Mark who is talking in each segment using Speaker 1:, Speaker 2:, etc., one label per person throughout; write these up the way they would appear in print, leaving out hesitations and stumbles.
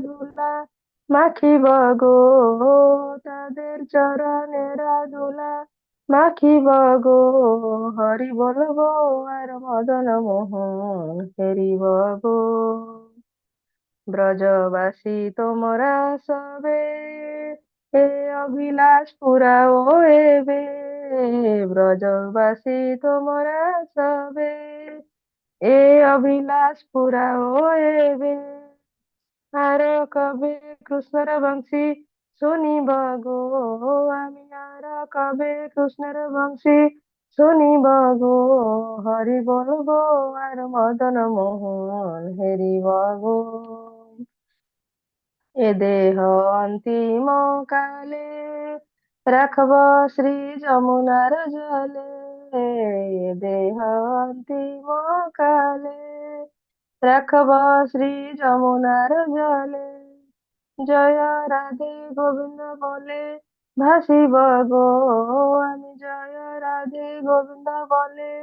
Speaker 1: ধুলা মাখিব গো, তাদের চরণের ধুলা মাখিব গো। হরি বলব আর মদন মোহন হেরিব গো। ব্রজবাসী তোমরা সবে, এ অভিলাষ পুরাও এবে। ব্রজবাসী তোমরা সবে, এ অভিলাষ পুরাও এবে। আর কবে কৃষ্ণর বংশী শুনিব গো, আমি আর কবে কৃষ্ণর বংশী শুনিব গো। হরি বলব আর মদন মোহন হেরিব গো। এ দেহ অন্তিম কালে রাখব শ্রী যমুনার জলে। এ দেহ অন্তিম কালে রাখব শ্রী যমুনার জলে। জয় রাধে গোবিন্দ বলে ভাসিব গো, আমি জয় রাধে গোবিন্দ বলে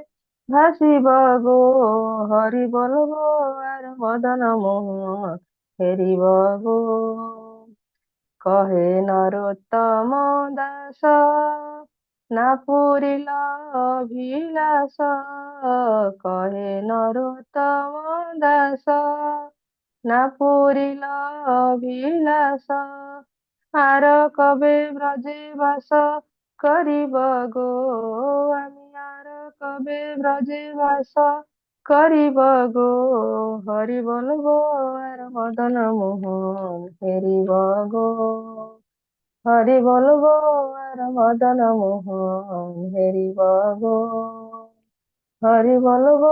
Speaker 1: ভাসিব গো। হরি বলব আর মদন মোহন হেরিব গো। কহে নরোত্তম দাস, না পুরিল অভিলাষ। কহে নরোত্তম দাস, না পুরিল অভিলাষ। আর কবে ব্রজে বাস করিব গো, আমি আর কবে ব্রজে বাস করিব গো। হরি বলব আর মদন মোহন হেরিব গো। হরি বলব আর মদন মোহন হেরিব গো। হরি বলব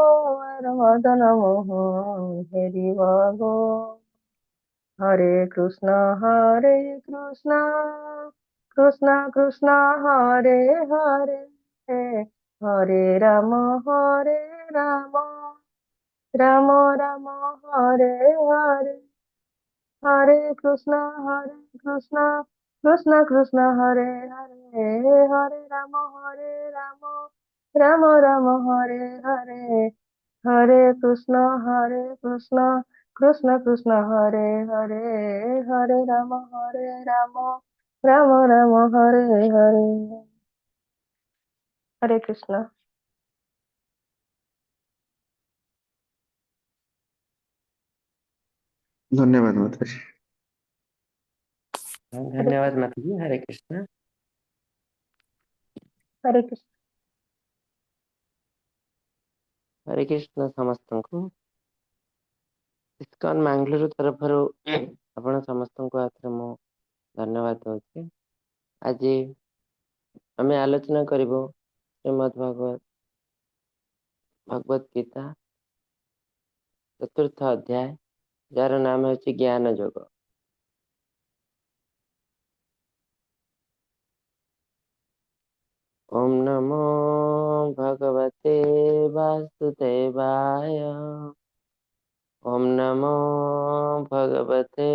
Speaker 1: আর মদন মোহন হেরিব গো। হরে কৃষ্ণ হরে কৃষ্ণ কৃষ্ণ কৃষ্ণ হরে হরে, হরে রাম হরে রাম রাম রাম হরে হরে। হরে কৃষ্ণ হরে কৃষ্ণ কৃষ্ণ কৃষ্ণ হরে হরে, হরে রাম হরে রাম রাম রাম হরে হরে। হরে কৃষ্ণ হরে কৃষ্ণ কৃষ্ণ কৃষ্ণ হরে হরে, হরে রাম হরে রাম রাম রাম হরে হরে। হরে কৃষ্ণ।
Speaker 2: ଧନ୍ୟବାଦ ମାତାଜୀ।
Speaker 1: হরে
Speaker 3: ଧନ୍ୟବାଦ ମାତାଜୀ, ହରେ କୃଷ୍ଣ।
Speaker 1: ହରେ କୃଷ୍ଣ।
Speaker 3: ହରେ କୃଷ୍ଣ ସମସ୍ତଙ୍କୁ। ଇସ୍କନ ମାଙ୍ଗଲୁରୁ ତରଫରୁ ଆପଣ ସମସ୍ତଙ୍କୁ ଆଉଥରେ ମୁଁ ଧନ୍ୟବାଦ ଦଉଛି। ଆଜି ଆମେ ଆଲୋଚନା କରିବୁ ଶ୍ରୀମଦ୍ ଭାଗବତ ଭଗବତ ଗୀତା ଚତୁର୍ଥ ଅଧ୍ୟାୟ, ଯାହାର ନାମ ହେଉଛି ଜ୍ଞାନ ଯୋଗ। ଓମ୍ ନମୋ ଭଗବତେ ବାସୁଦେବାୟ। ଓମ୍ ନମୋ ଭଗବତେ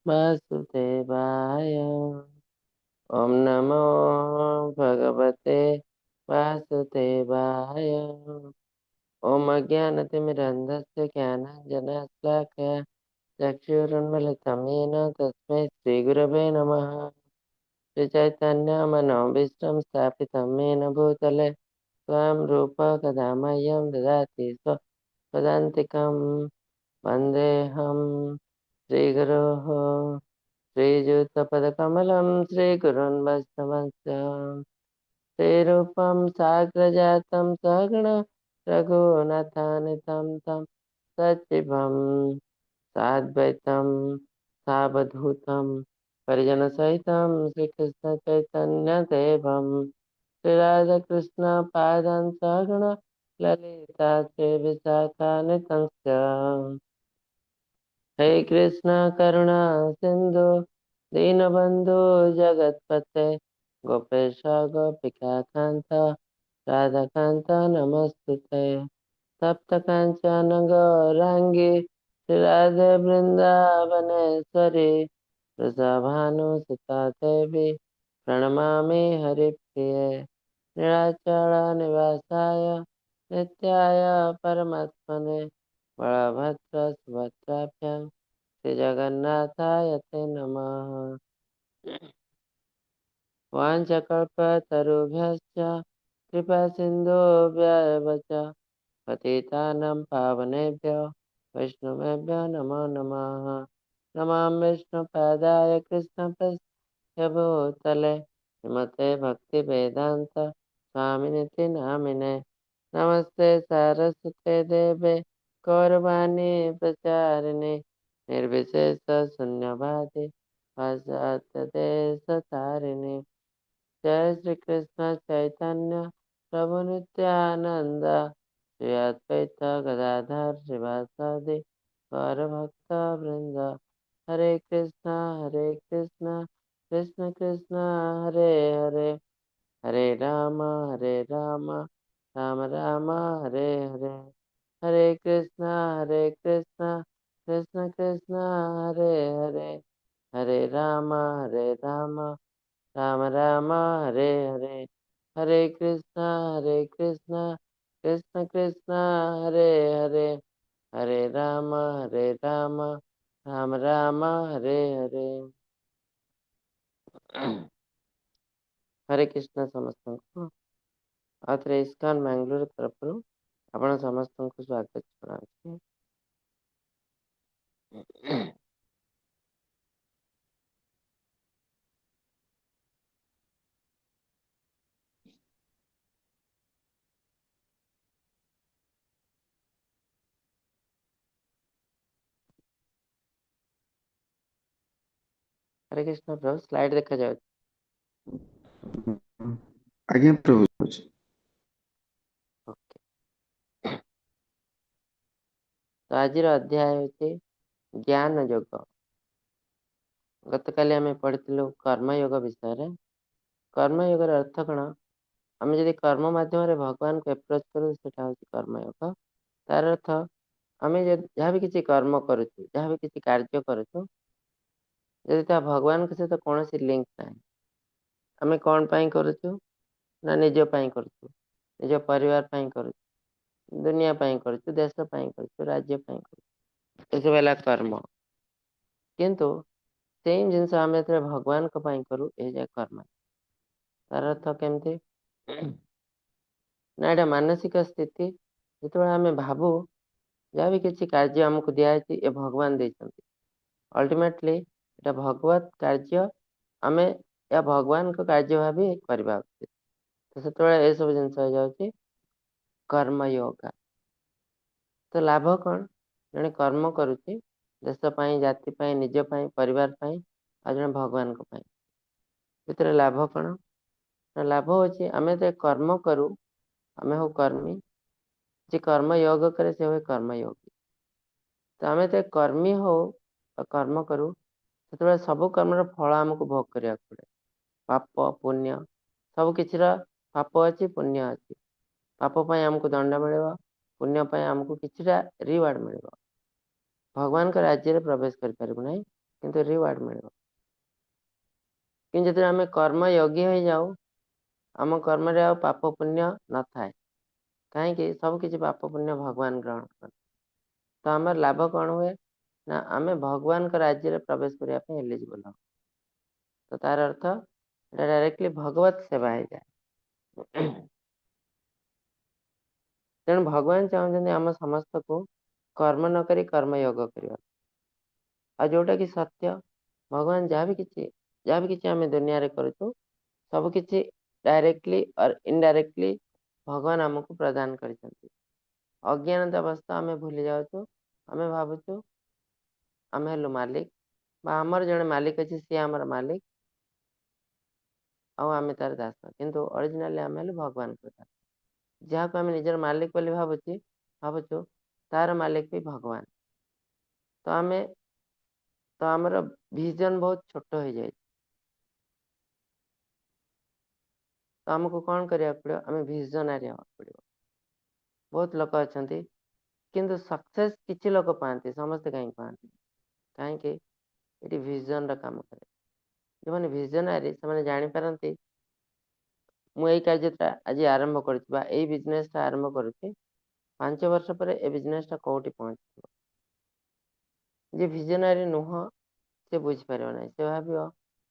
Speaker 3: ବାସୁଦେବାୟ। ଓମ୍ ନମୋ ଭଗବତେ ବାସୁଦେବାୟ। ଓମ୍ ଅଜ୍ଞାନତିମିରାନ୍ଧସ୍ୟ ଜ୍ଞାନାଞ୍ଜନଶଲାକୟା ଚକ୍ଷୁରୁନ୍ମିଳିतं येन तस्मै श्रीगुरवे नमः। श्रीचैतन्यमनोभीष्टं स्थापितं येन भूतले स्वयं रूप कदा मह्यं ददाति स्वपदान्तिकं। वन्देऽहं श्रीगुरोः श्रीयुतपदकमलं श्रीगुरुन् वैष्णवंश्च। श्रीरूपं साग्रजातं सगण रघुनाथानितं तं सचिवं साद्वैतं सावधूतं परिजनसहितं श्रीकृष्ण चैतन्यदेवं। श्रीराधाकृष्ण पादां सगण ललिता श्रीविशाखान्वितंश्च। हे कृष्ण करुणा सिन्धु दीनबन्धु जगत्पते गोपेश गोपिका कान्त राधाकान्त नमस्तुते। तप्त काञ्चन गौराङ्गी श्रीराधे वृन्दावनेश्वरी वृषभानुसुता देवी प्रणमामि हरिप्रिये। नीलाचल निवासाय नित्याय परमात्मने बलभद्र सुभद्राभ्यां श्रीजगन्नाथाय ते नमः। वाञ्छाकल्पतरुभ्यश्च कृपासिन्धुभ्य एव च पतितानां पावनेभ्यो वैष्णवेभ्यो नमो नमः। नमामि विष्णुपादाय कृष्णप्रेष्ठे भूतले श्रीमते भक्तिवेदान्त स्वामिनिति नामिने। नमस्ते सारस्वते देवे गौरवाणी प्रचारिणे निर्विशेष शून्यवादी पाश्चात्य तारिणे। जय श्री कृष्ण चैतन्य प्रभु नित्यानंद श्री अद्वैत गदाधर श्रीवासादि गौर भक्त वृंद। हरे कृष्णा कृष्ण कृष्ण हरे हरे, हरे राम राम राम हरे हरे। हरे कृष्णा कृष्ण कृष्ण हरे हरे, हरे राम राम राम हरे हरे। हरे कृष्णा कृष्ण कृष्ण हरे हरे, हरे राम राम राम हरे हरे। हरे कृष्ण ସମସ୍ତଙ୍କୁ ଆଉ ଥରେ ଇସ୍କନ ବାଙ୍ଗାଲୋର ତରଫରୁ ଆପଣ ସମସ୍ତଙ୍କୁ ସ୍ୱାଗତ ଜଣାଉଛି। ହରେ କୃଷ୍ଣ ପ୍ରଭୁ, ସ୍ଲାଇଡ୍ ଦେଖାଯାଉଛି?
Speaker 2: ଆଜ୍ଞା ପ୍ରଭୁ।
Speaker 3: ଓକେ, ତ ଆଜିର ଅଧ୍ୟାୟ ହେଉଛି ଜ୍ଞାନ ଯୋଗ। ଗତକାଲି ଆମେ ପଢିଥିଲୁ କର୍ମଯୋଗ ବିଷୟରେ। କର୍ମଯୋଗର ଅର୍ଥ କଣ? ଆମେ ଯଦି କର୍ମ ମାଧ୍ୟମରେ ଭଗବାନଙ୍କୁ ଆପ୍ରୋଚ୍ କରୁ ସେଟା ହଉଛି କର୍ମଯୋଗ। ତାର ଅର୍ଥ ଆମେ ଯାହା ବି କିଛି କର୍ମ କରୁଛୁ, ଯାହା ବି କିଛି କାର୍ଯ୍ୟ କରୁଛୁ, ଯଦି ତାହା ଭଗବାନଙ୍କ ସହିତ କୌଣସି ଲିଙ୍କ ନାହିଁ, ଆମେ କଣ ପାଇଁ କରୁଛୁ ନା ନିଜ ପାଇଁ କରୁଛୁ, ନିଜ ପରିବାର ପାଇଁ କରୁଛୁ, ଦୁନିଆ ପାଇଁ କରୁଛୁ, ଦେଶ ପାଇଁ କରୁଛୁ, ରାଜ୍ୟ ପାଇଁ କରୁଛୁ, ଏସବୁ ହେଲା କର୍ମ। କିନ୍ତୁ ସେଇ ଜିନିଷ ଆମେ ଯେତେବେଳେ ଭଗବାନଙ୍କ ପାଇଁ କରୁ, ଏଇଯାଏ କର୍ମ। ତାର ଅର୍ଥ କେମିତି ନା ଏଇଟା ମାନସିକ ସ୍ଥିତି। ଯେତେବେଳେ ଆମେ ଭାବୁ ଯାହା ବି କିଛି କାର୍ଯ୍ୟ ଆମକୁ ଦିଆହେଇଛି ଏ ଭଗବାନ ଦେଇଛନ୍ତି, ଅଲ୍ଟିମେଟଲି ଏଇଟା ଭଗବତ କାର୍ଯ୍ୟ, ଆମେ ଏହା ଭଗବାନଙ୍କ କାର୍ଯ୍ୟ ଭାବି କରିବା ଉଚିତ। ତ ସେତେବେଳେ ଏସବୁ ଜିନିଷ ହେଇଯାଉଛି କର୍ମଯୋଗ। ତ ଲାଭ କଣ? ଜଣେ କର୍ମ କରୁଛି ଦେଶ ପାଇଁ, ଜାତି ପାଇଁ, ନିଜ ପାଇଁ, ପରିବାର ପାଇଁ, ଆଉ ଜଣେ ଭଗବାନଙ୍କ ପାଇଁ। ଭିତରେ ଲାଭ କଣ? ନା ଲାଭ ହଉଛି ଆମେ ଯେତେବେଳେ କର୍ମ କରୁ, ଆମେ ହଉ କର୍ମୀ, ଯେ କର୍ମ ଯୋଗ କରେ ସେ ହୁଏ କର୍ମଯୋଗୀ। ତ ଆମେ ଯେତେବେଳେ କର୍ମୀ ହଉ ବା କର୍ମ କରୁ, ସେତେବେଳେ ସବୁ କର୍ମର ଫଳ ଆମକୁ ଭୋଗ କରିବାକୁ ପଡେ। ପାପ ପୁଣ୍ୟ ସବୁ କିଛିର ପାପ ଅଛି, ପୁଣ୍ୟ ଅଛି। ପାପ ପାଇଁ ଆମକୁ ଦଣ୍ଡ ମିଳିବ, ପୁଣ୍ୟ ପାଇଁ ଆମକୁ କିଛିଟା ରିୱାର୍ଡ ମିଳିବ। ଭଗବାନଙ୍କ ରାଜ୍ୟରେ ପ୍ରବେଶ କରିପାରିବୁ ନାହିଁ, କିନ୍ତୁ ରିୱାର୍ଡ ମିଳିବ। କିନ୍ତୁ ଯେତେବେଳେ ଆମେ କର୍ମଯୋଗୀ ହେଇଯାଉ, ଆମ କର୍ମରେ ଆଉ ପାପ ପୁଣ୍ୟ ନଥାଏ। କାହିଁକି? ସବୁ କିଛି ପାପ ପୁଣ୍ୟ ଭଗବାନ ଗ୍ରହଣ କରନ୍ତି। ତ ଆମର ଲାଭ କଣ ହୁଏ ନା ଆମେ ଭଗବାନଙ୍କ ରାଜ୍ୟରେ ପ୍ରବେଶ କରିବା ପାଇଁ ଏଲିଜିବଲ ହଉ। ତ ତାର ଅର୍ଥ ଏଟା ଡାଇରେକ୍ଟଲି ଭଗବତ ସେବା ହେଇଯାଏ। ତେଣୁ ଭଗବାନ ଚାହୁଁଛନ୍ତି ଆମ ସମସ୍ତକୁ କର୍ମ ନ କରି କର୍ମଯୋଗ କରିବା। ଆଉ ଯୋଉଟା କି ସତ୍ୟ, ଭଗବାନ ଯାହା ବି କିଛି ଆମେ ଦୁନିଆରେ କରୁଛୁ, ସବୁ କିଛି ଡାଇରେକ୍ଟଲି ଅର୍ ଇନଡାଇରେକ୍ଟଲି ଭଗବାନ ଆମକୁ ପ୍ରଦାନ କରିଛନ୍ତି। ଅଜ୍ଞାନତା ଅବସ୍ଥା ଆମେ ଭୁଲି ଯାଉଛୁ, ଆମେ ଭାବୁଛୁ ଆମେ ହେଲୁ ମାଲିକ, ବା ଆମର ଜଣେ ମାଲିକ ଅଛି, ସିଏ ଆମର ମାଲିକ, ଆଉ ଆମେ ତାର ଦାସ। କିନ୍ତୁ ଅରିଜିନାଲି ଆମେ ହେଲୁ ଭଗବାନଙ୍କ ଦାସ। ଯାହାକୁ ଆମେ ନିଜର ମାଲିକ ବୋଲି ଭାବୁଛୁ ତାର ମାଲିକ ବି ଭଗବାନ। ତ ଆମେ ତ ଆମର ଭିଜନ ବହୁତ ଛୋଟ ହେଇଯାଇଛି। ତ ଆମକୁ କଣ କରିବାକୁ ପଡିବ? ଆମେ ଭିଜନାରୀ ହବାକୁ ପଡିବ। ବହୁତ ଲୋକ ଅଛନ୍ତି କିନ୍ତୁ ସକ୍ସେସ୍ କିଛି ଲୋକ ପାଆନ୍ତି, ସମସ୍ତେ କାହିଁକି ପାଆନ୍ତି? କାହିଁକି? ଏଠି ଭିଜନର କାମ କରେ। ଯେଉଁମାନେ ଭିଜନାରୀ ସେମାନେ ଜାଣିପାରନ୍ତି ମୁଁ ଏଇ କାର୍ଯ୍ୟଟା ଆଜି ଆରମ୍ଭ କରୁଛି ବା ଏଇ ବିଜନେସଟା ଆରମ୍ଭ କରୁଛି, 5 ବର୍ଷ ପରେ ଏ ବିଜନେସଟା କୋଉଠି ପହଞ୍ଚିବ। ଯିଏ ଭିଜନାରୀ ନୁହଁ ସେ ବୁଝିପାରିବ ନାହିଁ। ସେ ଭାବିବ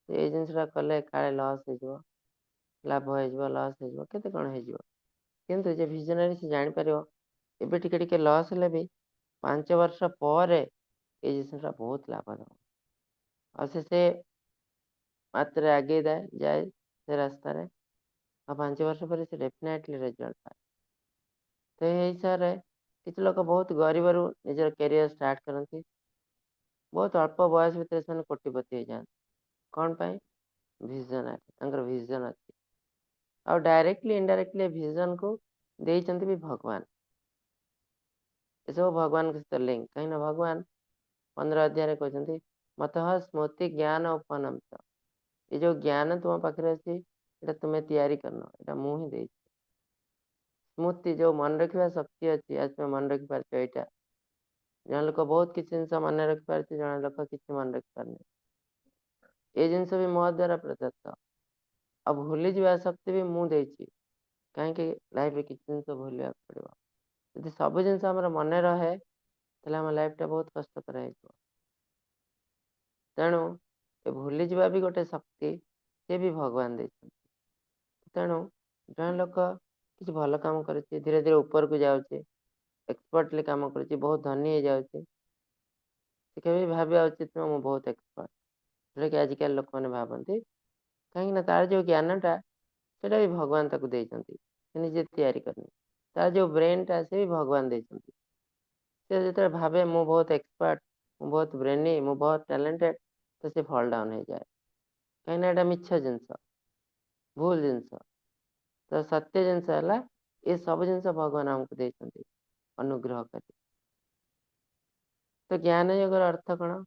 Speaker 3: ଏଇ ଜିନିଷଟା କଲେ କାଳେ ଲସ୍ ହେଇଯିବ, ଲାଭ ହେଇଯିବ, ଲସ୍ ହେଇଯିବ, କେତେ କଣ ହେଇଯିବ। କିନ୍ତୁ ଯେ ଭିଜନାରୀ ସେ ଜାଣିପାରିବ ଏବେ ଟିକେ ଟିକେ ଲସ୍ ହେଲେ ବି 5 ବର୍ଷ ପରେ ଏଇ ଜିନିଷଟା ବହୁତ ଲାଭ ଦେବ। ଆଉ ସେ ସେ ମାତ୍ରାରେ ଆଗେଇ ଯାଏ ସେ ରାସ୍ତାରେ, ଆଉ 5 ବର୍ଷ ପରେ ସେ ଡେଫିନେଟଲି ରେଜଲ୍ଟ ପାଏ। ତ ଏଇ ହିସାବରେ କିଛି ଲୋକ ବହୁତ ଗରିବରୁ ନିଜର କ୍ୟାରିୟର ଷ୍ଟାର୍ଟ କରନ୍ତି, ବହୁତ ଅଳ୍ପ ବୟସ ଭିତରେ ସେମାନେ କୋଟିପତି ହେଇଯାଆନ୍ତି। କଣ ପାଇଁ? ଭିଜନାରୀ, ତାଙ୍କର ଭିଜନ ଅଛି। ଆଉ ଡାଇରେକ୍ଟଲି ଇନଡାଇରେକ୍ଟଲି ଭିଜନକୁ ଦେଇଛନ୍ତି ବି ଭଗବାନ। ଏସବୁ ଭଗବାନଙ୍କ ସହିତ ଲିଙ୍କ। କାହିଁକିନା ଭଗବାନ 15 ଅଧ୍ୟାୟରେ କହୁଛନ୍ତି ମତଃ ସ୍ମୃତି ଜ୍ଞାନ ଉପନମ୍ତ। ଏ ଯୋଉ ଜ୍ଞାନ ତୁମ ପାଖରେ ଅଛି ଏଇଟା ତୁମେ ତିଆରି କରିନ, ଏଇଟା ମୁଁ ହିଁ ଦେଇଛି। ସ୍ମୃତି ଯୋଉ ମନେ ରଖିବା ଶକ୍ତି ଅଛି, ଆଜି ତୁମେ ମନେ ରଖିପାରୁଛ। ଏଇଟା ଜଣେ ଲୋକ ବହୁତ କିଛି ଜିନିଷ ମନେ ରଖିପାରୁଛି, ଜଣେ ଲୋକ କିଛି ମନେ ରଖିପାରୁନି। ଏ ଜିନିଷ ବି ମୋ ଦ୍ୱାରା ପ୍ରଦତ୍ତ। ଆଉ ଭୁଲିଯିବା ଶକ୍ତି ବି ମୁଁ ଦେଇଛି। କାହିଁକି ଲାଇଫରେ କିଛି ଜିନିଷ ଭୁଲିବାକୁ ପଡ଼ିବ। ଯଦି ସବୁ ଜିନିଷ ଆମର ମନେ ରହେ ତାହେଲେ ଆମ ଲାଇଫଟା ବହୁତ କଷ୍ଟକର ହେଇଯିବ। ତେଣୁ ଏ ଭୁଲିଯିବା ବି ଗୋଟେ ଶକ୍ତି, ସେ ବି ଭଗବାନ ଦେଇଛନ୍ତି। ତେଣୁ ଜଣେ ଲୋକ କିଛି ଭଲ କାମ କରୁଛି, ଧୀରେ ଧୀରେ ଉପରକୁ ଯାଉଛି, ଏକ୍ସପର୍ଟଲି କାମ କରୁଛି, ବହୁତ ଧନୀ ହେଇଯାଉଛି, ସେ କେବେ ବି ଭାବିବା ଉଚିତ ନୁହଁ ମୁଁ ବହୁତ ଏକ୍ସପର୍ଟ, ଯେଉଁଟାକି ଆଜିକାଲି ଲୋକମାନେ ଭାବନ୍ତି। କାହିଁକିନା ତାର ଯୋଉ ଜ୍ଞାନଟା ସେଇଟା ବି ଭଗବାନ ତାକୁ ଦେଇଛନ୍ତି, ସେ ନିଜେ ତିଆରି କରିନି। ତାର ଯୋଉ ବ୍ରେନ୍ଟା ସେ ବି ଭଗବାନ ଦେଇଛନ୍ତି। ସେ ଯେତେବେଳେ ଭାବେ ମୁଁ ବହୁତ ଏକ୍ସପର୍ଟ, ମୁଁ ବହୁତ ବ୍ରେନି, ମୁଁ ବହୁତ ଟ୍ୟାଲେଣ୍ଟେଡ୍, ତ ସେ ଫଲ୍ ଡାଉନ୍ ହେଇଯାଏ। କାହିଁକିନା ଏଇଟା ମିଛ ଜିନିଷ, ଭୁଲ ଜିନିଷ। ତ ସତ୍ୟ ଜିନିଷ ହେଲା ଏ ସବୁ ଜିନିଷ ଭଗବାନ ଆମକୁ ଦେଇଛନ୍ତି ଅନୁଗ୍ରହ କରି। ତ ଜ୍ଞାନ ଯୋଗର ଅର୍ଥ କଣ?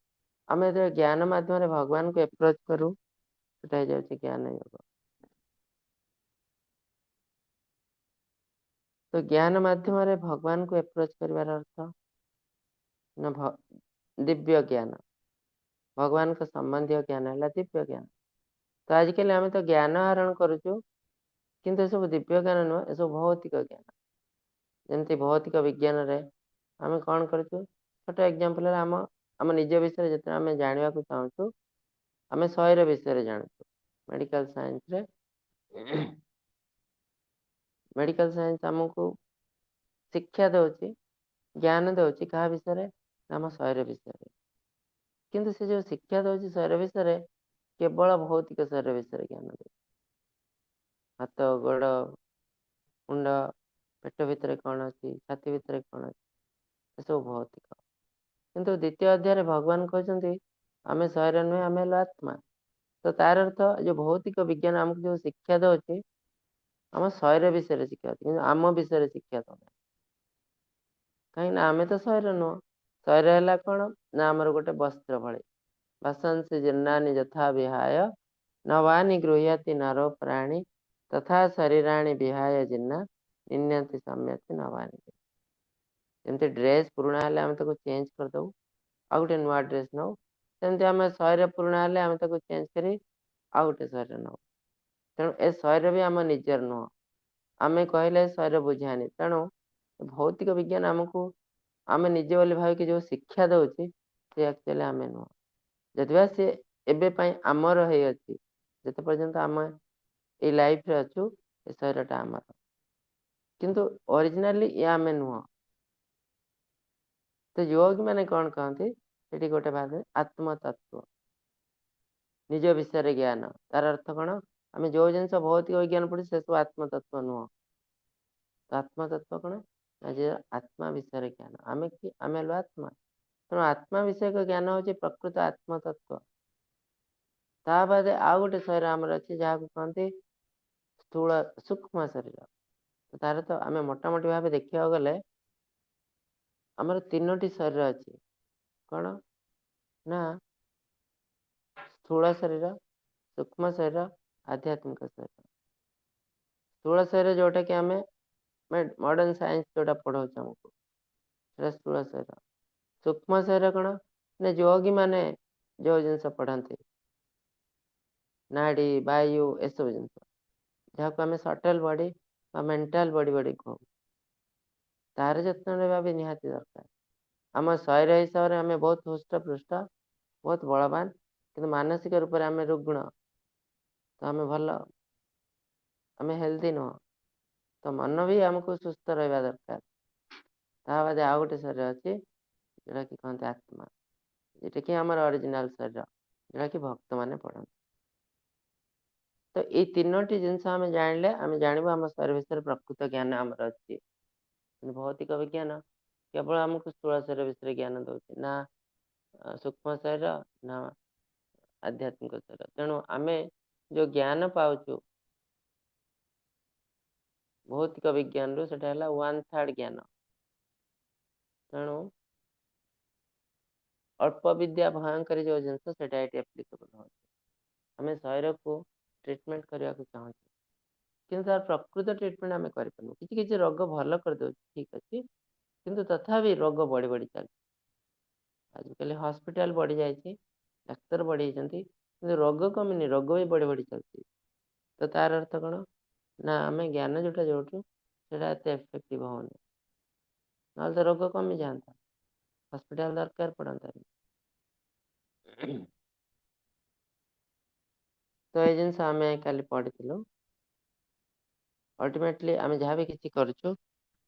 Speaker 3: ଆମେ ଯେତେବେଳେ ଜ୍ଞାନ ମାଧ୍ୟମରେ ଭଗବାନଙ୍କୁ ଆପ୍ରୋଚ୍ କରୁ ସେଟା ହେଇଯାଉଛି ଜ୍ଞାନ ଯୋଗ। ତ ଜ୍ଞାନ ମାଧ୍ୟମରେ ଭଗବାନଙ୍କୁ ଆପ୍ରୋଚ୍ କରିବାର ଅର୍ଥ ନା ଦିବ୍ୟ ଜ୍ଞାନ, ଭଗବାନଙ୍କ ସମ୍ବନ୍ଧୀୟ ଜ୍ଞାନ ହେଲା ଦିବ୍ୟ ଜ୍ଞାନ। ତ ଆଜିକାଲି ଆମେ ତ ଜ୍ଞାନ ଆହରଣ କରୁଛୁ, କିନ୍ତୁ ଏସବୁ ଦିବ୍ୟ ଜ୍ଞାନ ନୁହଁ, ଏସବୁ ଭୌତିକ ଜ୍ଞାନ। ଯେମିତି ଭୌତିକ ବିଜ୍ଞାନରେ ଆମେ କଣ କରୁଛୁ, ଛୋଟ ଏକ୍ଜାମ୍ପଲ ହେଲା ଆମ ନିଜ ବିଷୟରେ ଯେତେବେଳେ ଆମେ ଜାଣିବାକୁ ଚାହୁଁଛୁ, ଆମେ ଶରୀର ବିଷୟରେ ଜାଣୁଛୁ। ମେଡ଼ିକାଲ ସାଇନ୍ସରେ ମେଡ଼ିକାଲ ସାଇନ୍ସ ଆମକୁ ଶିକ୍ଷା ଦଉଛି, ଜ୍ଞାନ ଦଉଛି କାହା ବିଷୟରେ? ଆମ ଶରୀର ବିଷୟରେ। କିନ୍ତୁ ସେ ଯୋଉ ଶିକ୍ଷା ଦଉଛି ଶରୀର ବିଷୟରେ, କେବଳ ଭୌତିକ ଶରୀର ବିଷୟରେ ଜ୍ଞାନ ଦଉଛି। ହାତ, ଗୋଡ଼, ମୁଣ୍ଡ, ପେଟ ଭିତରେ କଣ ଅଛି, ଛାତି ଭିତରେ କଣ ଅଛି, ଏସବୁ ଭୌତିକ। କିନ୍ତୁ ଦ୍ୱିତୀୟ ଅଧ୍ୟାୟରେ ଭଗବାନ କହୁଛନ୍ତି ଆମେ ଶରୀର ନୁହେଁ, ଆମେ ହେଲୁ ଆତ୍ମା। ତ ତାର ଅର୍ଥ ଯୋଉ ଭୌତିକ ବିଜ୍ଞାନ ଆମକୁ ଯୋଉ ଶିକ୍ଷା ଦଉଛି, ଆମ ଶରୀର ବିଷୟରେ ଶିକ୍ଷା ଦଉଛି, କିନ୍ତୁ ଆମ ବିଷୟରେ ଶିକ୍ଷା ଦଉନି। କାହିଁକିନା ଆମେ ତ ଶରୀର ନୁହଁ। ଶରୀର ହେଲା କଣ ନା ଆମର ଗୋଟେ ବସ୍ତ୍ର ଭଳି। ବାସଂସି ଜୀର୍ଣ୍ଣାନି ଯଥା ବିହାୟ ନବାନି ଗୃହ୍ୟତି ନରୋ ପ୍ରାଣୀ ତଥା ଶରୀରାଣୀ ବିହାୟ ଜୀର୍ଣ୍ଣା ନିନ୍ୟତି ସମ୍ୟତି ନବାନି। ଯେମିତି ଡ୍ରେସ୍ ପୁରୁଣା ହେଲେ ଆମେ ତାକୁ ଚେଞ୍ଜ କରିଦଉ, ଆଉ ଗୋଟେ ନୂଆ ଡ୍ରେସ୍ ନଉ, ସେମିତି ଆମେ ଶରୀର ପୁରୁଣା ହେଲେ ଆମେ ତାକୁ ଚେଞ୍ଜ କରି ଆଉ ଗୋଟେ ଶରୀର ନଉ। ତେଣୁ ଏ ଶରୀର ବି ଆମ ନିଜର ନୁହଁ, ଆମେ କହିଲେ ଶରୀର ବୁଝାଏନି। ତେଣୁ ଭୌତିକ ବିଜ୍ଞାନ ଆମକୁ ଆମେ ନିଜେ ବୋଲି ଭାବିକି ଯୋଉ ଶିକ୍ଷା ଦଉଛି, ସେ ଆକ୍ଚୁଆଲି ଆମେ ନୁହଁ। ଯଦି ବା ସେ ଏବେ ପାଇଁ ଆମର ହେଇଅଛି, ଯେତେ ପର୍ଯ୍ୟନ୍ତ ଆମେ ଏଇ ଲାଇଫରେ ଅଛୁ ଏ ଶରୀରଟା ଆମର, କିନ୍ତୁ ଅରିଜିନାଲି ଇଏ ଆମେ ନୁହଁ। ତ ଯୋଗୀ ମାନେ କଣ କହନ୍ତି, ସେଠି ଗୋଟେ ଭାବେ ଆତ୍ମତତ୍ତ୍ୱ, ନିଜ ବିଷୟରେ ଜ୍ଞାନ। ତାର ଅର୍ଥ କଣ? ଆମେ ଯୋଉ ଜିନିଷ ଭୌତିକ ବିଜ୍ଞାନ ପଢୁ ସେ ସବୁ ଆତ୍ମତତ୍ତ୍ୱ ନୁହଁ। ତ ଆତ୍ମତତ୍ତ୍ୱ କଣ? ନା ଯେ ଆତ୍ମା ବିଷୟରେ ଜ୍ଞାନ। ଆମେ କି? ଆମେ ହେଲୁ ଆତ୍ମା। ତେଣୁ ଆତ୍ମା ବିଷୟକ ଜ୍ଞାନ ହଉଛି ପ୍ରକୃତ ଆତ୍ମତତ୍ତ୍ୱ। ତା ବାଦେ ଆଉ ଗୋଟେ ଶରୀର ଆମର ଅଛି, ଯାହାକୁ କହନ୍ତି ସ୍ଥୂଳ ସୂକ୍ଷ୍ମ ଶରୀର। ତାର ତ ଆମେ ମୋଟାମୋଟି ଭାବେ ଦେଖିବାକୁ ଗଲେ ଆମର 3ଟି ଶରୀର ଅଛି। କଣ ନା ସ୍ଥୂଳ ଶରୀର, ସୂକ୍ଷ୍ମ ଶରୀର, ଆଧ୍ୟାତ୍ମିକ ଶରୀର। ସ୍ଥୂଳ ଶରୀର ଯୋଉଟା କି ଆମେ ମଡର୍ଣ୍ଣ ସାଇନ୍ସ ଯୋଉଟା ପଢଉଛି ଆମକୁ, ସେଟା ସ୍ଥୂଳ ଶରୀର। ସୂକ୍ଷ୍ମ ଶରୀର କଣ ନା ଯୋଗୀ ମାନେ ଯୋଉ ଜିନିଷ ପଢନ୍ତି, ନାଡି, ବାୟୁ, ଏସବୁ ଜିନିଷ, ଯାହାକୁ ଆମେ ସଟଲ ବଡି ବା ମେଣ୍ଟାଲ ବଡି ବଡି କହୁ, ତାର ଯତ୍ନ ନେବା ବି ନିହାତି ଦରକାର। ଆମ ଶରୀର ହିସାବରେ ଆମେ ବହୁତ ହୃଷ୍ଟପୃଷ୍ଟ, ବହୁତ ବଳବାନ, କିନ୍ତୁ ମାନସିକ ରୂପରେ ଆମେ ରୁଗ୍ଣ। ତ ଆମେ ଭଲ, ଆମେ ହେଲ୍ଦି ନୁହଁ। ତ ମନ ବି ଆମକୁ ସୁସ୍ଥ ରହିବା ଦରକାର। ତା ବାଦେ ଆଉ ଗୋଟେ ଶରୀର ଅଛି, ଯୋଉଟା କି କହନ୍ତି ଆତ୍ମା, ଯୋଉଟା କି ଆମର ଅରିଜିନାଲ ଶରୀର, ଯୋଉଟା କି ଭକ୍ତମାନେ ପଢନ୍ତି। ତ ଏଇ ତିନୋଟି ଜିନିଷ ଆମେ ଜାଣିଲେ ଆମେ ଜାଣିବୁ ଆମ ଶରୀର ବିଷୟରେ ପ୍ରକୃତ ଜ୍ଞାନ ଆମର ଅଛି। କିନ୍ତୁ ଭୌତିକ ବିଜ୍ଞାନ କେବଳ ଆମକୁ ସ୍ଥୂଳ ଶରୀର ବିଷୟରେ ଜ୍ଞାନ ଦଉଛି, ନା ସୂକ୍ଷ୍ମ ଶରୀର ନା ଆଧ୍ୟାତ୍ମିକ ଶରୀର। ତେଣୁ ଆମେ ଯୋଉ ଜ୍ଞାନ ପାଉଛୁ ଭୌତିକ ବିଜ୍ଞାନରୁ, ସେଟା ହେଲା 1/3 ଜ୍ଞାନ। ତେଣୁ ଅଳ୍ପ ବିଦ୍ୟା ଭୟଙ୍କରୀ ଯୋଉ ଜିନିଷ, ସେଟା ଏଠି ଆପ୍ଲିକେବଲ ହଉଛି। ଆମେ ଶରୀରକୁ ଟ୍ରିଟମେଣ୍ଟ କରିବାକୁ ଚାହୁଁଛୁ, କିନ୍ତୁ ତାର ପ୍ରକୃତ ଟ୍ରିଟମେଣ୍ଟ ଆମେ କରିପାରୁନୁ। କିଛି କିଛି ରୋଗ ଭଲ କରିଦଉଛି, ଠିକ ଅଛି, କିନ୍ତୁ ତଥାପି ରୋଗ ବଢି ବଢି ଚାଲିଛି। ଆଜିକାଲି ହସ୍ପିଟାଲ ବଢି ଯାଇଛି, ଡାକ୍ତର ବଢିଯାଇଛନ୍ତି, କିନ୍ତୁ ରୋଗ କମିନି, ରୋଗ ବି ବଢି ବଢି ଚାଲିଛି। ତ ତାର ଅର୍ଥ କଣ ନା ଆମେ ଜ୍ଞାନ ଯୋଉଟା ଯୋଉଠୁ ସେଟା ଏତେ ଏଫେକ୍ଟିଭ ହଉନି, ନହେଲେ ତ ରୋଗ କମିଯାଆନ୍ତା, ହସ୍ପିଟାଲ ଦରକାର ପଡନ୍ତାନି। ତ ଏଇ ଜିନିଷ ଆମେ କାଲି ପଢିଥିଲୁ। ଅଲ୍ଟିମେଟଲି ଆମେ ଯାହା ବି କିଛି କରୁଛୁ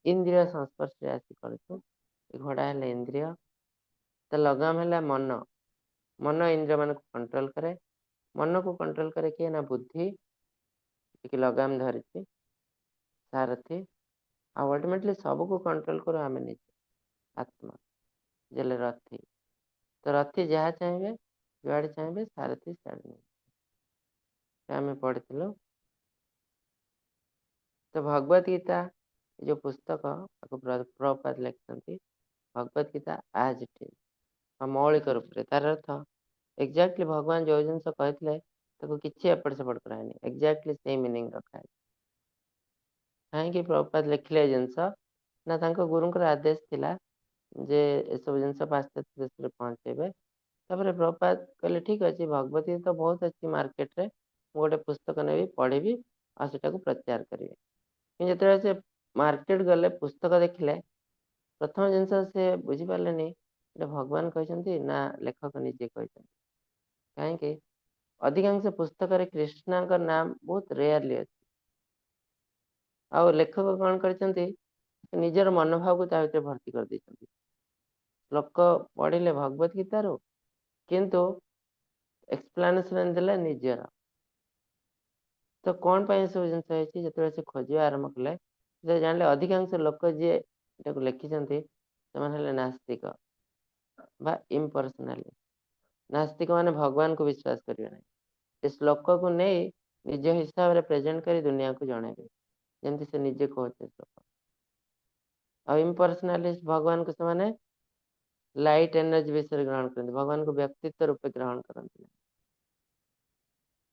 Speaker 3: ଇନ୍ଦ୍ରିୟ ସଂସ୍ପର୍ଶରେ ଆସି କରୁଛୁ। ଘୋଡା ହେଲେ ଇନ୍ଦ୍ରିୟ, ତା ଲଗାମ ହେଲା ମନ। ମନ ଇନ୍ଦ୍ରିୟ ମାନଙ୍କୁ କଣ୍ଟ୍ରୋଲ କରେ। ମନକୁ କଣ୍ଟ୍ରୋଲ କରେ କିଏ ନା ବୁଦ୍ଧି, ଟିକେ ଲଗାମ ଧରିଛି ସାରଥି। ଆଉ ଅଲ୍ଟିମେଟଲି ସବୁକୁ କଣ୍ଟ୍ରୋଲ କରୁ ଆମେ ନିଜେ, ଆତ୍ମା ଯେଲେ ରଥି। ତ ରଥି ଯାହା ଚାହିଁବେ ଯୁଆଡେ ଚାହିଁବେ ସାରଥି ସିଆଡେ ନେବେ। ଆମେ ପଢିଥିଲୁ। ତ ଭଗବତ ଗୀତା ଏ ଯୋଉ ପୁସ୍ତକ, ତାକୁ ପ୍ରଭୁପାଦ ଲେଖିଛନ୍ତି, ଭଗବତ ଗୀତା ଆଜ ଇଟ is, ମୌଳିକ ରୂପରେ। ତାର ଅର୍ଥ ଏକ୍ଜାକ୍ଟଲି ଭଗବାନ ଯୋଉ ଜିନିଷ କହିଥିଲେ ତାକୁ କିଛି ଏପଟ ସେପଟ କରାହେଇନି, ଏକ୍ଜାକ୍ଟଲି ସେଇ ମିନିଂ ରଖାହେଇଛି। କାହିଁକି ପ୍ରଭୁପାଦ ଲେଖିଲେ ଏ ଜିନିଷ ନା ତାଙ୍କ ଗୁରୁଙ୍କର ଆଦେଶ ଥିଲା ଯେ ଏସବୁ ଜିନିଷ ପାଶ୍ଚାତ୍ୟ ଦେଶରେ ପହଞ୍ଚେଇବେ। ତାପରେ ପ୍ରଭୁପାଦ କହିଲେ ଠିକ ଅଛି, ଭଗବତ ଗୀତା ତ ବହୁତ ଅଛି ମାର୍କେଟରେ, ମୁଁ ଗୋଟେ ପୁସ୍ତକ ନେବି, ପଢିବି ଆଉ ସେଟାକୁ ପ୍ରଚାର କରିବି। କିନ୍ତୁ ଯେତେବେଳେ ସେ ମାର୍କେଟ ଗଲେ, ପୁସ୍ତକ ଦେଖିଲେ, ପ୍ରଥମ ଜିନିଷ ସେ ବୁଝିପାରିଲେନି ଏଇଟା ଭଗବାନ କହିଛନ୍ତି ନା ଲେଖକ ନିଜେ କହିଛନ୍ତି। କାହିଁକି ଅଧିକାଂଶ ପୁସ୍ତକରେ କୃଷ୍ଣଙ୍କ ନାମ ବହୁତ ରେୟାରଲି ଅଛି, ଆଉ ଲେଖକ କଣ କରିଛନ୍ତି, ନିଜର ମନୋଭାବକୁ ତା ଭିତରେ ଭର୍ତ୍ତି କରିଦେଇଛନ୍ତି। ଶ୍ଲୋକ ପଢିଲେ ଭଗବତ ଗୀତାରୁ, କିନ୍ତୁ ଏକ୍ସପ୍ଲାନେସନ ଦେଲେ ନିଜର। ତ କଣ ପାଇଁ ଏସବୁ ଜିନିଷ ହେଇଛି, ଯେତେବେଳେ ସେ ଖୋଜିବା ଆରମ୍ଭ କଲେ ସେ ଜାଣିଲେ ଅଧିକାଂଶ ଲୋକ ଯିଏ ଏଟାକୁ ଲେଖିଛନ୍ତି ସେମାନେ ହେଲେ ନାସ୍ତିକ ବା ଇମ୍ପର୍ସନାଲି। ନାସ୍ତିକ ମାନେ ଭଗବାନଙ୍କୁ ବିଶ୍ୱାସ କରିବେ ନାହିଁ, ସେ ଶ୍ଲୋକକୁ ନେଇ ନିଜ ହିସାବରେ ପ୍ରେଜେଣ୍ଟ କରି ଦୁନିଆକୁ ଜଣେଇବେ, ଯେମିତି ସେ ନିଜେ କହୁଛନ୍ତି ଶ୍ଲୋକ। ଆଉ ଇମ୍ପର୍ସନାଲିଷ୍ଟ ଭଗବାନଙ୍କୁ ସେମାନେ ଲାଇଟ୍ ଏନର୍ଜି ବିଷୟରେ ଗ୍ରହଣ କରନ୍ତି, ଭଗବାନଙ୍କୁ ବ୍ୟକ୍ତିତ୍ୱ ରୂପେ ଗ୍ରହଣ କରନ୍ତି ନାହିଁ।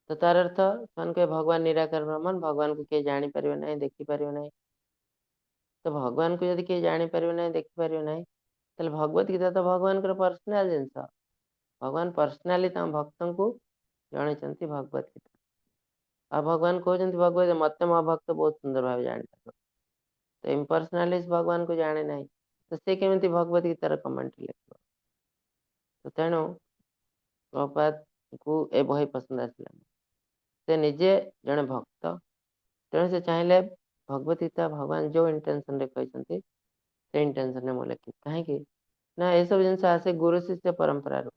Speaker 3: ତ ତାର ଅର୍ଥ ସେମାନେ କହିବେ ଭଗବାନ ନିରାକାର ବ୍ରହ୍ମନ, ଭଗବାନଙ୍କୁ କେହି ଜାଣିପାରିବେ ନାହିଁ, ଦେଖିପାରିବେ ନାହିଁ। ତ ଭଗବାନଙ୍କୁ ଯଦି କେହି ଜାଣିପାରିବେ ନାହିଁ, ଦେଖିପାରିବେ ନାହିଁ, ତାହେଲେ ଭଗବତ ଗୀତା ତ ଭଗବାନଙ୍କର ପର୍ସନାଲ ଜିନିଷ। ଭଗବାନ ପର୍ସନାଲି ତାଙ୍କ ଭକ୍ତଙ୍କୁ ଜଣେଇଛନ୍ତି ଭଗବତ ଗୀତା। ଆଉ ଭଗବାନ କହୁଛନ୍ତି ଭଗବତ ମତେ ମୋ ଭକ୍ତ ବହୁତ ସୁନ୍ଦର ଭାବେ ଜାଣିପାରିବ। ତ ଇମ୍ପର୍ସନାଲିଷ୍ଟ ଭଗବାନଙ୍କୁ ଜାଣେ ନାହିଁ, ତ ସେ କେମିତି ଭଗବତ ଗୀତାର କମେଣ୍ଟ ଲେଖିବ? ତ ତେଣୁ ପ୍ରଭୁପାଦଙ୍କୁ ଏ ବହି ପସନ୍ଦ ଆସିଲାନି। ସେ ନିଜେ ଜଣେ ଭକ୍ତ, ତେଣୁ ସେ ଚାହିଁଲେ ଭଗବତ ଗୀତା ଭଗବାନ ଯୋଉ ଇଣ୍ଟେନସନରେ କହିଛନ୍ତି ସେ ଇଣ୍ଟେନସନରେ ମୁଁ ଲେଖିବି। କାହିଁକି ନା ଏସବୁ ଜିନିଷ ଆସେ ଗୁରୁ ଶିଷ୍ୟ ପରମ୍ପରାରୁ।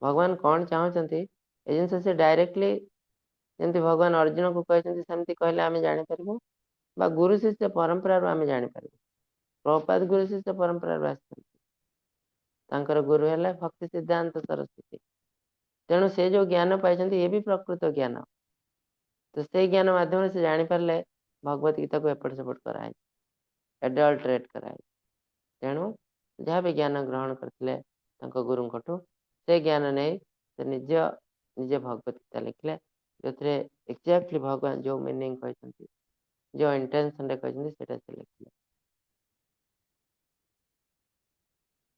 Speaker 3: ଭଗବାନ କଣ ଚାହୁଁଛନ୍ତି ଏ ଜିନିଷ ସେ ଡାଇରେକ୍ଟଲି ଯେମିତି ଭଗବାନ ଅର୍ଜୁନକୁ କହିଛନ୍ତି ସେମିତି କହିଲେ ଆମେ ଜାଣିପାରିବୁ, ବା ଗୁରୁ ଶିଷ୍ୟ ପରମ୍ପରାରୁ ଆମେ ଜାଣିପାରିବୁ। ପ୍ରଭୁପାଦ ଗୁରୁ ଶିଷ୍ୟ ପରମ୍ପରାରୁ ଆସିଛନ୍ତି, ତାଙ୍କର ଗୁରୁ ହେଲେ ଭକ୍ତି ସିଦ୍ଧାନ୍ତ ସରସ୍ୱତୀ। ତେଣୁ ସେ ଯୋଉ ଜ୍ଞାନ ପାଇଛନ୍ତି ଏ ବି ପ୍ରକୃତ ଜ୍ଞାନ। ତ ସେଇ ଜ୍ଞାନ ମାଧ୍ୟମରେ ସେ ଜାଣିପାରିଲେ ଭଗବତ ଗୀତାକୁ ଏପଟ ସେପଟ କରାହେଇଛି, ଏଡଲ୍ଟରେଟ୍ କରାହେଇଛି। ତେଣୁ ଯାହା ବି ଜ୍ଞାନ ଗ୍ରହଣ କରିଥିଲେ ତାଙ୍କ ଗୁରୁଙ୍କଠୁ, ସେ ଜ୍ଞାନ ନେଇ ସେ ନିଜେ ଭଗବତ ଗୀତା ଲେଖିଲେ, ଯୋଉଥିରେ ଏକ୍ଜାକ୍ଟଲି ଭଗବାନ ଯୋଉ ମିନିଂ କହିଛନ୍ତି, ଯୋଉ ଇଣ୍ଟେନସନରେ କହିଛନ୍ତି ସେଇଟା ସେ ଲେଖିଲେ।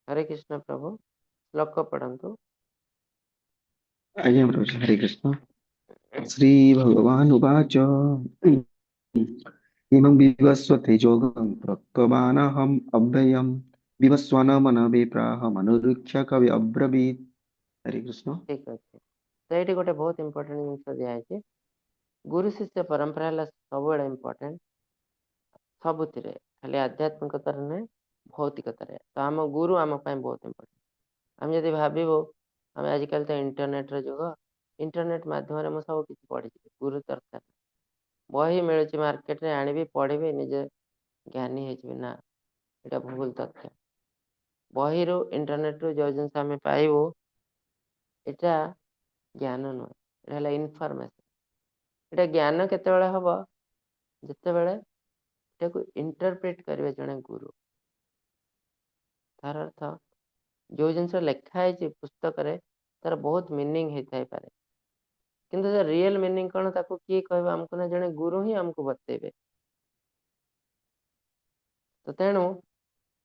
Speaker 3: ହରେ କୃଷ୍ଣ ପ୍ରଭୁ, ଶ୍ଲୋକ ପଢନ୍ତୁ।
Speaker 2: ଆଜ୍ଞା ପ୍ରଭୁ, ହରେ କୃଷ୍ଣ। ଶ୍ରୀ ଭଗବାନ ଉବାଚ ଇମଂ ବିବସ୍ୱତେ ଯୋଗଂ ପ୍ରୋକ୍ତବାନହମ୍ ଅବ୍ୟୟମ୍ ବିଭସ୍ୱାନ ମନବେ ପ୍ରାହ ମନୁରୁକ୍ଷ କବି ଅବ୍ରବୀତ। ହରେ କୃଷ୍ଣ।
Speaker 3: ଠିକ ଅଛି। ତ ଏଇଠି ଗୋଟେ ବହୁତ ଇମ୍ପୋର୍ଟାଣ୍ଟ ଜିନିଷ ଦିଆହେଇଛି। ଗୁରୁ ଶିଷ୍ୟ ପରମ୍ପରା ହେଲା ସବୁବେଳେ ଇମ୍ପୋର୍ଟାଣ୍ଟ, ସବୁଥିରେ, ଖାଲି ଆଧ୍ୟାତ୍ମିକତାରେ ନୁହେଁ, ଭୌତିକତାରେ। ତ ଆମ ଗୁରୁ ଆମ ପାଇଁ ବହୁତ ଇମ୍ପୋର୍ଟାଣ୍ଟ। ଆମେ ଯଦି ଭାବିବୁ, ଆମେ ଆଜିକାଲି ତ ଇଣ୍ଟରନେଟର ଯୁଗ, ଇଣ୍ଟରନେଟ ମାଧ୍ୟମରେ ମୁଁ ସବୁ କିଛି ପଢିଯିବି, ଗୁରୁ ଦରକାର, ବହି ମିଳୁଛି ମାର୍କେଟରେ, ଆଣିବି ପଢିବି, ନିଜେ ଜ୍ଞାନୀ ହେଇଯିବି, ନା, ଏଇଟା ଭୁଲ ତଥ୍ୟ। ବହିରୁ ଇଣ୍ଟରନେଟରୁ ଯୋଉ ଜିନିଷ ଆମେ ପାଇବୁ ଏଇଟା ଜ୍ଞାନ ନୁହେଁ, ଏଇଟା ହେଲା ଇନଫର୍ମେସନ। ଏଇଟା ଜ୍ଞାନ କେତେବେଳେ ହବ? ଯେତେବେଳେ ଏଟାକୁ ଇଣ୍ଟରପ୍ରିଟ କରିବେ ଜଣେ ଗୁରୁ। ତାର ଅର୍ଥ ଯୋଉ ଜିନିଷ ଲେଖା ହେଇଛି ପୁସ୍ତକରେ ତାର ବହୁତ ମିନିଂ ହେଇଥାଇପାରେ, କିନ୍ତୁ ରିଏଲ ମିନିଂ କଣ ତାକୁ କିଏ କହିବ ଆମକୁ? ନା ଜଣେ ଗୁରୁ ହିଁ ଆମକୁ ବତେଇବେ। ତ ତେଣୁ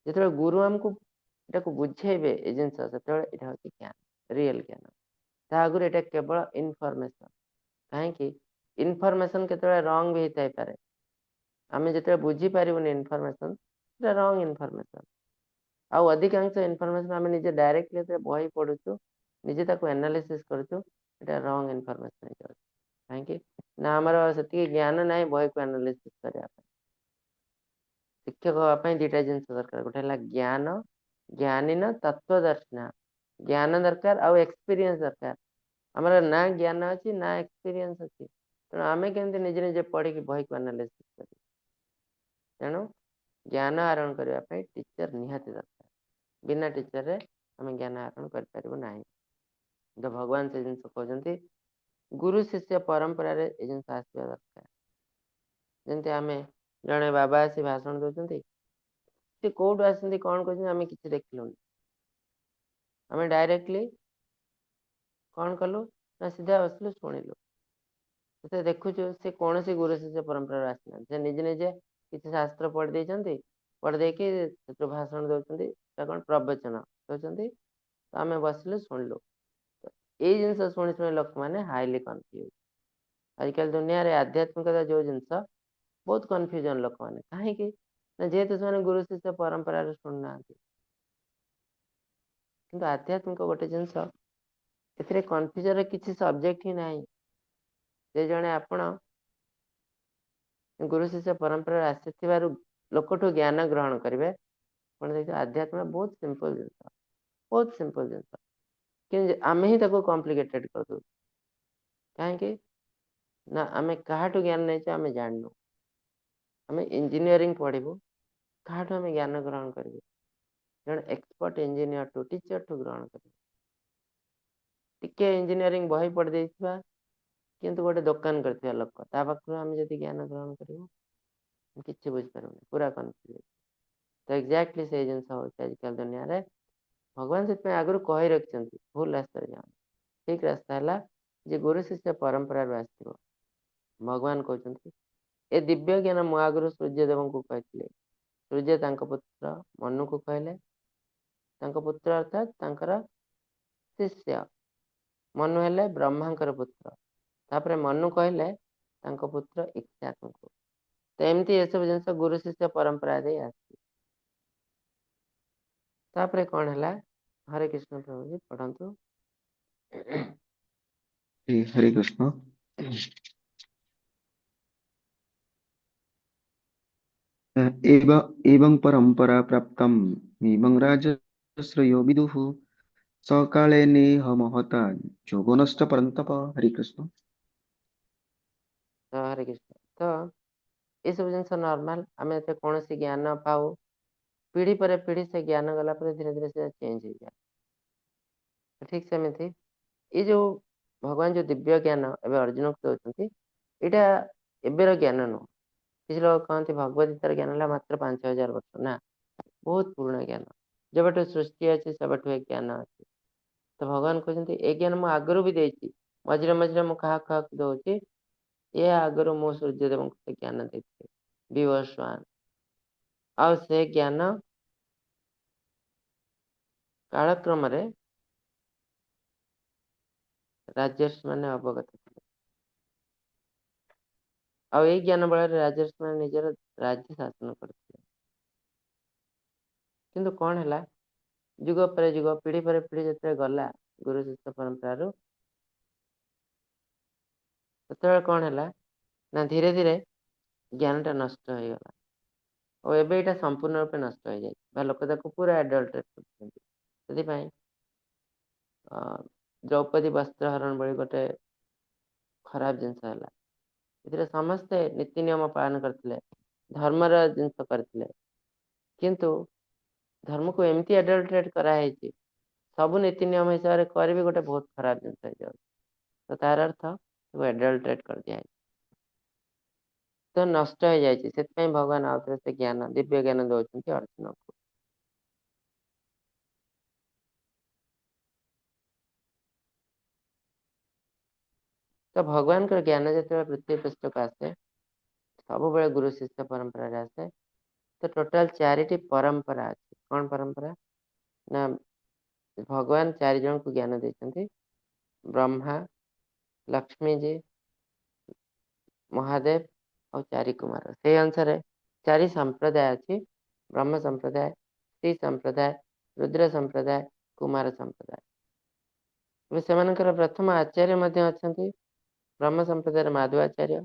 Speaker 3: ଯେତେବେଳେ ଗୁରୁ ଆମକୁ ଏଟାକୁ ବୁଝେଇବେ ଏ ଜିନିଷ, ସେତେବେଳେ ଏଇଟା ହଉଛି ଜ୍ଞାନ, ରିଏଲ ଜ୍ଞାନ। ତା ଆଗରୁ ଏଇଟା କେବଳ ଇନଫର୍ମେସନ। କାହିଁକି ଇନଫର୍ମେସନ କେତେବେଳେ ରଙ୍ଗ ବି ହେଇଥାଇପାରେ, ଆମେ ଯେତେବେଳେ ବୁଝିପାରିବୁନି ଇନଫର୍ମେସନ, ସେଟା ରଙ୍ଗ ଇନଫର୍ମେସନ। ଆଉ ଅଧିକାଂଶ ଇନଫର୍ମେସନ ଆମେ ନିଜେ ଡାଇରେକ୍ଟଲି ଯେତେବେଳେ ବହି ପଢୁଛୁ, ନିଜେ ତାକୁ ଆନାଲିସିସ୍ କରୁଛୁ, ଏଇଟା ରଙ୍ଗ ଇନଫର୍ମେସନ ହେଇଯାଉଛି। କାହିଁକି ନା ଆମର ସେତିକି ଜ୍ଞାନ ନାହିଁ ବହିକୁ ଆନାଲିସିସ୍ କରିବା ପାଇଁ। ଶିକ୍ଷକ ହବା ପାଇଁ ଦିଟା ଜିନିଷ ଦରକାର, ଗୋଟେ ହେଲା ଜ୍ଞାନ, ଜ୍ଞାନୀନ ତତ୍ଵଦର୍ଶିନା, ଜ୍ଞାନ ଦରକାର ଆଉ ଏକ୍ସପିରିଏନ୍ସ ଦରକାର। ଆମର ନା ଜ୍ଞାନ ଅଛି ନା ଏକ୍ସପିରିଏନ୍ସ ଅଛି, ତେଣୁ ଆମେ କେମିତି ନିଜେ ନିଜେ ପଢିକି ବହିକୁ ଆନାଲିସିସ୍ କରିବୁ? ତେଣୁ ଜ୍ଞାନ ଆହରଣ କରିବା ପାଇଁ ଟିଚର ନିହାତି ଦରକାର। ବିନା ଟିଚରରେ ଆମେ ଜ୍ଞାନ ଆହରଣ କରିପାରିବୁ ନାହିଁ। ତ ଭଗବାନ ସେ ଜିନିଷ କହୁଛନ୍ତି, ଗୁରୁ ଶିଷ୍ୟ ପରମ୍ପରାରେ ଏ ଜିନିଷ ଆସିବା ଦରକାର। ଯେମିତି ଆମେ ଜଣେ ବାବା ଆସି ଭାଷଣ ଦଉଛନ୍ତି, ସେ କୋଉଠୁ ଆସନ୍ତି କଣ କରୁଛନ୍ତି ଆମେ କିଛି ଦେଖିଲୁନି, ଆମେ ଡାଇରେକ୍ଟଲି କଣ କଲୁ ନା ସିଧା ବସିଲୁ ଶୁଣିଲୁ। ସେ ଦେଖୁଛୁ ସେ କୌଣସି ଗୁରୁ ଶିଷ୍ୟ ପରମ୍ପରାରୁ ଆସିନାହାନ୍ତି, ସେ ନିଜେ ନିଜେ କିଛି ଶାସ୍ତ୍ର ପଢି ଦେଇଛନ୍ତି, ପଢି ଦେଇକି ସେଥିରୁ ଭାଷଣ ଦଉଛନ୍ତି, ସେଟା କଣ ପ୍ରବଚନ ଦଉଛନ୍ତି। ତ ଆମେ ବସିଲୁ ଶୁଣିଲୁ। ଏଇ ଜିନିଷ ଶୁଣି ଶୁଣି ଲୋକମାନେ ହାଇଲି କନଫ୍ୟୁଜ। ଆଜିକାଲି ଦୁନିଆରେ ଆଧ୍ୟାତ୍ମିକତା ଯୋଉ ଜିନିଷ ବହୁତ କନଫ୍ୟୁଜନ ଲୋକମାନେ। କାହିଁକି ନା ଯେହେତୁ ସେମାନେ ଗୁରୁ ଶିଷ୍ୟ ପରମ୍ପରାରୁ ଶୁଣୁନାହାନ୍ତି। କିନ୍ତୁ ଆଧ୍ୟାତ୍ମିକ ଗୋଟେ ଜିନିଷ, ଏଥିରେ କନଫ୍ୟୁଜନର କିଛି ସବଜେକ୍ଟ ହିଁ ନାହିଁ। ଯେ ଜଣେ ଆପଣ ଗୁରୁ ଶିଷ୍ୟ ପରମ୍ପରାରେ ଆସିଥିବାରୁ ଲୋକଠୁ ଜ୍ଞାନ ଗ୍ରହଣ କରିବେ, ଆପଣ ଦେଖିବେ ଆଧ୍ୟାତ୍ମ ବହୁତ ସିମ୍ପଲ ଜିନିଷ, ବହୁତ ସିମ୍ପଲ ଜିନିଷ, କିନ୍ତୁ ଆମେ ହିଁ ତାକୁ କମ୍ପ୍ଲିକେଟେଡ କରିଦଉଛୁ। କାହିଁକି ନା ଆମେ କାହାଠୁ ଜ୍ଞାନ ନେଇଛୁ ଆମେ ଜାଣିନୁ। ଆମେ ଇଞ୍ଜିନିୟରିଂ ପଢିବୁ, କାହାଠୁ ଆମେ ଜ୍ଞାନ ଗ୍ରହଣ କରିବୁ? ଜଣେ ଏକ୍ସପର୍ଟ ଇଞ୍ଜିନିୟରଠୁ, ଟିଚରଠୁ ଗ୍ରହଣ କରିବୁ। ଟିକେ ଇଞ୍ଜିନିୟରିଂ ବହି ପଢି ଦେଇଥିବା କିନ୍ତୁ ଗୋଟେ ଦୋକାନ କରିଥିବା ଲୋକ, ତା ପାଖରୁ ଆମେ ଯଦି ଜ୍ଞାନ ଗ୍ରହଣ କରିବୁ କିଛି ବୁଝିପାରିବୁନି, ପୁରା କନଫ୍ୟୁଜ। ତ ଏକ୍ଜାକ୍ଟଲି ସେଇ ଜିନିଷ ହଉଛି ଆଜିକାଲି ଦୁନିଆରେ। ଭଗବାନ ସେଥିପାଇଁ ଆଗରୁ କହି ରଖିଛନ୍ତି ଭୁଲ ରାସ୍ତାରେ ଯାଅନି, ଠିକ ରାସ୍ତା ହେଲା ଯେ ଗୁରୁ ଶିଷ୍ୟ ପରମ୍ପରାରୁ ଆସିଥିବ। ଭଗବାନ କହୁଛନ୍ତି ଏ ଦିବ୍ୟ ଜ୍ଞାନ ମୁଁ ଆଗରୁ ସୂର୍ଯ୍ୟଦେବଙ୍କୁ କହିଥିଲି, ସୂର୍ଯ୍ୟ ତାଙ୍କ ପୁତ୍ର ମନୁକୁ କହିଲେ, ତାଙ୍କ ପୁତ୍ର ଅର୍ଥାତ୍ ତାଙ୍କର ଶିଷ୍ୟ ମନୁ ହେଲେ ବ୍ରହ୍ମାଙ୍କର ପୁତ୍ର, ତାପରେ ମନୁ କହିଲେ ତାଙ୍କ ପୁତ୍ର ଇକ୍ଷ୍ୱାକୁଙ୍କୁ। ତ ଏମିତି ଏସବୁ ଜିନିଷ ଗୁରୁ ଶିଷ୍ୟ ପରମ୍ପରା ଦେଇ ଆସିଛି। ତାପରେ କଣ ହେଲା? ହରେ କୃଷ୍ଣ ପ୍ରଭୁଜୀ ପଢନ୍ତୁ।
Speaker 2: ହରେ କୃଷ୍ଣ। एवं परंपरा प्राप्तम एवं राजश्रयो विदुः सकाले नेह महता ଯୋଗ ନଷ୍ଟ ପରନ୍ତପ। ହରେ କୃଷ୍ଣ।
Speaker 3: ତ ହରେ କୃଷ୍ଣ। ତ ଏସବୁ ଜିନିଷ ନର୍ମାଲ, ଆମେ ଏତେ କୌଣସି ଜ୍ଞାନ ପାଉ, ପିଢି ପରେ ପିଢି ସେ ଜ୍ଞାନ ଗଲା ପରେ ଧୀରେ ଧୀରେ ସେ ଚେଞ୍ଜ ହେଇଯାଏ। ଠିକ ସେମିତି ଏଇ ଯୋଉ ଭଗବାନ ଯୋଉ ଦିବ୍ୟ ଜ୍ଞାନ ଏବେ ଅର୍ଜୁନକୁ ଦଉଛନ୍ତି, ଏଇଟା ଏବେର ଜ୍ଞାନ ନୁହଁ। କିଛି ଲୋକ କହନ୍ତି ଭଗବତ ଗୀତାର ଜ୍ଞାନ ହେଲା ମାତ୍ର 5000 ବର୍ଷ, ନା ବହୁତ ପୁରୁଣା ଜ୍ଞାନ, ଯେବେଠୁ ସୃଷ୍ଟି ଅଛି ସେବେଠୁ ଏ ଜ୍ଞାନ ଅଛି। ତ ଭଗବାନ କହୁଛନ୍ତି ଏ ଜ୍ଞାନ ମୁଁ ଆଗରୁ ବି ଦେଇଛି, ମଝିରେ ମଝିରେ ମୁଁ କାହା କାହାକୁ ଦଉଛି, ଏ ଆଗରୁ ମୁଁ ସୂର୍ଯ୍ୟଦେବଙ୍କୁ ସେ ଜ୍ଞାନ ଦେଇଥିଲି ବିବସ୍ୱାନ, ଆଉ ସେ ଜ୍ଞାନ କାଳକ୍ରମରେ ରାଜର୍ଷି ମାନେ ଅବଗତ ଥିଲେ, ଆଉ ଏଇ ଜ୍ଞାନ ବଳରେ ରାଜର୍ଷି ମାନେ ନିଜର ରାଜ୍ୟ ଶାସନ କରୁଥିଲେ। କିନ୍ତୁ କଣ ହେଲା, ଯୁଗ ପରେ ଯୁଗ, ପିଢି ପରେ ପିଢି ଯେତେବେଳେ ଗଲା ଗୁରୁ ଶିଷ୍ୟ ପରମ୍ପରାରୁ, ସେତେବେଳେ କଣ ହେଲା ନା ଧୀରେ ଧୀରେ ଜ୍ଞାନଟା ନଷ୍ଟ ହେଇଗଲା। ଆଉ ଏବେ ଏଇଟା ସମ୍ପୂର୍ଣ୍ଣ ରୂପେ ନଷ୍ଟ ହେଇଯାଇଛି ବା ଲୋକ ତାକୁ ପୁରା ଆଡଲ୍ଟରେଟ୍ କରୁଛନ୍ତି। ସେଥିପାଇଁ ଦ୍ରୌପଦୀ ବସ୍ତ୍ରହରଣ ଭଳି ଗୋଟେ ଖରାପ ଜିନିଷ ହେଲା। ଏଥିରେ ସମସ୍ତେ ନୀତି ନିୟମ ପାଳନ କରିଥିଲେ, ଧର୍ମର ଜିନିଷ କରିଥିଲେ, କିନ୍ତୁ ଧର୍ମକୁ ଏମିତି ଆଡଲ୍ଟରେଟ୍ କରାହେଇଛି, ସବୁ ନୀତି ନିୟମ ହିସାବରେ କରିବି ଗୋଟେ ବହୁତ ଖରାପ ଜିନିଷ ହେଇଯାଉଛି। ତ ତାର ଅର୍ଥ ତାକୁ ଆଡଲ୍ଟରେଟ୍ କରିଦିଆଯାଇଛି, ତ ନଷ୍ଟ ହେଇଯାଇଛି। ସେଥିପାଇଁ ଭଗବାନ ଆଉ ଥରେ ସେ ଜ୍ଞାନ, ଦିବ୍ୟ ଜ୍ଞାନ ଦଉଛନ୍ତି ଅର୍ଜୁନକୁ। ତ ଭଗବାନଙ୍କର ଜ୍ଞାନ ଯେତେବେଳେ ପୃଥିବୀ ପୃଷ୍ଠକୁ ଆସେ, ସବୁବେଳେ ଗୁରୁ ଶିଷ୍ୟ ପରମ୍ପରାରେ ଆସେ। ତ ଟୋଟାଲ 4ଟି ପରମ୍ପରା ଅଛି। କଣ ପରମ୍ପରା ନା ଭଗବାନ 4 ଜଣଙ୍କୁ ଜ୍ଞାନ ଦେଇଛନ୍ତି, ବ୍ରହ୍ମା, ଲକ୍ଷ୍ମୀଜୀ, ମହାଦେବ ଆଉ 4 କୁମାର। ସେଇ ଅନୁସାରେ 4 ସମ୍ପ୍ରଦାୟ ଅଛି, ବ୍ରହ୍ମ ସମ୍ପ୍ରଦାୟ, ଶ୍ରୀ ସମ୍ପ୍ରଦାୟ, ରୁଦ୍ର ସମ୍ପ୍ରଦାୟ, କୁମାର ସମ୍ପ୍ରଦାୟ। ଏବେ ସେମାନଙ୍କର ପ୍ରଥମ ଆଚାର୍ଯ୍ୟ ମଧ୍ୟ ଅଛନ୍ତି। ବ୍ରହ୍ମ ସମ୍ପ୍ରଦାୟର ମାଧବାଚାର୍ଯ୍ୟ,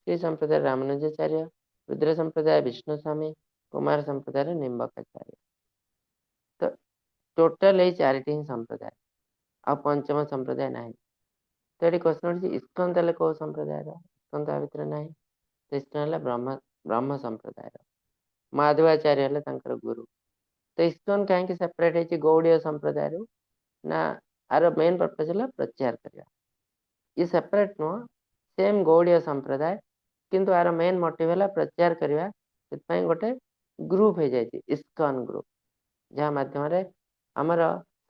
Speaker 3: ଶ୍ରୀ ସମ୍ପ୍ରଦାୟର ରାମାନୁଜାଚାର୍ଯ୍ୟ, ରୁଦ୍ର ସମ୍ପ୍ରଦାୟ ବିଷ୍ଣୁ ସ୍ୱାମୀ, କୁମାର ସମ୍ପ୍ରଦାୟର ନିମ୍ବକାଚାର୍ଯ୍ୟ। ତ ଟୋଟାଲ ଏଇ 4ଟି ହିଁ ସମ୍ପ୍ରଦାୟ, ଆଉ ପଞ୍ଚମ ସମ୍ପ୍ରଦାୟ ନାହିଁ। ତ ଏଠି କ୍ୱେଶ୍ଚନ ଉଠୁଛି, ଇସ୍କନ ତାହେଲେ କୋଉ ସମ୍ପ୍ରଦାୟର? ଇସ୍କନ ତା ଭିତରେ ନାହିଁ। ତ ଇସ୍କନ ହେଲା ବ୍ରହ୍ମ ସମ୍ପ୍ରଦାୟର, ମାଧବାଚାର୍ଯ୍ୟ ହେଲେ ତାଙ୍କର ଗୁରୁ। ତ ଇସ୍କନ କାହିଁକି ସେପାରେଟ ହେଇଛି ଗୌଡ଼ୀୟ ସମ୍ପ୍ରଦାୟରୁ ନା ଆର ମେନ୍ ପର୍ପଜ ହେଲା ପ୍ରଚାର କରିବା। ଇଏ ସେପାରେଟ ନୁହଁ, ସେମ୍ ଗୌଡ଼ୀୟ ସମ୍ପ୍ରଦାୟ, କିନ୍ତୁ ଆର ମେନ୍ ମୋଟିଭ ହେଲା ପ୍ରଚାର କରିବା। ସେଥିପାଇଁ ଗୋଟେ ଗ୍ରୁପ ହେଇଯାଇଛି ଇସ୍କନ ଗ୍ରୁପ, ଯାହା ମାଧ୍ୟମରେ ଆମର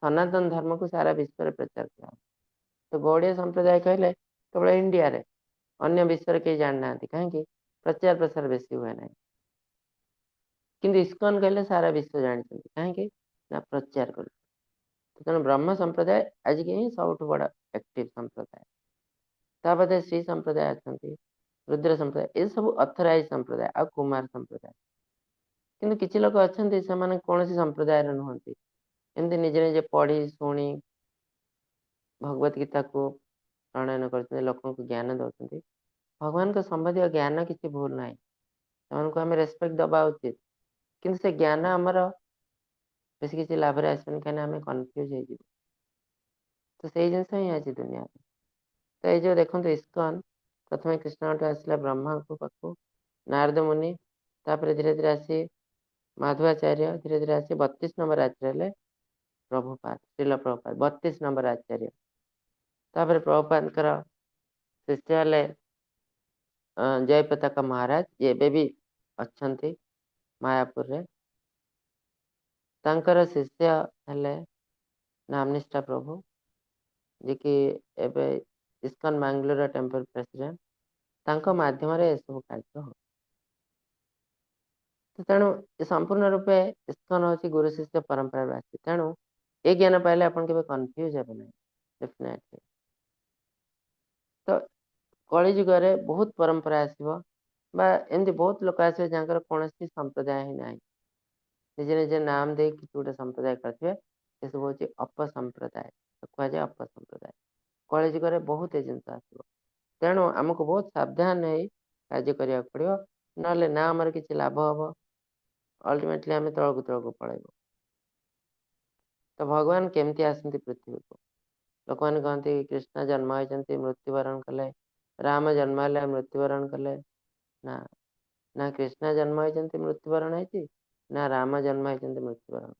Speaker 3: ସନାତନ ଧର୍ମକୁ ସାରା ବିଶ୍ୱରେ ପ୍ରଚାର କରାହବ। ତ ଗୌଡ଼ୀୟ ସମ୍ପ୍ରଦାୟ କହିଲେ କେବଳ ଇଣ୍ଡିଆରେ, ଅନ୍ୟ ବିଶ୍ୱରେ କେହି ଜାଣିନାହାନ୍ତି। କାହିଁକି? ପ୍ରଚାର ପ୍ରସାର ବେଶୀ ହୁଏ ନାହିଁ। କିନ୍ତୁ ଇସ୍କନ କହିଲେ ସାରା ବିଶ୍ୱ ଜାଣିଛନ୍ତି। କାହିଁକି ନା ପ୍ରଚାର କରୁଛନ୍ତି। ତେଣୁ ବ୍ରହ୍ମ ସମ୍ପ୍ରଦାୟ ଆଜିକି ହିଁ ସବୁଠୁ ବଡ଼ ଆକ୍ଟିଭ ସମ୍ପ୍ରଦାୟ। ତା ବାଦେ ଶ୍ରୀ ସମ୍ପ୍ରଦାୟ ଅଛନ୍ତି, ରୁଦ୍ର ସମ୍ପ୍ରଦାୟ, ଏସବୁ ଅଥରାଇଜ ସମ୍ପ୍ରଦାୟ, ଆଉ କୁମାର ସମ୍ପ୍ରଦାୟ। କିନ୍ତୁ କିଛି ଲୋକ ଅଛନ୍ତି ସେମାନେ କୌଣସି ସମ୍ପ୍ରଦାୟର ନୁହନ୍ତି, ଏମିତି ନିଜେ ନିଜେ ପଢି ଶୁଣି ଭଗବତ ଗୀତାକୁ ପ୍ରଣୟନ କରୁଛନ୍ତି, ଲୋକଙ୍କୁ ଜ୍ଞାନ ଦଉଛନ୍ତି। ଭଗବାନଙ୍କ ସମ୍ବନ୍ଧୀୟ ଜ୍ଞାନ କିଛି ଭୁଲ ନାହିଁ, ସେମାନଙ୍କୁ ଆମେ ରେସପେକ୍ଟ ଦବା ଉଚିତ, କିନ୍ତୁ ସେ ଜ୍ଞାନ ଆମର ବେଶୀ କିଛି ଲାଭରେ ଆସିବନି, କାହିଁକିନା ଆମେ କନଫ୍ୟୁଜ ହେଇଯିବୁ। ତ ସେଇ ଜିନିଷ ହିଁ ଅଛି ଦୁନିଆରେ। ତ ଏଇ ଯୋଉ ଦେଖନ୍ତୁ ଇସ୍କନ, ପ୍ରଥମେ କୃଷ୍ଣଙ୍କଠୁ ଆସିଲା ବ୍ରହ୍ମାଙ୍କ ପାଖକୁ, ନାରଦ ମୁନି, ତାପରେ ଧୀରେ ଧୀରେ ଆସି ମାଧବାଚାର୍ଯ୍ୟ, ଧୀରେ ଧୀରେ ଆସି 32 ନମ୍ବର ଆଚାର୍ଯ୍ୟ ହେଲେ ପ୍ରଭୁପାଦ, ଶ୍ରୀଲ ପ୍ରଭୁପାଦ, 32 ନମ୍ବର ଆଚାର୍ଯ୍ୟ। ତାପରେ ପ୍ରଭୁପାଦଙ୍କର ଶିଷ୍ୟ ହେଲେ ଜୟପତାକା ମହାରାଜ, ଯିଏ ଏବେ ବି ଅଛନ୍ତି ମାୟାପୁରରେ। ତାଙ୍କର ଶିଷ୍ୟ ହେଲେ ନାମନିଷ୍ଠା ପ୍ରଭୁ, ଯିଏକି ଏବେ ଇସ୍କନ ବାଙ୍ଗାଲୋରର ଟେମ୍ପଲ ପ୍ରେସିଡେଣ୍ଟ। ତାଙ୍କ ମାଧ୍ୟମରେ ଏସବୁ କାର୍ଯ୍ୟ ହଉଛି। ତେଣୁ ସମ୍ପୂର୍ଣ୍ଣ ରୂପେ ଇସ୍କନ ହଉଛି ଗୁରୁ ଶିଷ୍ୟ ପରମ୍ପରାରୁ ଆସିଛି। ତେଣୁ ଏ ଜ୍ଞାନ ପାଇଲେ ଆପଣ କେବେ କନଫ୍ୟୁଜ ହେବେ ନାହିଁ, ଡେଫିନେଟଲି। ତ କଳିଯୁଗରେ ବହୁତ ପରମ୍ପରା ଆସିବ ବା ଏମିତି ବହୁତ ଲୋକ ଆସିବେ ଯାହାଙ୍କର କୌଣସି ସମ୍ପ୍ରଦାୟ ହିଁ ନାହିଁ, ନିଜେ ନିଜେ ନାମ ଦେଇ କିଛି ଗୋଟେ ସମ୍ପ୍ରଦାୟ କରିଥିବେ। ଏସବୁ ହଉଛି ଅପସମ୍ପ୍ରଦାୟ, କୁହାଯାଏ ଅପସମ୍ପ୍ରଦାୟ। କଳିଯୁଗରେ ବହୁତ ଏ ଜିନିଷ ଆସିବ। ତେଣୁ ଆମକୁ ବହୁତ ସାବଧାନ ହେଇ କାର୍ଯ୍ୟ କରିବାକୁ ପଡିବ, ନହେଲେ ନା ଆମର କିଛି ଲାଭ ହବ, ଅଲ୍ଟିମେଟଲି ଆମେ ତଳକୁ ତଳକୁ ପଳେଇବୁ। ତ ଭଗବାନ କେମିତି ଆସନ୍ତି ପୃଥିବୀକୁ? ଲୋକମାନେ କହନ୍ତି କୃଷ୍ଣ ଜନ୍ମ ହେଇଛନ୍ତି, ମୃତ୍ୟୁବରଣ କଲେ, ରାମ ଜନ୍ମ ହେଲେ, ମୃତ୍ୟୁବରଣ କଲେ। ନା ନା କୃଷ୍ଣ ଜନ୍ମ ହେଇଛନ୍ତି, ମୃତ୍ୟୁବରଣ ହେଇଛି, ନା ରାମ ଜନ୍ମ ହେଇଛନ୍ତି, ମୃତ୍ୟୁବରଣ।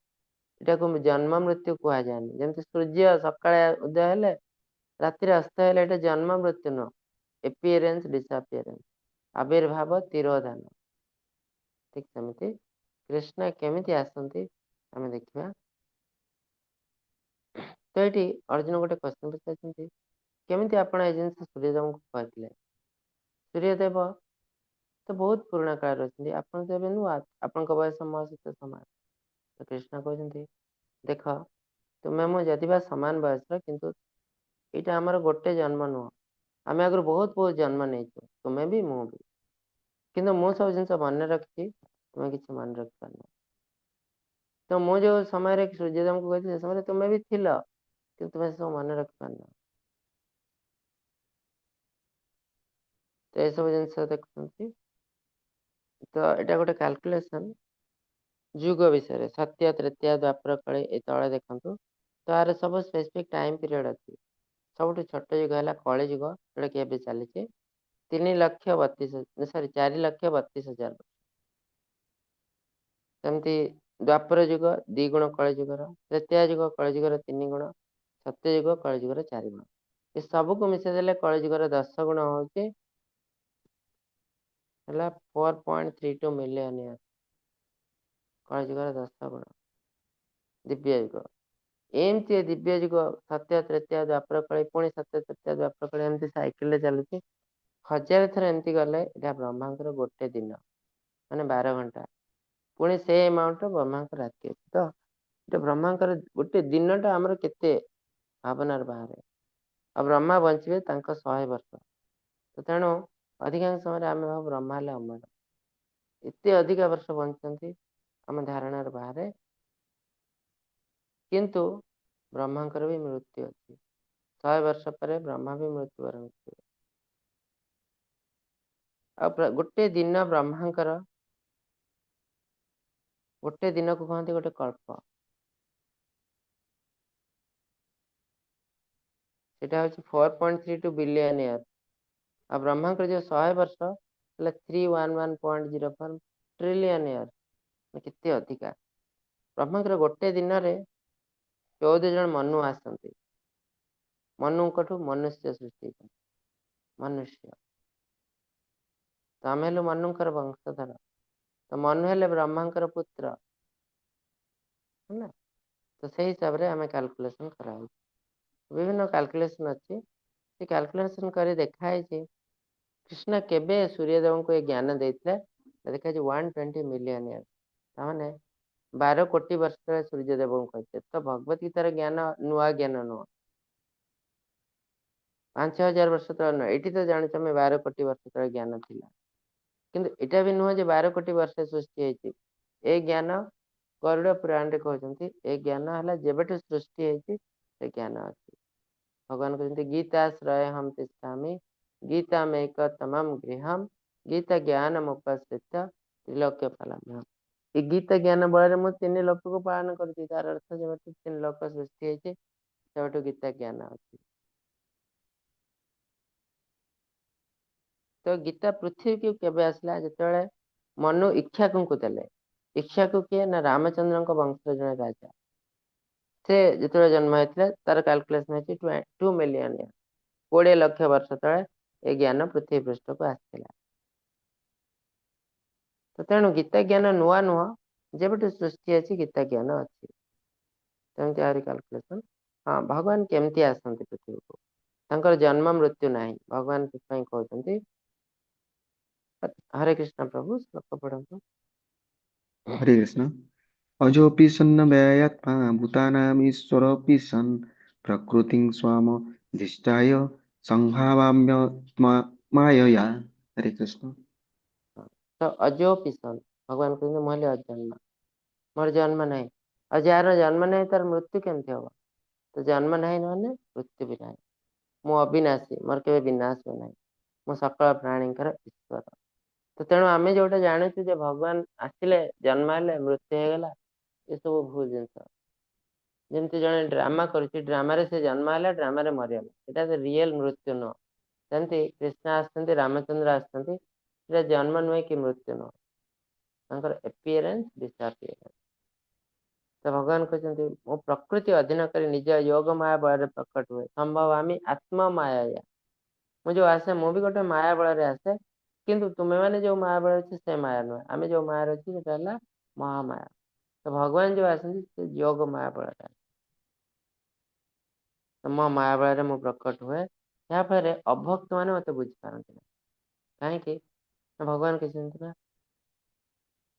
Speaker 3: ଏଟାକୁ ଜନ୍ମ ମୃତ୍ୟୁ କୁହାଯାଏନି। ଯେମିତି ସୂର୍ଯ୍ୟ ସକାଳେ ଉଦୟ ହେଲେ ରାତିରେ ଅସ୍ତ ହେଲେ, ଏଇଟା ଜନ୍ମ ମୃତ୍ୟୁ ନୁହଁ, ଏପିଏରେନ୍ସ ଡିସଆପିଏରେନ୍ସ, ଆବିର୍ଭାବ ତିରୋଧାନ। ଠିକ ସେମିତି କୃଷ୍ଣ କେମିତି ଆସନ୍ତି ଆମେ ଦେଖିବା। ତ ଏଇଠି ଅର୍ଜୁନ ଗୋଟେ କ୍ୱେଶ୍ଚନ ପଚାରିଛନ୍ତି, କେମିତି ଆପଣ ଏ ଜିନିଷ ସୂର୍ଯ୍ୟଦେବଙ୍କୁ କହିଥିଲେ? ସୂର୍ଯ୍ୟଦେବ ତ ବହୁତ ପୁରୁଣା କାଳରେ ଅଛନ୍ତି, ଆପଣ ତ ଏବେ ନୂଆ, ଆପଣଙ୍କ ବୟସ ମୋ ସହିତ ସମାନ। ତ କୃଷ୍ଣ କହୁଛନ୍ତି ଦେଖ, ତୁମେ ମୁଁ ଯଦି ବା ସମାନ ବୟସର, କିନ୍ତୁ ଏଇଟା ଆମର ଗୋଟେ ଜନ୍ମ ନୁହଁ, ଆମେ ଆଗରୁ ବହୁତ ବହୁତ ଜନ୍ମ ନେଇଛୁ, ତୁମେ ବି ମୁଁ ବି, କିନ୍ତୁ ମୁଁ ସବୁ ଜିନିଷ ମନେ ରଖିଛି, ତୁମେ କିଛି ମନେ ରଖିପାରୁନ। ତ ମୁଁ ଯୋଉ ସମୟରେ ସୂର୍ଯ୍ୟଦେବଙ୍କୁ କହିଥିଲି ସେ ସମୟରେ ତୁମେ ବି ଥିଲ, କିନ୍ତୁ ତୁମେ ସବୁ ମନେ ରଖିପାରୁନ। ତ ଏସବୁ ଜିନିଷ ଦେଖୁଛନ୍ତି। ତ ଏଇଟା ଗୋଟେ କାଲକୁଲେସନ ଯୁଗ ବିଷୟରେ, ସତ୍ୟ, ତ୍ରେତୟା, ଦ୍ୱାପର, କଳି। ଏ ତଳେ ଦେଖନ୍ତୁ ତ ଆର ସବୁ ସ୍ପେସିଫିକ ଟାଇମ ପିରିୟଡ ଅଛି। ସବୁଠୁ ଛୋଟ ଯୁଗ ହେଲା କଳି ଯୁଗ, ଯୋଉଟା କି ଏବେ ଚାଲିଛି, 3,32, ସରି 4,32,000 ବର୍ଷ। ସେମିତି ଦ୍ୱାପର ଯୁଗ 2 ଗୁଣ କଳି ଯୁଗର, ତ୍ରେତୟା ଯୁଗ କଳି ଯୁଗର 3 ଗୁଣ, ସତ୍ୟ ଯୁଗ କଳି ଯୁଗର 4 ଗୁଣ। ଏ ସବୁକୁ ମିଶେଇ ଦେଲେ କଳି ଯୁଗର 10 ଗୁଣ ହଉଛି ହେଲା 4.32 ମିଲିୟନ ଇୟର। କଳି ଯୁଗର 10 ଗୁଣ ଦିବ୍ୟ ଯୁଗ। ଏମିତି ଏ ଦିବ୍ୟ ଯୁଗ ସତ୍ୟ, ତ୍ରେତୟା, ଦ୍ୱାପର, କଳି, ପୁଣି ସତ୍ୟ, ତ୍ରେତୟା, ଦ୍ୱାପର, କଳି, ଏମିତି ସାଇକେଲରେ ଚାଲୁଛି। 1000 ଥର ଏମିତି ଗଲେ ଏଇଟା ବ୍ରହ୍ମାଙ୍କର ଗୋଟେ ଦିନ, ମାନେ 12 ଘଣ୍ଟା। ପୁଣି ସେ ଆମାଉଣ୍ଟ ବ୍ରହ୍ମାଙ୍କର ରାତି ଅଛି। ତ ଏଇଟା ବ୍ରହ୍ମାଙ୍କର ଗୋଟେ ଦିନଟା ଆମର କେତେ ଭାବନାର ବାହାରେ। ଆଉ ବ୍ରହ୍ମା ବଞ୍ଚିବେ ତାଙ୍କ 100 ବର୍ଷ। ତ ତେଣୁ ଅଧିକାଂଶ ସମୟରେ ଆମେ ଭାବୁ ବ୍ରହ୍ମା ହେଲେ ଅମର, ଏତେ ଅଧିକା ବର୍ଷ ବଞ୍ଚନ୍ତି ଆମ ଧାରଣାର ବାହାରେ। କିନ୍ତୁ ବ୍ରହ୍ମାଙ୍କର ବି ମୃତ୍ୟୁ ଅଛି। 100 ବର୍ଷ ପରେ ବ୍ରହ୍ମା ବି ମୃତ୍ୟୁବରଣ କରିବେ। ଆଉ ଗୋଟେ ଦିନ ବ୍ରହ୍ମାଙ୍କର, ଗୋଟେ ଦିନକୁ କହନ୍ତି ଗୋଟେ କଳ୍ପ। ସେଟା ହଉଛି 4.32 ବିଲିୟନ ଇୟର। ଆଉ ବ୍ରହ୍ମାଙ୍କର ଯୋଉ 100 ବର୍ଷ ହେଲା 311.04 ଟ୍ରିଲିୟନ ଇୟର, କେତେ ଅଧିକା। ବ୍ରହ୍ମାଙ୍କର ଗୋଟେ ଦିନରେ 14 ଜଣ ମନୁ ଆସନ୍ତି। ମନୁଙ୍କଠୁ ମନୁଷ୍ୟ ସୃଷ୍ଟି ହେଇଛନ୍ତି, ମନୁଷ୍ୟ। ତ ଆମେ ହେଲୁ ମନୁଙ୍କର ବଂଶଧର। ତ ମନୁ ହେଲେ ବ୍ରହ୍ମାଙ୍କର ପୁତ୍ର, ହେଲା। ତ ସେଇ ହିସାବରେ ଆମେ କାଲକୁଲେସନ କରାହଉଛି। ବିଭିନ୍ନ କାଲକୁଲେସନ ଅଛି। ସେ କାଲକୁଲେସନ କରି ଦେଖା ହେଇଛି କୃଷ୍ଣ କେବେ ସୂର୍ଯ୍ୟଦେବଙ୍କୁ ଏ ଜ୍ଞାନ ଦେଇଥିଲେ, ଦେଖା ହେଇଛି 120 ମିଲିୟନ ଇୟର, ତାମାନେ 12 କୋଟି ବର୍ଷ ତଳେ ସୂର୍ଯ୍ୟଦେବଙ୍କୁ କହିଥିଲେ। ତ ଭଗବତ ଗୀତାର ଜ୍ଞାନ ନୂଆ ଜ୍ଞାନ ନୁହଁ, 5000 ବର୍ଷ ତଳେ ନୁହଁ। ଏଇଠି ତ ଜାଣୁଛୁ ଆମେ 12 କୋଟି ବର୍ଷ ତଳେ ଜ୍ଞାନ ଥିଲା, କିନ୍ତୁ ଏଇଟା ବି ନୁହଁ ଯେ 12 କୋଟି ବର୍ଷ ସୃଷ୍ଟି ହେଇଛି। ଏ ଜ୍ଞାନ ଗରୁଡ଼ ପୁରାଣରେ କହୁଛନ୍ତି ଏ ଜ୍ଞାନ ହେଲା ଯେବେଠୁ ସୃଷ୍ଟି ହେଇଛି ସେ ଜ୍ଞାନ ଅଛି। ଭଗବାନ କହୁଛନ୍ତି ଗୀତାଶ୍ରୟ ହମ ତିଷ୍ଠାମି ଗୀତା ମେକ ତମମ ଗୃହମ ଗୀତା ଜ୍ଞାନ ମୁପଶ୍ରିତ ତ୍ରିଲୋକ୍ୟ ପାଳନ। ଏ ଗୀତା ଜ୍ଞାନ ବଳରେ ମୁଁ 3 ଲୋକକୁ ପାଳନ କରୁଛି। ତାର ଅର୍ଥ ଯେବେଠୁ 3 ଲୋକ ସୃଷ୍ଟି ହେଇଛି ସେବେଠୁ ଗୀତା ଜ୍ଞାନ ଅଛି। ତ ଗୀତା ପୃଥିବୀକୁ କେବେ ଆସିଲା? ଯେତେବେଳେ ମନୁ ଇକ୍ଷ୍ୱାକୁଙ୍କୁ ଦେଲେ। ଇକ୍ଷ୍ୱାକୁ କିଏ ନା ରାମଚନ୍ଦ୍ରଙ୍କ ବଂଶର ଜଣେ ରାଜା। ସେ ଯେତେବେଳେ ଜନ୍ମ ହେଇଥିଲେ ତାର କାଲକୁଲେସନ ହେଇଛି 2 ମିଲିୟନ ଇୟର, 20 ଲକ୍ଷ ବର୍ଷ ତଳେ ଏ ଜ୍ଞାନ ପୃଥିବୀ ପୃଷ୍ଠକୁ ଆସିଥିଲା। ତ ତେଣୁ ଗୀତା ଜ୍ଞାନ ନୂଆ ନୁହଁ, ଯେବେଠୁ ସୃଷ୍ଟି ଅଛି ଗୀତା ଜ୍ଞାନ ଅଛି। ସେମିତି ଆହୁରି କାଲକୁଲେସନ। ହଁ, ଭଗବାନ କେମିତି ଆସନ୍ତି ପୃଥିବୀକୁ? ତାଙ୍କର ଜନ୍ମ ମୃତ୍ୟୁ ନାହିଁ। ଭଗବାନ ସେଥିପାଇଁ କହୁଛନ୍ତି। ହରେ କୃଷ୍ଣ ପ୍ରଭୁ, ଶ୍ଲୋକ ପଢନ୍ତୁ।
Speaker 2: ହରେ କୃଷ୍ଣ। ଅଜୋପି ସନ୍ନ ବ୍ୟୟାତ୍ମା ଭୂତାନାମ ଈଶ୍ୱରୋପି ସନ୍ ପ୍ରକୃତିଂ ସ୍ୱାମ ଧିଷ୍ଠାୟ ସଂଭାବାମ୍ୟ ମାୟୟା। ହରେ କୃଷ୍ଣ।
Speaker 3: ତ ଅଜୋପି ସନ୍, ଭଗବାନ କହୁଛନ୍ତି ମୁଁ ହେଲି ଅଜନ୍ମା, ମୋର ଜନ୍ମ ନାହିଁ। ଆଉ ଯାହାର ଜନ୍ମ ନାହିଁ ତାର ମୃତ୍ୟୁ କେମିତି ହବ? ତ ଜନ୍ମ ନାହିଁ ମାନେ ମୃତ୍ୟୁ ବି ନାହିଁ। ମୁଁ ଅବିନାଶୀ, ମୋର କେବେ ବିନାଶ ହୁଏ ନାହିଁ। ମୁଁ ସକଳ ପ୍ରାଣୀଙ୍କର ଈଶ୍ୱର। ତ ତେଣୁ ଆମେ ଯୋଉଟା ଜାଣୁଛୁ ଯେ ଭଗବାନ ଆସିଲେ, ଜନ୍ମ ହେଲେ, ମୃତ୍ୟୁ ହେଇଗଲା, ଏସବୁ ଭୁଲ ଜିନିଷ। ଯେମିତି ଜଣେ ଡ୍ରାମା କରୁଛି, ଡ୍ରାମାରେ ସେ ଜନ୍ମ ହେଲା, ଡ୍ରାମାରେ ମରିଗଲା, ଏଇଟା ତ ରିଏଲ ମୃତ୍ୟୁ ନୁହଁ। ସେମିତି କୃଷ୍ଣ ଆସିଛନ୍ତି, ରାମଚନ୍ଦ୍ର ଆସିଛନ୍ତି, ସେଟା ଜନ୍ମ ନୁହେଁ କି ମୃତ୍ୟୁ ନୁହଁ, ତାଙ୍କର ଏପିୟରେନ୍ସ ଡିସଆପିୟରେନ୍ସ। ତ ଭଗବାନ କହୁଛନ୍ତି ମୁଁ ପ୍ରକୃତି ଅଧୀନ କରି ନିଜ ଯୋଗ ମାୟା ବଳରେ ପ୍ରକଟ ହୁଏ। ସମ୍ଭବାମି ଆତ୍ମ ମାୟା, ମୁଁ ଯୋଉ ଆସେ ମୁଁ ବି ଗୋଟେ ମାୟା ବଳରେ ଆସେ, କିନ୍ତୁ ତୁମେ ମାନେ ଯୋଉ ମାୟା ବଳରେ ଅଛି ସେ ମାୟା ନୁହେଁ। ଆମେ ଯୋଉ ମାୟାରେ ଅଛି ସେଟା ହେଲା ମହାମାୟା। ତ ଭଗବାନ ଯୋଉ ଆସନ୍ତି ସେ ଯୋଗ ମାୟା ବଳରେ ଆସନ୍ତି। ତ ମୋ ମାୟା ବଳରେ ମୁଁ ପ୍ରକଟ ହୁଏ, ଯାହାଫଳରେ ଅଭକ୍ତ ମାନେ ମତେ ବୁଝିପାରନ୍ତି ନାହିଁ। କାହିଁକି ନା ଭଗବାନ କହିଛନ୍ତି ନା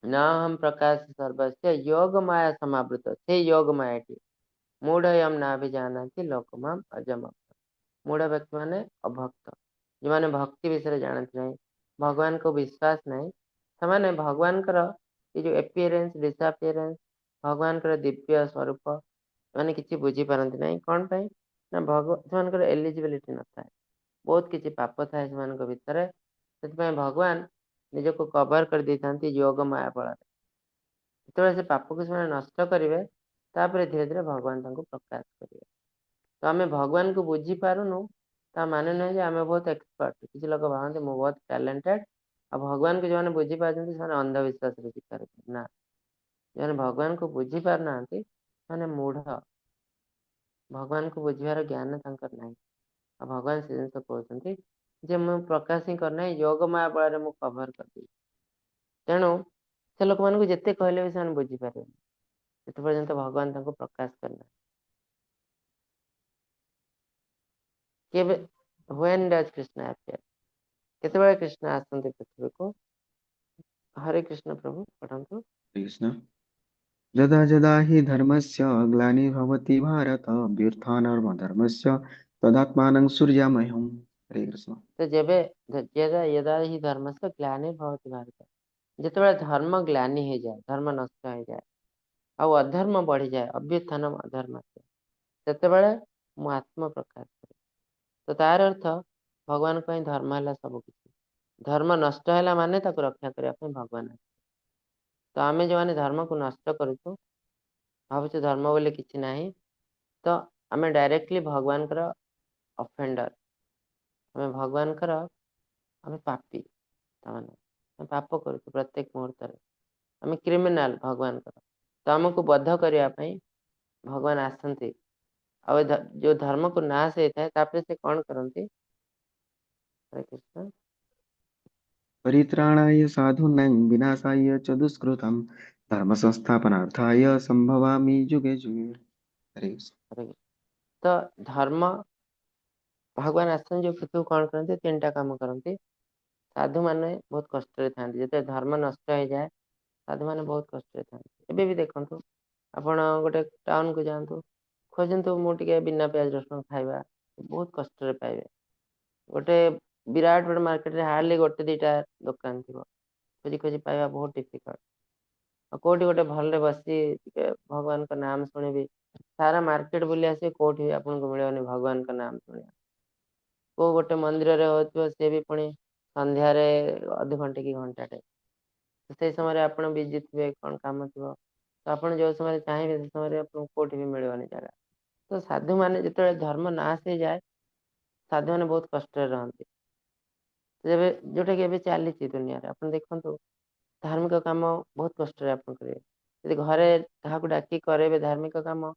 Speaker 3: ନା ହମ ପ୍ରକାଶ ସର୍ବସ୍ୟ ଯୋଗ ମାୟା ସମାବୃତ, ସେଇ ଯୋଗ ମାୟାଟି ମୂଢ଼ୟମ ନାଭିଜାନାନ୍ତି ଲୋକମାମ ଅଜମ। ମୂଢ଼ ବ୍ୟକ୍ତି ମାନେ ଅଭକ୍ତ, ଯେଉଁମାନେ ଭକ୍ତି ବିଷୟରେ ଜାଣନ୍ତି ନାହିଁ, ଭଗବାନଙ୍କୁ ବିଶ୍ୱାସ ନାହିଁ, ସେମାନେ ଭଗବାନଙ୍କର ଏ ଯୋଉ ଏପିୟରେନ୍ସ ଡିସଆପିୟରେନ୍ସ ଭଗବାନଙ୍କର ଦିବ୍ୟ ସ୍ୱରୂପ ଏମାନେ କିଛି ବୁଝିପାରନ୍ତି ନାହିଁ। କଣ ପାଇଁ ନା ସେମାନଙ୍କର ଏଲିଜିବିଲିଟି ନଥାଏ, ବହୁତ କିଛି ପାପ ଥାଏ ସେମାନଙ୍କ ଭିତରେ। ସେଥିପାଇଁ ଭଗବାନ ନିଜକୁ କଭର କରିଦେଇଥାନ୍ତି ଯୋଗ ମାୟା ବଳରେ। ଯେତେବେଳେ ସେ ପାପକୁ ସେମାନେ ନଷ୍ଟ କରିବେ, ତାପରେ ଧୀରେ ଧୀରେ ଭଗବାନ ତାଙ୍କୁ ପ୍ରକାଶ କରିବେ। ତ ଆମେ ଭଗବାନଙ୍କୁ ବୁଝିପାରୁନୁ ତା ମାନେ ନୁହେଁ ଯେ ଆମେ ବହୁତ ଏକ୍ସପର୍ଟ। କିଛି ଲୋକ ଭାବନ୍ତି ମୁଁ ବହୁତ ଟ୍ୟାଲେଣ୍ଟେଡ, ଆଉ ଭଗବାନଙ୍କୁ ଯୋଉମାନେ ବୁଝିପାରୁଛନ୍ତି ସେମାନେ ଅନ୍ଧବିଶ୍ୱାସରେ ଶିକାର। ନା, ଯେଉଁମାନେ ଭଗବାନଙ୍କୁ ବୁଝି ପାରୁନାହାନ୍ତି ସେମାନେ ମୂଢ, ଭଗବାନଙ୍କୁ ବୁଝିବାର ଜ୍ଞାନ ତାଙ୍କର ନାହିଁ। ଆଉ ଭଗବାନ ସେ ଜିନିଷ କହୁଛନ୍ତି ଯେ ମୁଁ ପ୍ରକାଶ ହିଁ କରିନାହିଁ, ଯୋଗ ମାୟା ବଳରେ ମୁଁ କଭର କରିଦେଇଛି। ତେଣୁ ସେ ଲୋକମାନଙ୍କୁ ଯେତେ କହିଲେ ବି ସେମାନେ ବୁଝିପାରିବେନି, ଯେତେ ପର୍ଯ୍ୟନ୍ତ ଭଗବାନ ତାଙ୍କୁ ପ୍ରକାଶ କରିନାହାନ୍ତି। କେବେ when does Krishna appear? କେତେବେଳେ କୃଷ୍ଣ ଆସନ୍ତି ପୃଥିବୀକୁ? ହରେ କୃଷ୍ଣ ପ୍ରଭୁ ପଢନ୍ତୁ।
Speaker 2: ହରେ କୃଷ୍ଣ। ଯଦା ଯଦା हि ଧର୍ମସ୍ୟ ଗ୍ଲାନିର୍ଭବତି ଭାରତ ଅଭ୍ୟୁତ୍ଥାନମଧର୍ମସ୍ୟ ତଦାତ୍ମାନଂ ସୃଜାମ୍ୟହम्। ହରେ କୃଷ୍ଣ।
Speaker 3: ତ ଯେବେ ଯଦା ଯଦା ହି ଧର୍ମସ୍ୟ ଗ୍ଲାନିର୍ଭବତି ଭାରତ, ଯେତେବେଳେ ଧର୍ମ ଗ୍ଲାନି ହେଇଯାଏ, ଧର୍ମ ନଷ୍ଟ ହେଇଯାଏ ଆଉ ଅଧର୍ମ ବଢିଯାଏ, ଅଭ୍ୟୁତ୍ଥାନ ଅଧର୍ମ, ସେତେବେଳେ ମୁଁ ଆତ୍ମପ୍ରକାଶ କରେ। ତ ତାର ଅର୍ଥ ଭଗବାନଙ୍କ ପାଇଁ ଧର୍ମ ହେଲା ସବୁ କିଛି। ଧର୍ମ ନଷ୍ଟ ହେଲା ମାନେ ତାକୁ ରକ୍ଷା କରିବା ପାଇଁ ଭଗବାନ ଆସନ୍ତି। ତ ଆମେ ଯୋଉମାନେ ଧର୍ମକୁ ନଷ୍ଟ କରୁଛୁ, ଭାବୁଛୁ ଧର୍ମ ବୋଲି କିଛି ନାହିଁ, ତ ଆମେ ଡାଇରେକ୍ଟଲି ଭଗବାନଙ୍କର ଅଫେଣ୍ଡର, ଆମେ ଭଗବାନଙ୍କର ଆମେ ପାପୀ, ତାମାନେ ଆମେ ପାପ କରୁଛୁ ପ୍ରତ୍ୟେକ ମୁହୂର୍ତ୍ତରେ, ଆମେ କ୍ରିମିନାଲ ଭଗବାନଙ୍କର। ତ ଆମକୁ ବଧ କରିବା ପାଇଁ ଭଗବାନ ଆସନ୍ତି। ଆଉ ଯୋଉ ଧର୍ମକୁ ନାଶ ହେଇଥାଏ ତାପରେ ସେ କଣ କରନ୍ତି? ହରେ କୃଷ୍ଣ।
Speaker 2: ପରିତ୍ରାଣାୟ ସାଧୂନାଂ ବିନାଶାୟ ଚ ଦୁଷ୍କୃତଂ ଧର୍ମ ସଂସ୍ଥାପନାର୍ଥାୟ ସମ୍ଭବାମି ଯୁଗେ ଯୁଗେ। ହରେ କୃଷ୍ଣ।
Speaker 3: ହରେ କୃଷ୍ଣ। ତ ଧର୍ମ ଭଗବାନ ଆସନ୍ତି ଯୋଉ ପୃଥିବୀକୁ କଣ କରନ୍ତି? ତିନିଟା କାମ କରନ୍ତି। ସାଧୁ ମାନେ ବହୁତ କଷ୍ଟରେ ଥାନ୍ତି, ଯେତେବେଳେ ଧର୍ମ ନଷ୍ଟ ହେଇଯାଏ ସାଧୁ ମାନେ ବହୁତ କଷ୍ଟରେ ଥାନ୍ତି। ଏବେ ବି ଦେଖନ୍ତୁ, ଆପଣ ଗୋଟେ ଟାଉନକୁ ଯାଆନ୍ତୁ, ଖୋଜନ୍ତୁ ମୁଁ ଟିକେ ବିନା ପିଆଜ ରସୁଣ ଖାଇବା, ବହୁତ କଷ୍ଟରେ ପାଇବେ। ଗୋଟେ ବିରାଟ ବଡ ମାର୍କେଟରେ ହାର୍ଡଲି ଗୋଟେ ଦିଟା ଦୋକାନ ଥିବ, ଖୋଜି ଖୋଜି ପାଇବା ବହୁତ ଡିଫିକଲ୍ଟ। ଆଉ କୋଉଠି ଗୋଟେ ଭଲରେ ବସି ଟିକେ ଭଗବାନଙ୍କ ନାମ ଶୁଣିବି, ସାରା ମାର୍କେଟ ବୁଲି ଆସିବେ, କୋଉଠି ବି ଆପଣଙ୍କୁ ମିଳିବନି ଭଗବାନଙ୍କ ନାମ ଶୁଣିବା। କୋଉ ଗୋଟେ ମନ୍ଦିରରେ ହଉଥିବ, ସିଏ ବି ପୁଣି ସନ୍ଧ୍ୟାରେ ଅଧଘଣ୍ଟେ କି ଘଣ୍ଟାଟେ, ସେଇ ସମୟରେ ଆପଣ ବିଜି ଥିବେ, କଣ କାମ ଥିବ, ତ ଆପଣ ଯୋଉ ସମୟରେ ଚାହିଁବେ ସେ ସମୟରେ ଆପଣଙ୍କୁ କୋଉଠି ବି ମିଳିବନି ଜାଗା। ତ ସାଧୁ ମାନେ ଯେତେବେଳେ ଧର୍ମ ନାଶ ହେଇଯାଏ, ସାଧୁ ମାନେ ବହୁତ କଷ୍ଟରେ ରହନ୍ତି। ଯେବେ ଯୋଉଟା କି ଏବେ ଚାଲିଛି ଦୁନିଆରେ, ଆପଣ ଦେଖନ୍ତୁ ଧାର୍ମିକ କାମ ବହୁତ କଷ୍ଟରେ ଆପଣ କରିବେ। ଯଦି ଘରେ କାହାକୁ ଡାକି କରେଇବେ ଧାର୍ମିକ କାମ,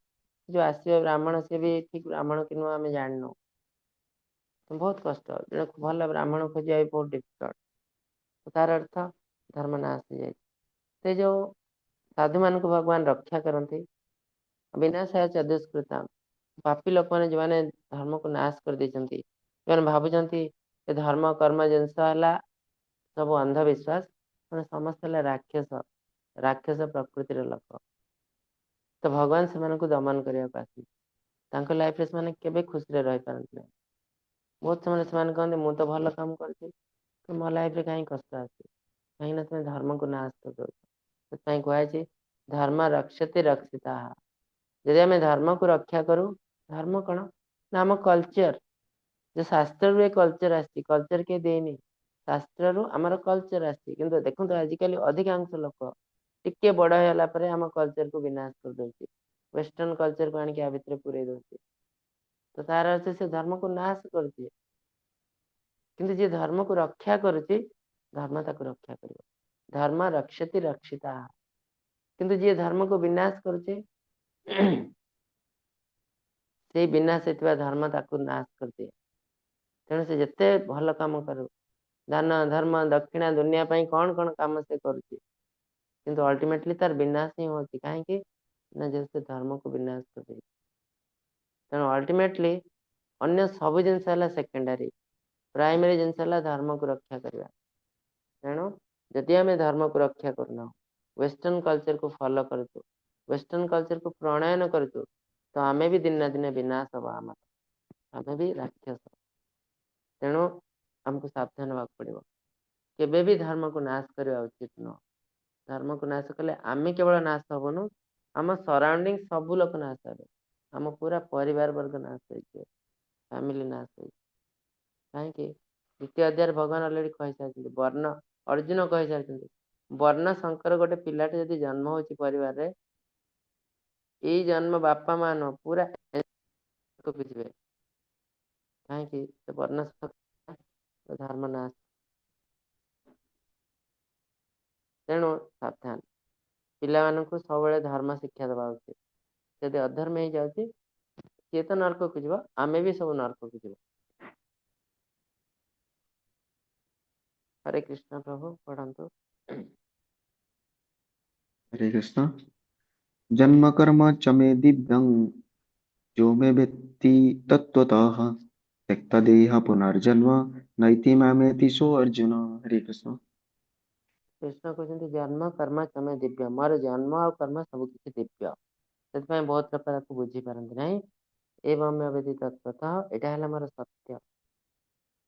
Speaker 3: ଯୋଉ ଆସିବେ ବ୍ରାହ୍ମଣ, ସେ ବି ଠିକ ବ୍ରାହ୍ମଣ କି ନୁହଁ ଆମେ ଜାଣିନୁ, ବହୁତ କଷ୍ଟ। ଜଣେ ଭଲ ବ୍ରାହ୍ମଣ ଖୋଜିବା ବି ବହୁତ ଡିଫିକଲ୍ଟ। ତାର ଅର୍ଥ ଧର୍ମ ନାଶ ହେଇଯାଇଛି। ସେ ଯୋଉ ସାଧୁ ମାନଙ୍କୁ ଭଗବାନ ରକ୍ଷା କରନ୍ତି, ବିନାଶାୟ ଚ ଦୁଷ୍କୃତାମ୍, ପାପୀ ଲୋକମାନେ ଯୋଉମାନେ ଧର୍ମକୁ ନାଶ କରିଦେଇଛନ୍ତି, ସେମାନେ ଭାବୁଛନ୍ତି ଏ ଧର୍ମ କର୍ମ ଜିନିଷ ହେଲା ସବୁ ଅନ୍ଧବିଶ୍ୱାସ, ମାନେ ସମସ୍ତେ ହେଲା ରାକ୍ଷସ, ରାକ୍ଷସ ପ୍ରକୃତିର ଲୋକ। ତ ଭଗବାନ ସେମାନଙ୍କୁ ଦମନ କରିବାକୁ ଆସନ୍ତି। ତାଙ୍କ ଲାଇଫରେ ସେମାନେ କେବେ ଖୁସିରେ ରହିପାରନ୍ତି ନାହିଁ। ବହୁତ ସମୟରେ ସେମାନେ କହନ୍ତି ମୁଁ ତ ଭଲ କାମ କରୁଛି, ତ ମୋ ଲାଇଫରେ କାହିଁ କଷ୍ଟ ଆସୁଛି? କାହିଁକିନା ସେମାନେ ଧର୍ମକୁ ନାଶ କରିଦଉଛନ୍ତି। ସେଥିପାଇଁ କୁହାଯାଇଛି ଧର୍ମ ରକ୍ଷତି ରକ୍ଷିତାଃ। ଯଦି ଆମେ ଧର୍ମକୁ ରକ୍ଷା କରୁ, ଧର୍ମ କଣ ନା ଆମ କଲଚର, ଯେ ଶାସ୍ତ୍ରରୁ ଏ କଲଚର ଆସିଛି, କଲଚର କିଏ ଦେଇନି, ଶାସ୍ତ୍ରରୁ ଆମର କଲଚର ଆସିଛି। କିନ୍ତୁ ଦେଖନ୍ତୁ ଆଜିକାଲି ଅଧିକାଂଶ ଲୋକ ଟିକେ ବଡ ହେଇଗଲା ପରେ ଆମ କଲଚରକୁ ବିନାଶ କରିଦଉଛି, ୱେଷ୍ଟର୍ଣ୍ଣ କଲଚରକୁ ଆଣିକି ଆ ଭିତରେ ପୁରେଇ ଦଉଛି। ତ ତାର ଅର୍ଥ ସେ ଧର୍ମକୁ ନାଶ କରୁଛି। କିନ୍ତୁ ଯିଏ ଧର୍ମକୁ ରକ୍ଷା କରୁଛି, ଧର୍ମ ତାକୁ ରକ୍ଷା କରିବ। ଧର୍ମ ରକ୍ଷତି ରକ୍ଷିତା। କିନ୍ତୁ ଯିଏ ଧର୍ମକୁ ବିନାଶ କରୁଛି, ସେଇ ବିନାଶ ହେଇଥିବା ଧର୍ମ ତାକୁ ନାଶ କରିଦିଏ। ତେଣୁ ସେ ଯେତେ ଭଲ କାମ କରୁ, ଦାନ ଧର୍ମ ଦକ୍ଷିଣା ଦୁନିଆ ପାଇଁ କଣ କଣ କାମ ସେ କରୁଛି, କିନ୍ତୁ ଅଲ୍ଟିମେଟଲି ତାର ବିନାଶ ହିଁ ହଉଛି। କାହିଁକି ନା ଯେହେତୁ ସେ ଧର୍ମକୁ ବିନାଶ କରିଦେଇଛି। ତେଣୁ ଅଲ୍ଟିମେଟଲି ଅନ୍ୟ ସବୁ ଜିନିଷ ହେଲା ସେକେଣ୍ଡାରୀ, ପ୍ରାଇମେରୀ ଜିନିଷ ହେଲା ଧର୍ମକୁ ରକ୍ଷା କରିବା। ତେଣୁ ଯଦି ଆମେ ଧର୍ମକୁ ରକ୍ଷା କରୁନାହୁଁ, ୱେଷ୍ଟର୍ଣ୍ଣ କଲଚରକୁ ଫଲୋ କରୁଛୁ, ୱେଷ୍ଟର୍ଣ୍ଣ କଲଚରକୁ ପ୍ରଣୟନ କରୁଛୁ, ତ ଆମେ ବି ଦିନେ ନା ଦିନେ ବିନାଶ ହବ ଆମର, ଆମେ ବି ରାକ୍ଷସ। ତେଣୁ ଆମକୁ ସାବଧାନ ହେବାକୁ ପଡିବ। କେବେ ବି ଧର୍ମକୁ ନାଶ କରିବା ଉଚିତ ନୁହଁ। ଧର୍ମକୁ ନାଶ କଲେ ଆମେ କେବଳ ନାଶ ହବୁନୁ, ଆମ ସରାଉଣ୍ଡିଂ ସବୁ ଲୋକ ନାଶ ହେବେ, ଆମ ପୁରା ପରିବାର ବର୍ଗ ନାଶ ହେଇଯିବେ, ଫ୍ୟାମିଲି ନାଶ ହେଇଯିବ। କାହିଁକି? ଦ୍ୱିତୀୟ ଅଧ୍ୟାୟରେ ଭଗବାନ ଅଲରେଡି କହିସାରିଛନ୍ତି, ବର୍ଣ୍ଣ ଅର୍ଜୁନ କହିସାରିଛନ୍ତି, ବର୍ଣ୍ଣ ଶଙ୍କର ଗୋଟେ ପିଲାଟେ ଯଦି ଜନ୍ମ ହଉଛି ପରିବାରରେ, ଏଇ ଜନ୍ମ ବାପା ମା ନୁହଁ ପୁରା ଯିବେ। କାହିଁକି? ସେ ବର୍ଣ୍ଣ ଧର୍ମ ନାଶ। ତେଣୁ ସାବଧାନ, ପିଲାମାନଙ୍କୁ ସବୁବେଳେ ଧର୍ମ ଶିକ୍ଷା ଦେବା ଉଚିତ। ଯଦି ଅଧର୍ମ ହେଇଯାଉଛି ସିଏ ତ ନର୍କକୁ ଯିବ, ଆମେ ବି ସବୁ ନର୍କକୁ ଯିବୁ। ହରେ କୃଷ୍ଣ ପ୍ରଭୁ, ପଢନ୍ତୁ।
Speaker 2: ହରେ କୃଷ୍ଣ। ଜନ୍ମ କର୍ମ ଚ ମେ ଦିବ୍ୟଂ ଯୋ ମେ ବେତ୍ତି ତତ୍ତ୍ୱତଃ ତ୍ୟକ୍ତା ଦେହ ପୁନର୍ଜନ୍ମ ନୈତି ମାମେତି ସୋ ଅର୍ଜୁନ। ହରେ କୃଷ୍ଣ।
Speaker 3: କୃଷ୍ଣ କହୁଛନ୍ତି ଜନ୍ମ କର୍ମ ଚ ମେ ଦିବ୍ୟ, ମୋର ଜନ୍ମ ଆଉ କର୍ମ ସବୁ କିଛି ଦିବ୍ୟ। ସେଥିପାଇଁ ବହୁତ ଲୋକ ତାକୁ ବୁଝିପାରନ୍ତି ନାହିଁ। ଏବଂ ଅବେଦି ତତ୍ତ୍ୱତଃ, ଏଇଟା ହେଲା ମୋର ସତ୍ୟ।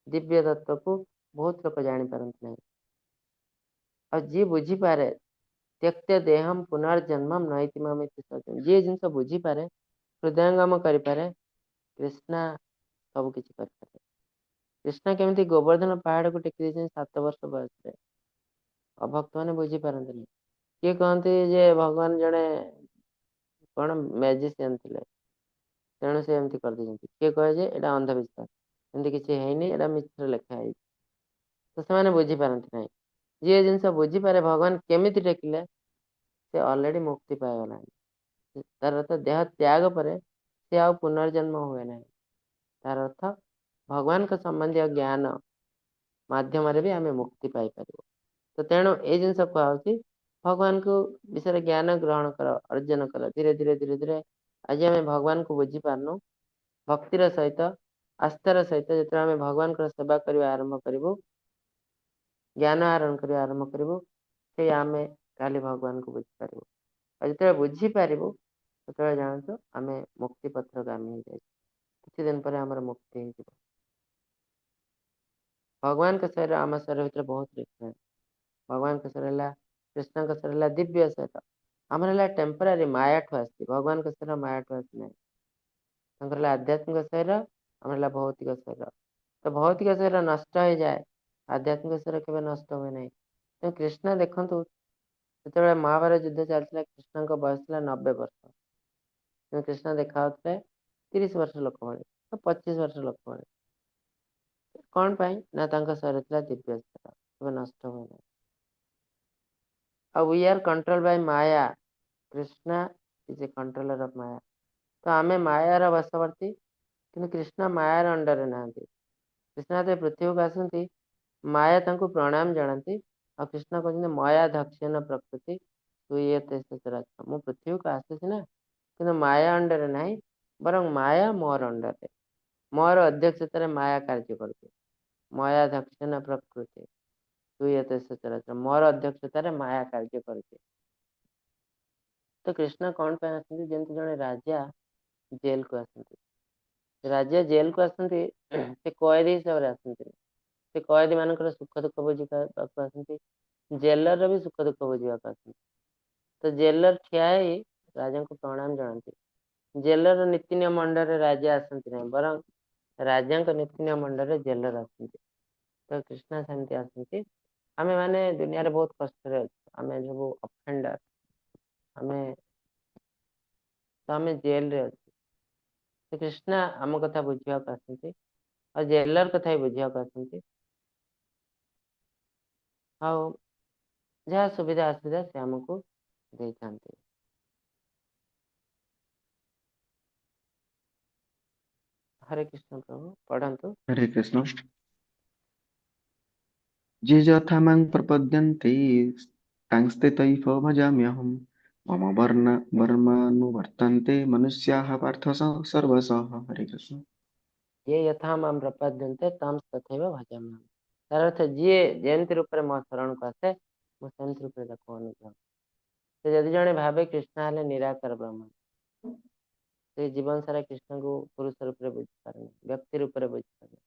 Speaker 3: ଦିବ୍ୟ ତତ୍ତ୍ୱକୁ ବହୁତ ଲୋକ ଜାଣିପାରନ୍ତି ନାହିଁ। ଆଉ ଯିଏ ବୁଝିପାରେ ତ୍ୟକ୍ତ ଦେହମ ପୁନର୍ଜନ୍ମ ନୈତି ମାମେତି ସତ୍ୟମ, ଯିଏ ଜିନିଷ ବୁଝିପାରେ, ହୃଦୟଙ୍ଗମ କରିପାରେ, କୃଷ୍ଣ ସବୁ କିଛି କରିପାରେ। କୃଷ୍ଣ କେମିତି ଗୋବର୍ଦ୍ଧନ ପାହାଡକୁ ଟେକି ଦେଇଛନ୍ତି 7 ବର୍ଷ ବୟସରେ, ଅଭକ୍ତ ମାନେ ବୁଝିପାରନ୍ତିନି। କିଏ କହନ୍ତି ଯେ ଭଗବାନ ଜଣେ କଣ ମ୍ୟାଜିସିଆନ ଥିଲେ, ତେଣୁ ସେ ଏମିତି କରିଦେଇଛନ୍ତି। କିଏ କହେ ଯେ ଏଇଟା ଅନ୍ଧବିଶ୍ୱାସ, ଏମିତି କିଛି ହେଇନି, ଏଇଟା ମିଛରେ ଲେଖା ହେଇଛି। ତ ସେମାନେ ବୁଝିପାରନ୍ତି ନାହିଁ। ଯିଏ ଜିନିଷ ବୁଝିପାରେ ଭଗବାନ କେମିତି ଟେକିଲେ, ସେ ଅଲରେଡି ମୁକ୍ତି ପାଇଗଲାଣି। ତାର ଅର୍ଥ ଦେହ ତ୍ୟାଗ ପରେ ସେ ଆଉ ପୁନର୍ଜନ୍ମ ହୁଏ ନାହିଁ। ତାର ଅର୍ଥ ଭଗବାନଙ୍କ ସମ୍ବନ୍ଧୀୟ ଜ୍ଞାନ ମାଧ୍ୟମରେ ବି ଆମେ ମୁକ୍ତି ପାଇପାରିବୁ। ତ ତେଣୁ ଏଇ ଜିନିଷ କୁହାହଉଛି, ଭଗବାନଙ୍କୁ ବିଷୟରେ ଜ୍ଞାନ ଗ୍ରହଣ କର, ଅର୍ଜନ କର, ଧୀରେ ଧୀରେ ଧୀରେ ଧୀରେ। ଆଜି ଆମେ ଭଗବାନଙ୍କୁ ବୁଝିପାରୁନୁ। ଭକ୍ତିର ସହିତ, ଆସ୍ଥାର ସହିତ ଯେତେବେଳେ ଆମେ ଭଗବାନଙ୍କର ସେବା କରିବା ଆରମ୍ଭ କରିବୁ, ଜ୍ଞାନ ଆହରଣ କରିବା ଆରମ୍ଭ କରିବୁ, ସେଇ ଆମେ କାଲି ଭଗବାନଙ୍କୁ ବୁଝିପାରିବୁ। ଆଉ ଯେତେବେଳେ ବୁଝିପାରିବୁ ସେତେବେଳେ ଜାଣନ୍ତୁ ଆମେ ମୁକ୍ତି ପଥଗାମୀ ହେଇଯାଇଛୁ। କିଛି ଦିନ ପରେ ଆମର ମୁକ୍ତି ହେଇଯିବ। ଭଗବାନଙ୍କ ଶରୀର ଆମ ଶରୀର ଭିତରେ ବହୁତ ଡିଫରେଣ୍ଟ। ଭଗବାନଙ୍କ ଶରୀର ହେଲା, କୃଷ୍ଣଙ୍କ ଶରୀର ହେଲା ଦିବ୍ୟ ଶରୀର, ଆମର ହେଲା ଟେମ୍ପୋରାରୀ, ମାୟାଠୁ ଆସିଛି। ଭଗବାନଙ୍କ ଶରୀର ମାୟାଠୁ ଆସିନାହିଁ। ତାଙ୍କର ହେଲା ଆଧ୍ୟାତ୍ମିକ ଶରୀର, ଆମର ହେଲା ଭୌତିକ ଶରୀର। ତ ଭୌତିକ ଶରୀର ନଷ୍ଟ ହେଇଯାଏ, ଆଧ୍ୟାତ୍ମିକ ଶରୀର କେବେ ନଷ୍ଟ ହୁଏ ନାହିଁ। ତେଣୁ କୃଷ୍ଣ ଦେଖନ୍ତୁ, ଯେତେବେଳେ ମହାଭାରତ ଯୁଦ୍ଧ ଚାଲିଥିଲା, କୃଷ୍ଣଙ୍କ ବୟସ ଥିଲା 90 ବର୍ଷ। ତେଣୁ କୃଷ୍ଣ ଦେଖାଯାଉଥିଲେ 30 ବର୍ଷ ଲୋକ ଭଳି, 25 ବର୍ଷ ଲୋକ ଭଳି। କଣ ପାଇଁ ନା ତାଙ୍କ ଶରୀର ଥିଲା ଦିବ୍ୟ ଶରୀର, କେବେ ନଷ୍ଟ ହୁଏ ନାହିଁ। ଆଉ we are control by maya, Krishna is a controller of maya. ତ ଆମେ ମାୟାର ବଶବର୍ତ୍ତୀ, କିନ୍ତୁ କୃଷ୍ଣ ମାୟାର ଅଣ୍ଡରରେ ନାହାନ୍ତି। କୃଷ୍ଣ ଯେତେବେଳେ ପୃଥିବୀକୁ ଆସନ୍ତି, ମାୟା ତାଙ୍କୁ ପ୍ରଣାମ ଜଣାନ୍ତି। ଆଉ କୃଷ୍ଣ କହୁଛନ୍ତି ମୟା ଧକ୍ଷନ ପ୍ରକୃତି ସୁୟତେ ସଚରାଚର। ମୁଁ ପୃଥିବୀକୁ ଆସୁଛି ନା, କିନ୍ତୁ ମାୟା ଅଣ୍ଡରରେ ନାହିଁ, ବରଂ ମାୟା ମୋର ଅଣ୍ଡରରେ, ମୋର ଅଧ୍ୟକ୍ଷତାରେ ମାୟା କାର୍ଯ୍ୟ କରୁଛି। ମୟା ଧକ୍ଷନ ପ୍ରକୃତି ସୁୟତେ ସଚରାଚର, ମୋର ଅଧ୍ୟକ୍ଷତାରେ ମାୟା କାର୍ଯ୍ୟ କରୁଛି। ତ କୃଷ୍ଣ କଣ ପାଇଁ ଆସନ୍ତି? ଯେମିତି ଜଣେ ରାଜା ଜେଲକୁ ଆସନ୍ତି, ରାଜା ଜେଲକୁ ଆସନ୍ତି, ସେ କଏଦୀ ହିସାବରେ ଆସନ୍ତି। ସେ କଏଦୀ ମାନଙ୍କର ସୁଖ ଦୁଃଖ ବୁଝିବାକୁ ଆସନ୍ତି, ଜେଲର ବି ସୁଖ ଦୁଃଖ ବୁଝିବାକୁ ଆସନ୍ତି। ତ ଜେଲର ଠିଆ ହେଇ ରାଜାଙ୍କୁ ପ୍ରଣାମ ଜଣାନ୍ତି। ଜେଲର ନୀତି ନିୟମ ଅଣ୍ଡରରେ ରାଜା ଆସନ୍ତି ନାହିଁ, ବରଂ ରାଜାଙ୍କ ନୀତି ନିୟମ ଅଣ୍ଡରରେ ଜେଲର ଆସନ୍ତି। ତ କୃଷ୍ଣ ସେମିତି ଆସନ୍ତି। ଆମେ ମାନେ ଦୁନିଆରେ ବହୁତ କଷ୍ଟରେ ଅଛୁ, ଆମେ ସବୁ ଅଫେଣ୍ଡର, ଆମେ ଜେଲରେ ଅଛୁ। ତ କୃଷ୍ଣ ଆମ କଥା ବୁଝିବାକୁ ଆସନ୍ତି, ଆଉ ଜେଲର କଥା ବି ବୁଝିବାକୁ ଆସନ୍ତି। ଆଉ ଯାହା ସୁବିଧା ଅସୁବିଧା ସେ ଆମକୁ ଦେଇଥାନ୍ତି। ହରେ କୃଷ୍ଣ ପ୍ରଭୁ, ପଢନ୍ତୁ।
Speaker 2: ହରେ କୃଷ୍ଣ। ଯେ ଯଥା ମାଂ ପ୍ରପଦ୍ୟନ୍ତେ ତାଂସ୍ତେ ତୈବ ଭଜାମ୍ୟହम् ମମ ବର୍ଣ୍ଣ ବର୍ମାନୁବର୍ତ୍ତନ୍ତେ ମନୁଷ୍ୟାः ପାର୍ଥ ସର୍ବଶଃ। ହରେ କୃଷ୍ଣ।
Speaker 3: ये यथा मां प्रपद्यन्ते तां तथैव भजाम्यहम्। ତାର ଅର୍ଥ ଯିଏ ଯେମିତି ରୂପରେ ମୋ ଶରଣକୁ ଆସେ, ମୁଁ ସେମିତି ରୂପରେ ତାକୁ ଅନୁଗ୍ରହ। ସେ ଯଦି ଜଣେ ଭାବେ କୃଷ୍ଣ ହେଲେ ନିରାକାର ବ୍ରହ୍ମ, ସେ ଜୀବନ ସାରା କୃଷ୍ଣଙ୍କୁ ପୁରୁଷ ରୂପରେ ବୁଝିପାରେନି, ବ୍ୟକ୍ତି ରୂପରେ ବୁଝିପାରେନି।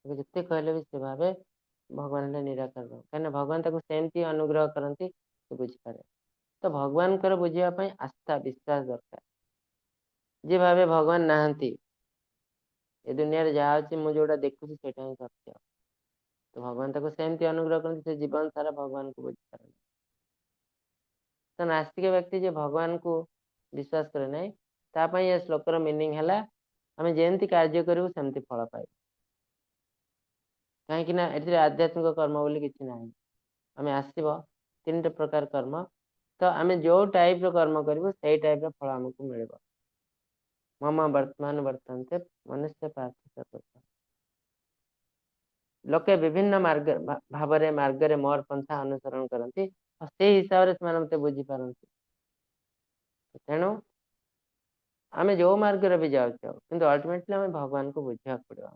Speaker 3: ତାକୁ ଯେତେ କହିଲେ ବି ସେ ଭାବେ ଭଗବାନ ହେଲେ ନିରାକାର ବ୍ରହ୍ମ, କାହିଁକିନା ଭଗବାନ ତାକୁ ସେମିତି ଅନୁଗ୍ରହ କରନ୍ତି, ସେ ବୁଝିପାରେ। ତ ଭଗବାନଙ୍କର ବୁଝିବା ପାଇଁ ଆସ୍ଥା, ବିଶ୍ୱାସ ଦରକାର। ଯିଏ ଭାବେ ଭଗବାନ ନାହାନ୍ତି, ଏ ଦୁନିଆରେ ଯାହା ଅଛି ମୁଁ ଯୋଉଟା ଦେଖୁଛି ସେଇଟା ହିଁ ସତ୍ୟ, ତ ଭଗବାନ ତାକୁ ସେମିତି ଅନୁଗ୍ରହ କରନ୍ତି, ସେ ଜୀବନ ସାରା ଭଗବାନଙ୍କୁ ବୁଝିପାରନ୍ତି। ତ ନାସ୍ତିକ ବ୍ୟକ୍ତି ଯିଏ ଭଗବାନଙ୍କୁ ବିଶ୍ୱାସ କରେ ନାହିଁ, ତା ପାଇଁ ଏ ଶ୍ଲୋକର ମିନିଂ ହେଲା ଆମେ ଯେମିତି କାର୍ଯ୍ୟ କରିବୁ ସେମିତି ଫଳ ପାଇବୁ। କାହିଁକି ନା ଏଥିରେ ଆଧ୍ୟାତ୍ମିକ କର୍ମ ବୋଲି କିଛି ନାହିଁ। ଆମେ ଆସିବ ତିନିଟା ପ୍ରକାର କର୍ମ, ତ ଆମେ ଯୋଉ ଟାଇପ ର କର୍ମ କରିବୁ ସେଇ ଟାଇପ ର ଫଳ ଆମକୁ ମିଳିବ। ମମ ବର୍ତ୍ତମାନ ବର୍ତ୍ତନ୍ତେ ମନୁଷ୍ୟ ପାର୍ଥ। ଲୋକେ ବିଭିନ୍ନ ମାର୍ଗ ଭାବରେ ମାର୍ଗରେ ମୋର ପନ୍ଥା ଅନୁସରଣ କରନ୍ତି, ଆଉ ସେଇ ହିସାବରେ ସେମାନେ ମତେ ବୁଝିପାରନ୍ତି। ତେଣୁ ଆମେ ଯୋଉ ମାର୍ଗରେ ବି ଯାଉଛୁ, କିନ୍ତୁ ଅଲ୍ଟିମେଟଲି ଆମେ ଭଗବାନଙ୍କୁ ବୁଝିବାକୁ ପଡିବ।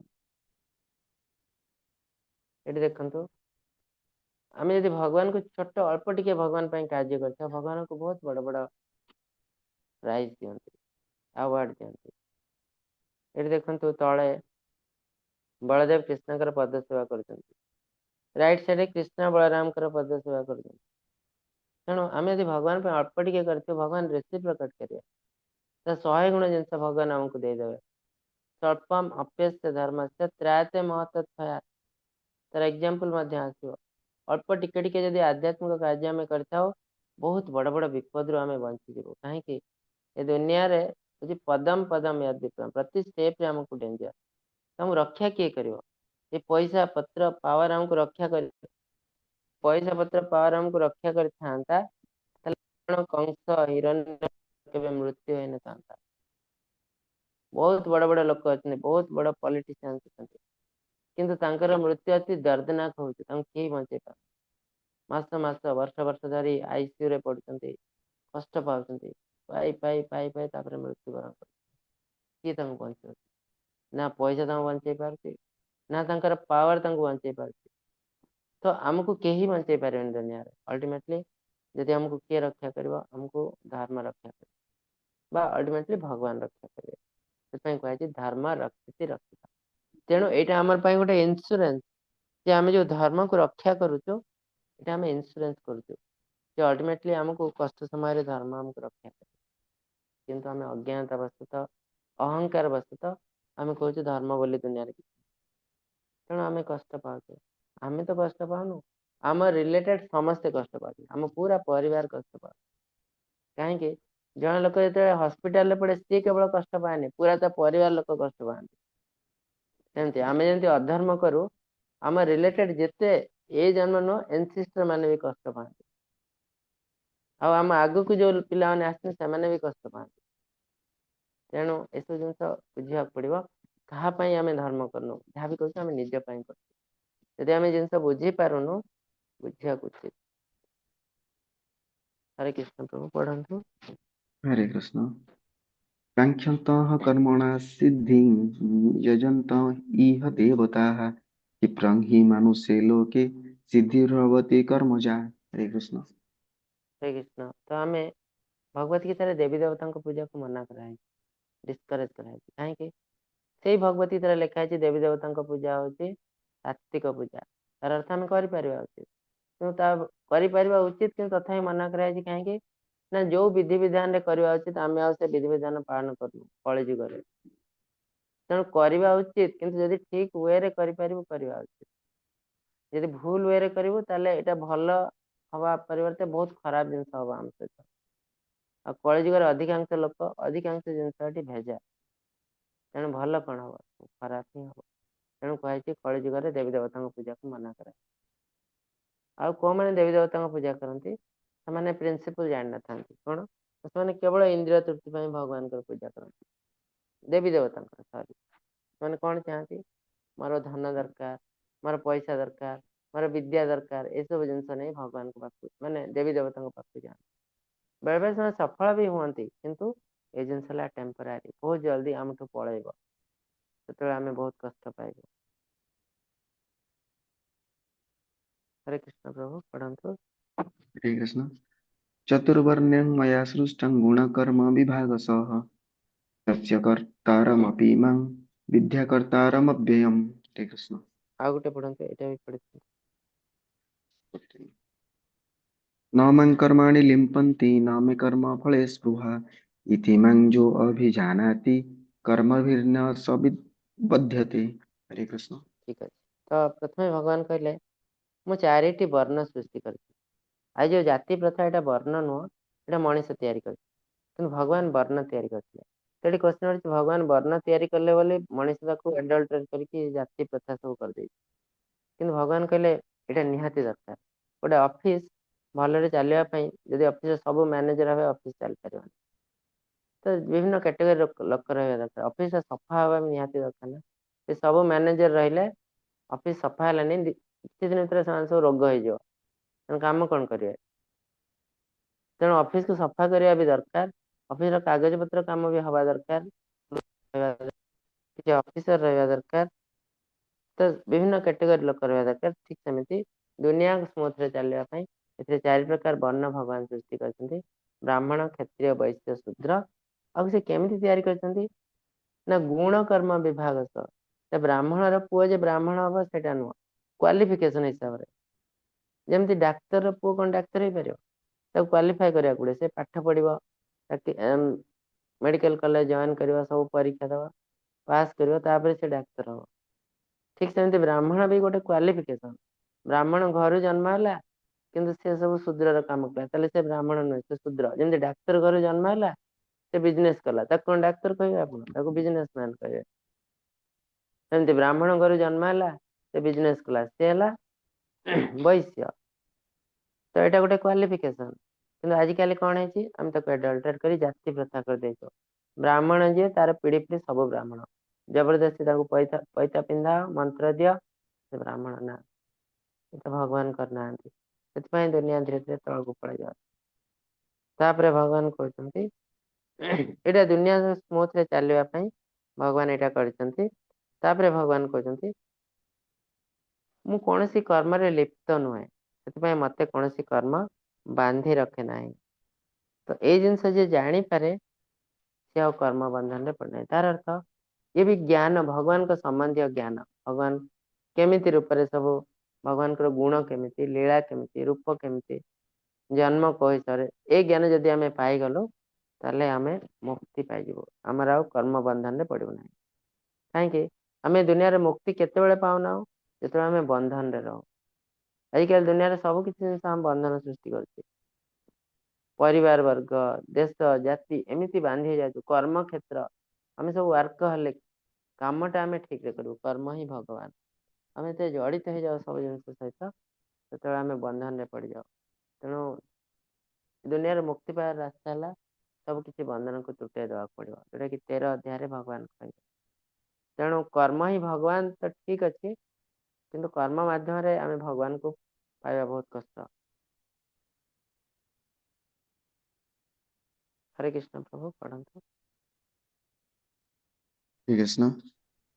Speaker 3: ଏଠି ଦେଖନ୍ତୁ, ଆମେ ଯଦି ଭଗବାନଙ୍କୁ ଛୋଟ ଅଳ୍ପ ଟିକେ ଭଗବାନ ପାଇଁ କାର୍ଯ୍ୟ କରିଥାଉ, ଭଗବାନଙ୍କୁ ବହୁତ ବଡ ବଡ ପ୍ରାଇଜ ଦିଅନ୍ତି, ଆୱାର୍ଡ ଦିଅନ୍ତି। ଏଠି ଦେଖନ୍ତୁ ତଳେ ବଳଦେବ କୃଷ୍ଣଙ୍କର ପଦ ସେବା କରୁଛନ୍ତି, ରାଇଟ ସାଇଡରେ କୃଷ୍ଣ ବଳରାମଙ୍କର ପଦ ସେବା କରୁଛନ୍ତି। ତେଣୁ ଆମେ ଯଦି ଭଗବାନ ପାଇଁ ଅଳ୍ପ ଟିକେ କରିଥିବୁ, ଭଗବାନ ରେସିପ୍ରୋକେଟ କରିବେ। ତ 100 ଗୁଣ ଜିନିଷ ଭଗବାନ ଆମକୁ ଦେଇଦେବେ। ସ୍ୱଳ୍ପମ ଅପ୍ୟସ୍ୟ ଧର୍ମସ୍ୟ ତ୍ରାୟତେ ମହତତ୍ଭୟାତ୍। ତାର ଏକ୍ଜାମ୍ପଲ ମଧ୍ୟ ଆସିବ। ଅଳ୍ପ ଟିକେ ଟିକେ ଯଦି ଆଧ୍ୟାତ୍ମିକ କାର୍ଯ୍ୟ ଆମେ କରିଥାଉ, ବହୁତ ବଡ ବଡ ବିପଦରୁ ଆମେ ବଞ୍ଚିଯିବୁ। କାହିଁକି ଏ ଦୁନିଆରେ ହଉଛି ପଦମ ପଦମ ୟାଦ ବିକ୍ରମ, ପ୍ରତି ଷ୍ଟେପରେ ଆମକୁ ଡେଞ୍ଜର। ଆମକୁ ରକ୍ଷା କିଏ କରିବ? ଏ ପଇସା ପତ୍ର ପାୱାର ଆମକୁ ରକ୍ଷା କରି, ପଇସା ପତ୍ର ପାୱାର ଆମକୁ ରକ୍ଷା କରିଥାନ୍ତା, ତାହେଲେ କଂସ ହିରଣ୍ୟ କେବେ ମୃତ୍ୟୁ ହେଇନଥାନ୍ତା। ବହୁତ ବଡ ବଡ ଲୋକ ଅଛନ୍ତି, ବହୁତ ବଡ ପଲିଟିସିଆନ ଅଛନ୍ତି, କିନ୍ତୁ ତାଙ୍କର ମୃତ୍ୟୁ ଅତି ଦର୍ଦନାକ ହଉଛି, ତାଙ୍କୁ କେହି ବଞ୍ଚେଇ ପାରୁନି। ମାସ ମାସ ବର୍ଷ ବର୍ଷ ଧରି ଆଇସିୟୁ ରେ ପଡୁଛନ୍ତି, କଷ୍ଟ ପାଉଛନ୍ତି, ପାଇ ପାଇ ପାଇ ପାଇ ତାପରେ ମୃତ୍ୟୁବରଣ କରୁଛନ୍ତି। କିଏ ତାଙ୍କୁ ବଞ୍ଚଉଛି? ନା ପଇସା ତାଙ୍କୁ ବଞ୍ଚେଇ ପାରୁଛି, ନା ତାଙ୍କର ପାୱାର ତାଙ୍କୁ ବଞ୍ଚେଇ ପାରୁଛି। ତ ଆମକୁ କେହି ବଞ୍ଚେଇ ପାରିବେନି ଦୁନିଆରେ। ଅଲ୍ଟିମେଟଲି ଯଦି ଆମକୁ କିଏ ରକ୍ଷା କରିବ, ଆମକୁ ଧର୍ମ ରକ୍ଷା କରିବ, ବା ଅଲ୍ଟିମେଟଲି ଭଗବାନ ରକ୍ଷା କରିବେ। ସେଥିପାଇଁ କୁହାଯାଇଛି ଧର୍ମ ରକ୍ଷତି ରକ୍ଷିତା। ତେଣୁ ଏଇଟା ଆମର ପାଇଁ ଗୋଟେ ଇନ୍ସୁରାନ୍ସ, ଯେ ଆମେ ଯୋଉ ଧର୍ମକୁ ରକ୍ଷା କରୁଛୁ, ଏଇଟା ଆମେ ଇନ୍ସୁରାନ୍ସ କରୁଛୁ ଯେ ଅଲ୍ଟିମେଟଲି ଆମକୁ କଷ୍ଟ ସମୟରେ ଧର୍ମ ଆମକୁ ରକ୍ଷା କରିବ। କିନ୍ତୁ ଆମେ ଅଜ୍ଞାନତା ବଶତଃ, ଅହଙ୍କାର ବଶତଃ ଆମେ କହୁଛୁ ଧର୍ମ ବୋଲି ଦୁନିଆରେ କିଛି। ତେଣୁ ଆମେ କଷ୍ଟ ପାଉଛୁ। ଆମେ ତ କଷ୍ଟ ପାଉନୁ, ଆମ ରିଲେଟେଡ ସମସ୍ତେ କଷ୍ଟ ପାଉଛନ୍ତି, ଆମ ପୁରା ପରିବାର କଷ୍ଟ ପାଉଛନ୍ତି। କାହିଁକି? ଜଣେ ଲୋକ ଯେତେବେଳେ ହସ୍ପିଟାଲରେ ପଡେ, ସିଏ କେବଳ କଷ୍ଟ ପାଏନି, ପୁରା ତା ପରିବାର ଲୋକ କଷ୍ଟ ପାଆନ୍ତି। ସେମିତି ଆମେ ଯେମିତି ଅଧର୍ମ କରୁ, ଆମ ରିଲେଟେଡ ଯେତେ ଏ ଜନ୍ମ ନୁହଁ, ଏନସିଷ୍ଟର ମାନେ ବି କଷ୍ଟ ପାଆନ୍ତି, ଆଉ ଆମ ଆଗକୁ ଯୋଉ ପିଲାମାନେ ଆସିଛନ୍ତି ସେମାନେ ବି କଷ୍ଟ ପାଆନ୍ତି। ତେଣୁ ଏସବୁ ଜିନିଷ ବୁଝିବାକୁ ପଡିବ। କାହା ପାଇଁ ଆମେ ଧର୍ମ କରୁନୁ, ଯାହା ବି କରୁଛୁ ଆମେ ନିଜ ପାଇଁ କରୁଛୁ। ଯଦି ଆମେ ଜିନିଷ ବୁଝିପାରୁନୁ, ବୁଝିବାକୁ ଉଚିତ। ହରେ କୃଷ୍ଣ ପ୍ରଭୁ, ପଢନ୍ତୁ।
Speaker 2: ହରେ କୃଷ୍ଣ। କାଙ୍କ୍ଷନ୍ତଃ କର୍ମଣା ସିଦ୍ଧିଂ ଯଜନ୍ତ ଇହ ଦେବତାଃ କ୍ଷିପ୍ରଂ हि ମାनुषे ଲୋକେ ସିଦ୍ଧିର୍ଭବତି କର୍ମଜା। ହରେ କୃଷ୍ଣ।
Speaker 3: ହରେ କୃଷ୍ଣ। ତ ଆମେ ଭଗବତ ଗୀତାରେ ଦେବୀ ଦେବତାଙ୍କ ପୂଜାକୁ ମନା କରାହେଇଛି, ଡିସକରେଜ କରାହେଇଛି। କାହିଁକି? ସେଇ ଭଗବତ ଗୀତାରେ ଲେଖା ହେଇଛି ଦେବୀ ଦେବତାଙ୍କ ପୂଜା ହଉଛି ସାତ୍ବିକ ପୂଜା। ତାର ଅର୍ଥ ଆମେ କରିପାରିବା ଉଚିତ, କିନ୍ତୁ ତା କରିପାରିବା ଉଚିତ, କିନ୍ତୁ ତଥାପି ମନା କରାଯାଇଛି। କାହିଁକି ନା ଯୋଉ ବିଧି ବିଧାନରେ କରିବା ଉଚିତ, ଆମେ ଆଉ ସେ ବିଧି ବିଧାନ ପାଳନ କରୁନୁ କଳିଯୁଗରେ। ତେଣୁ କରିବା ଉଚିତ, କିନ୍ତୁ ଯଦି ଠିକ ୱେରେ କରିପାରିବୁ କରିବା ଉଚିତ। ଯଦି ଭୁଲ ୱେରେ କରିବୁ ତାହେଲେ ଏଇଟା ଭଲ ହବା ପରିବର୍ତ୍ତେ ବହୁତ ଖରାପ ଜିନିଷ ହବ ଆମ ସହିତ। ଆଉ କଳିଯୁଗରେ ଅଧିକାଂଶ ଲୋକ, ଅଧିକାଂଶ ଜିନିଷ ଏଠି ଭେଜା, ତେଣୁ ଭଲ କଣ ହବ, ଖରାପ ହିଁ ହବ। ତେଣୁ କୁହାଯାଇଛି କଳିଯୁଗରେ ଦେବୀ ଦେବତାଙ୍କ ପୂଜାକୁ ମନା କରାଯାଇଛି। ଆଉ କୋଉମାନେ ଦେବୀ ଦେବତାଙ୍କ ପୂଜା କରନ୍ତି, ସେମାନେ ପ୍ରିନ୍ସିପଲ ଜାଣିନଥାନ୍ତି। କଣ? ସେମାନେ କେବଳ ଇନ୍ଦ୍ରିୟ ତୃପ୍ତି ପାଇଁ ଭଗବାନଙ୍କର ପୂଜା କରନ୍ତି, ଦେବୀ ଦେବତାଙ୍କର। ସରି, ସେମାନେ କଣ ଚାହାନ୍ତି? ମୋର ଧନ ଦରକାର, ମୋର ପଇସା ଦରକାର, ମୋର ବିଦ୍ୟା ଦରକାର, ଏସବୁ ଜିନିଷ ନେଇ ଭଗବାନଙ୍କ ପାଖକୁ, ମାନେ ଦେବୀ ଦେବତାଙ୍କ ପାଖକୁ ଯାଆନ୍ତି। ବେଳେବେଳେ ସେମାନେ ସଫଳ ବି ହୁଅନ୍ତି, କିନ୍ତୁ ଏ ଜିନିଷ ହେଲା ଟେମ୍ପୋରାରୀ, ବହୁତ ଜଲ୍ଦି ଆମଠୁ ପଳେଇବ, ସେତେବେଳେ ଆମେ ବହୁତ କଷ୍ଟ ପାଇବୁ। ହରେ କୃଷ୍ଣ ପ୍ରଭୁ, ପଢନ୍ତୁ।
Speaker 2: ହରେ କୃଷ୍ଣ। ଚତୁର୍ବର୍ଣ୍ଣ୍ୟଂ ମୟା ସୃଷ୍ଟଂ ଗୁଣକର୍ମ ବିଭାଗଶଃ ତସ୍ୟ କର୍ତ୍ତାରମପି ମାଂ ବିଦ୍ୟା କର୍ତ୍ତାରମବ୍ୟୟम्। ହରେ କୃଷ୍ଣ।
Speaker 3: ଆଉ ଗୋଟେ ପଢନ୍ତୁ, ଏଇଟା ବି ପଢିଥିଲି।
Speaker 2: न मां कर्माणि लिम्पन्ति न मे कर्म फले स्पृहा इति मां जो अभिजानाति कर्मभिर्न स बध्यते। हरे कृष्ण।
Speaker 3: ଠିକ ଅଛି। ତ ପ୍ରଥମେ ଭଗବାନ କହିଲେ ମୁଁ ଚାରିଟି ବର୍ଣ୍ଣ ସୃଷ୍ଟି କରିଛି। ଆଉ ଯୋଉ ଜାତି ପ୍ରଥା, ଏଇଟା ବର୍ଣ୍ଣ ନୁହଁ, ଏଇଟା ମଣିଷ ତିଆରି କରିଛି, କିନ୍ତୁ ଭଗବାନ ବର୍ଣ୍ଣ ତିଆରି କରିଥିଲେ। ତ ଏଠି କ୍ୱେଶ୍ଚନ ଅଛି, ଭଗବାନ ବର୍ଣ୍ଣ ତିଆରି କଲେ ବୋଲି ମଣିଷ ତାକୁ ଆଡଲ୍ଟରେଟ୍ କରିକି ଜାତି ପ୍ରଥା ସବୁ କରିଦେଇଛି। କିନ୍ତୁ ଭଗବାନ କହିଲେ ଏଇଟା ନିହାତି ଦରକାର। ଗୋଟେ ଅଫିସ ଭଲରେ ଚାଲିବା ପାଇଁ ଯଦି ଅଫିସରେ ସବୁ ମ୍ୟାନେଜର ହେବେ, ଅଫିସ ଚାଲିପାରିବନି। ତ ବିଭିନ୍ନ କ୍ୟାଟେଗୋରୀର ଲୋକ ରହିବା ଦରକାର। ଅଫିସଟା ସଫା ହବା ବି ନିହାତି ଦରକାର ନା। ସେ ସବୁ ମ୍ୟାନେଜର ରହିଲେ ଅଫିସ ସଫା ହେଲାନି, କିଛି ଦିନ ଭିତରେ ସେମାନେ ସବୁ ରୋଗ ହେଇଯିବ, ତେଣୁ କାମ କଣ କରିବେ? ତେଣୁ ଅଫିସକୁ ସଫା କରିବା ବି ଦରକାର, ଅଫିସର କାଗଜ ପତ୍ର କାମ ବି ହବା ଦରକାର, କିଛି ଅଫିସର ରହିବା ଦରକାର। ତ ବିଭିନ୍ନ କ୍ୟାଟେଗୋରୀ ଲୋକ ରହିବା ଦରକାର। ଠିକ ସେମିତି ଦୁନିଆ ସ୍ମୁଥରେ ଚାଲିବା ପାଇଁ ଏଥିରେ ଚାରି ପ୍ରକାର ବର୍ଣ୍ଣ ଭଗବାନ ସୃଷ୍ଟି କରିଛନ୍ତି, ବ୍ରାହ୍ମଣ, କ୍ଷତ୍ରିୟ, ବୈଶ୍ୟ, ଶୂଦ୍ର। ଆଉ ସେ କେମିତି ତିଆରି କରିଛନ୍ତି ନା ଗୁଣ କର୍ମ ବିଭାଗ ସହ। ବ୍ରାହ୍ମଣର ପୁଅ ଯେ ବ୍ରାହ୍ମଣ ହବ ସେଇଟା ନୁହଁ, କ୍ୱାଲିଫିକେସନ ହିସାବରେ। ଯେମିତି ଡାକ୍ତରର ପୁଅ କଣ ଡାକ୍ତର ହେଇପାରିବ? ତାକୁ କ୍ୱାଲିଫାଏ କରିବାକୁ ପଡିବ, ସେ ପାଠ ପଢିବ, ମେଡିକାଲ କଲେଜ ଜଏନ କରିବ, ସବୁ ପରୀକ୍ଷା ଦବ, ପାସ୍ କରିବ, ତାପରେ ସେ ଡାକ୍ତର ହବ। ଠିକ ସେମିତି ବ୍ରାହ୍ମଣ ବି ଗୋଟେ କ୍ୱାଲିଫିକେସନ। ବ୍ରାହ୍ମଣ ଘରୁ ଜନ୍ମ ହେଲା କିନ୍ତୁ ସେ ସବୁ ଶୂଦ୍ରର କାମ କଲା, ତାହେଲେ ସେ ବ୍ରାହ୍ମଣ ନୁହେଁ, ସେ ଶୂଦ୍ର। ଯେମିତି ଡାକ୍ତର ଘରୁ ଜନ୍ମ ହେଲା, ସେ ବିଜନେସ କଲା, ତାକୁ କଣ ଡାକ୍ତର କହିବେ ଆପଣ? ତାକୁ ବିଜନେସ ମ୍ୟାନ କହିବେ। ସେମିତି ବ୍ରାହ୍ମଣ ଘରୁ ଜନ୍ମ ହେଲା, ସେ ବିଜନେସ କଲା, ସେ ହେଲା ବୈଶ୍ୟ। ତ ଏଇଟା ଗୋଟେ କ୍ୱାଲିଫିକେସନ। କିନ୍ତୁ ଆଜିକାଲି କଣ ହେଇଛି, ଆମେ ତାକୁ ଆଡଲ୍ଟରେଟ୍ କରି ଜାତି ପ୍ରଥା କରିଦେଇଛୁ। ବ୍ରାହ୍ମଣ ଯିଏ ତାର ପିଢି ପିଢି ସବୁ ବ୍ରାହ୍ମଣ, ଜବରଦସ୍ତି ତାଙ୍କୁ ପଇତା ପିନ୍ଧାଅ, ମନ୍ତ୍ର ଦିଅ, ସେ ବ୍ରାହ୍ମଣ ନା, ଏଟା ଭଗବାନ କରିନାହାନ୍ତି। ସେଥିପାଇଁ ଦୁନିଆ ଧୀରେ ଧୀରେ ତଳକୁ ପଳେଇ ଯାଉଛି। ତାପରେ ଭଗବାନ କହୁଛନ୍ତି ଏଇଟା ଦୁନିଆ ସ୍ମୁଥ ରେ ଚାଲିବା ପାଇଁ ଭଗବାନ ଏଇଟା କରିଛନ୍ତି। ତାପରେ ଭଗବାନ କହୁଛନ୍ତି ମୁଁ କୌଣସି କର୍ମରେ ଲିପ୍ତ ନୁହେଁ, ସେଥିପାଇଁ ମତେ କୌଣସି କର୍ମ ବାନ୍ଧି ରଖେ ନାହିଁ। ତ ଏଇ ଜିନିଷ ଯିଏ ଜାଣିପାରେ ସେ ଆଉ କର୍ମ ବନ୍ଧନରେ ପଡେ ନାହିଁ। ତାର ଅର୍ଥ ଇଏ ବି ଜ୍ଞାନ, ଭଗବାନଙ୍କ ସମ୍ବନ୍ଧୀୟ ଜ୍ଞାନ, ଭଗବାନ କେମିତି ରୂପରେ ସବୁ, ଭଗବାନଙ୍କର ଗୁଣ କେମିତି, ଲୀଳା କେମିତି, ରୂପ କେମିତି, ଜନ୍ମ କୋଉ ହିସାବରେ, ଏଇ ଜ୍ଞାନ ଯଦି ଆମେ ପାଇଗଲୁ ତାହେଲେ ଆମେ ମୁକ୍ତି ପାଇଯିବୁ, ଆମର ଆଉ କର୍ମ ବନ୍ଧନରେ ପଡିବୁ ନାହିଁ। କାହିଁକି ଆମେ ଦୁନିଆରେ ମୁକ୍ତି କେତେବେଳେ ପାଉନାହୁଁ? ଯେତେବେଳେ ଆମେ ବନ୍ଧନରେ ରହୁ। ଆଜିକାଲି ଦୁନିଆରେ ସବୁ କିଛି ଜିନିଷ ଆମ ବନ୍ଧନ ସୃଷ୍ଟି କରୁଛି। ପରିବାର ବର୍ଗ, ଦେଶ, ଜାତି, ଏମିତି ବାନ୍ଧି ହେଇଯାଉଛୁ। କର୍ମ କ୍ଷେତ୍ର, ଆମେ ସବୁ ୱାର୍କହଲିକ, କାମଟା ଆମେ ଠିକରେ କରିବୁ, କର୍ମ ହିଁ ଭଗବାନ। ଆମେ ଯେତେ ଜଡ଼ିତ ହେଇଯାଉ ସବୁ ଜିନିଷ ସହିତ, ସେତେବେଳେ ଆମେ ବନ୍ଧନରେ ପଡିଯାଉ। ତେଣୁ ଦୁନିଆରେ ମୁକ୍ତି ପାଇବାର ରାସ୍ତା ହେଲା ସବୁ କିଛି ବନ୍ଧନକୁ ତୁଟେଇ ଦେବାକୁ ପଡିବ, ଯୋଉଟା କି 13 ଅଧ୍ୟାୟରେ ଭଗବାନ କହିଲେ। ତେଣୁ କର୍ମ ହିଁ ଭଗବାନ ତ ଠିକ ଅଛି, କିନ୍ତୁ କର୍ମ ମାଧ୍ୟମରେ ଆମେ ଭଗବାନଙ୍କୁ ପାଇବା ବହୁତ କଷ୍ଟ। ହରେ କୃଷ୍ଣ ପ୍ରଭୁ, ପଢନ୍ତୁ।
Speaker 2: हरे कृष्ण।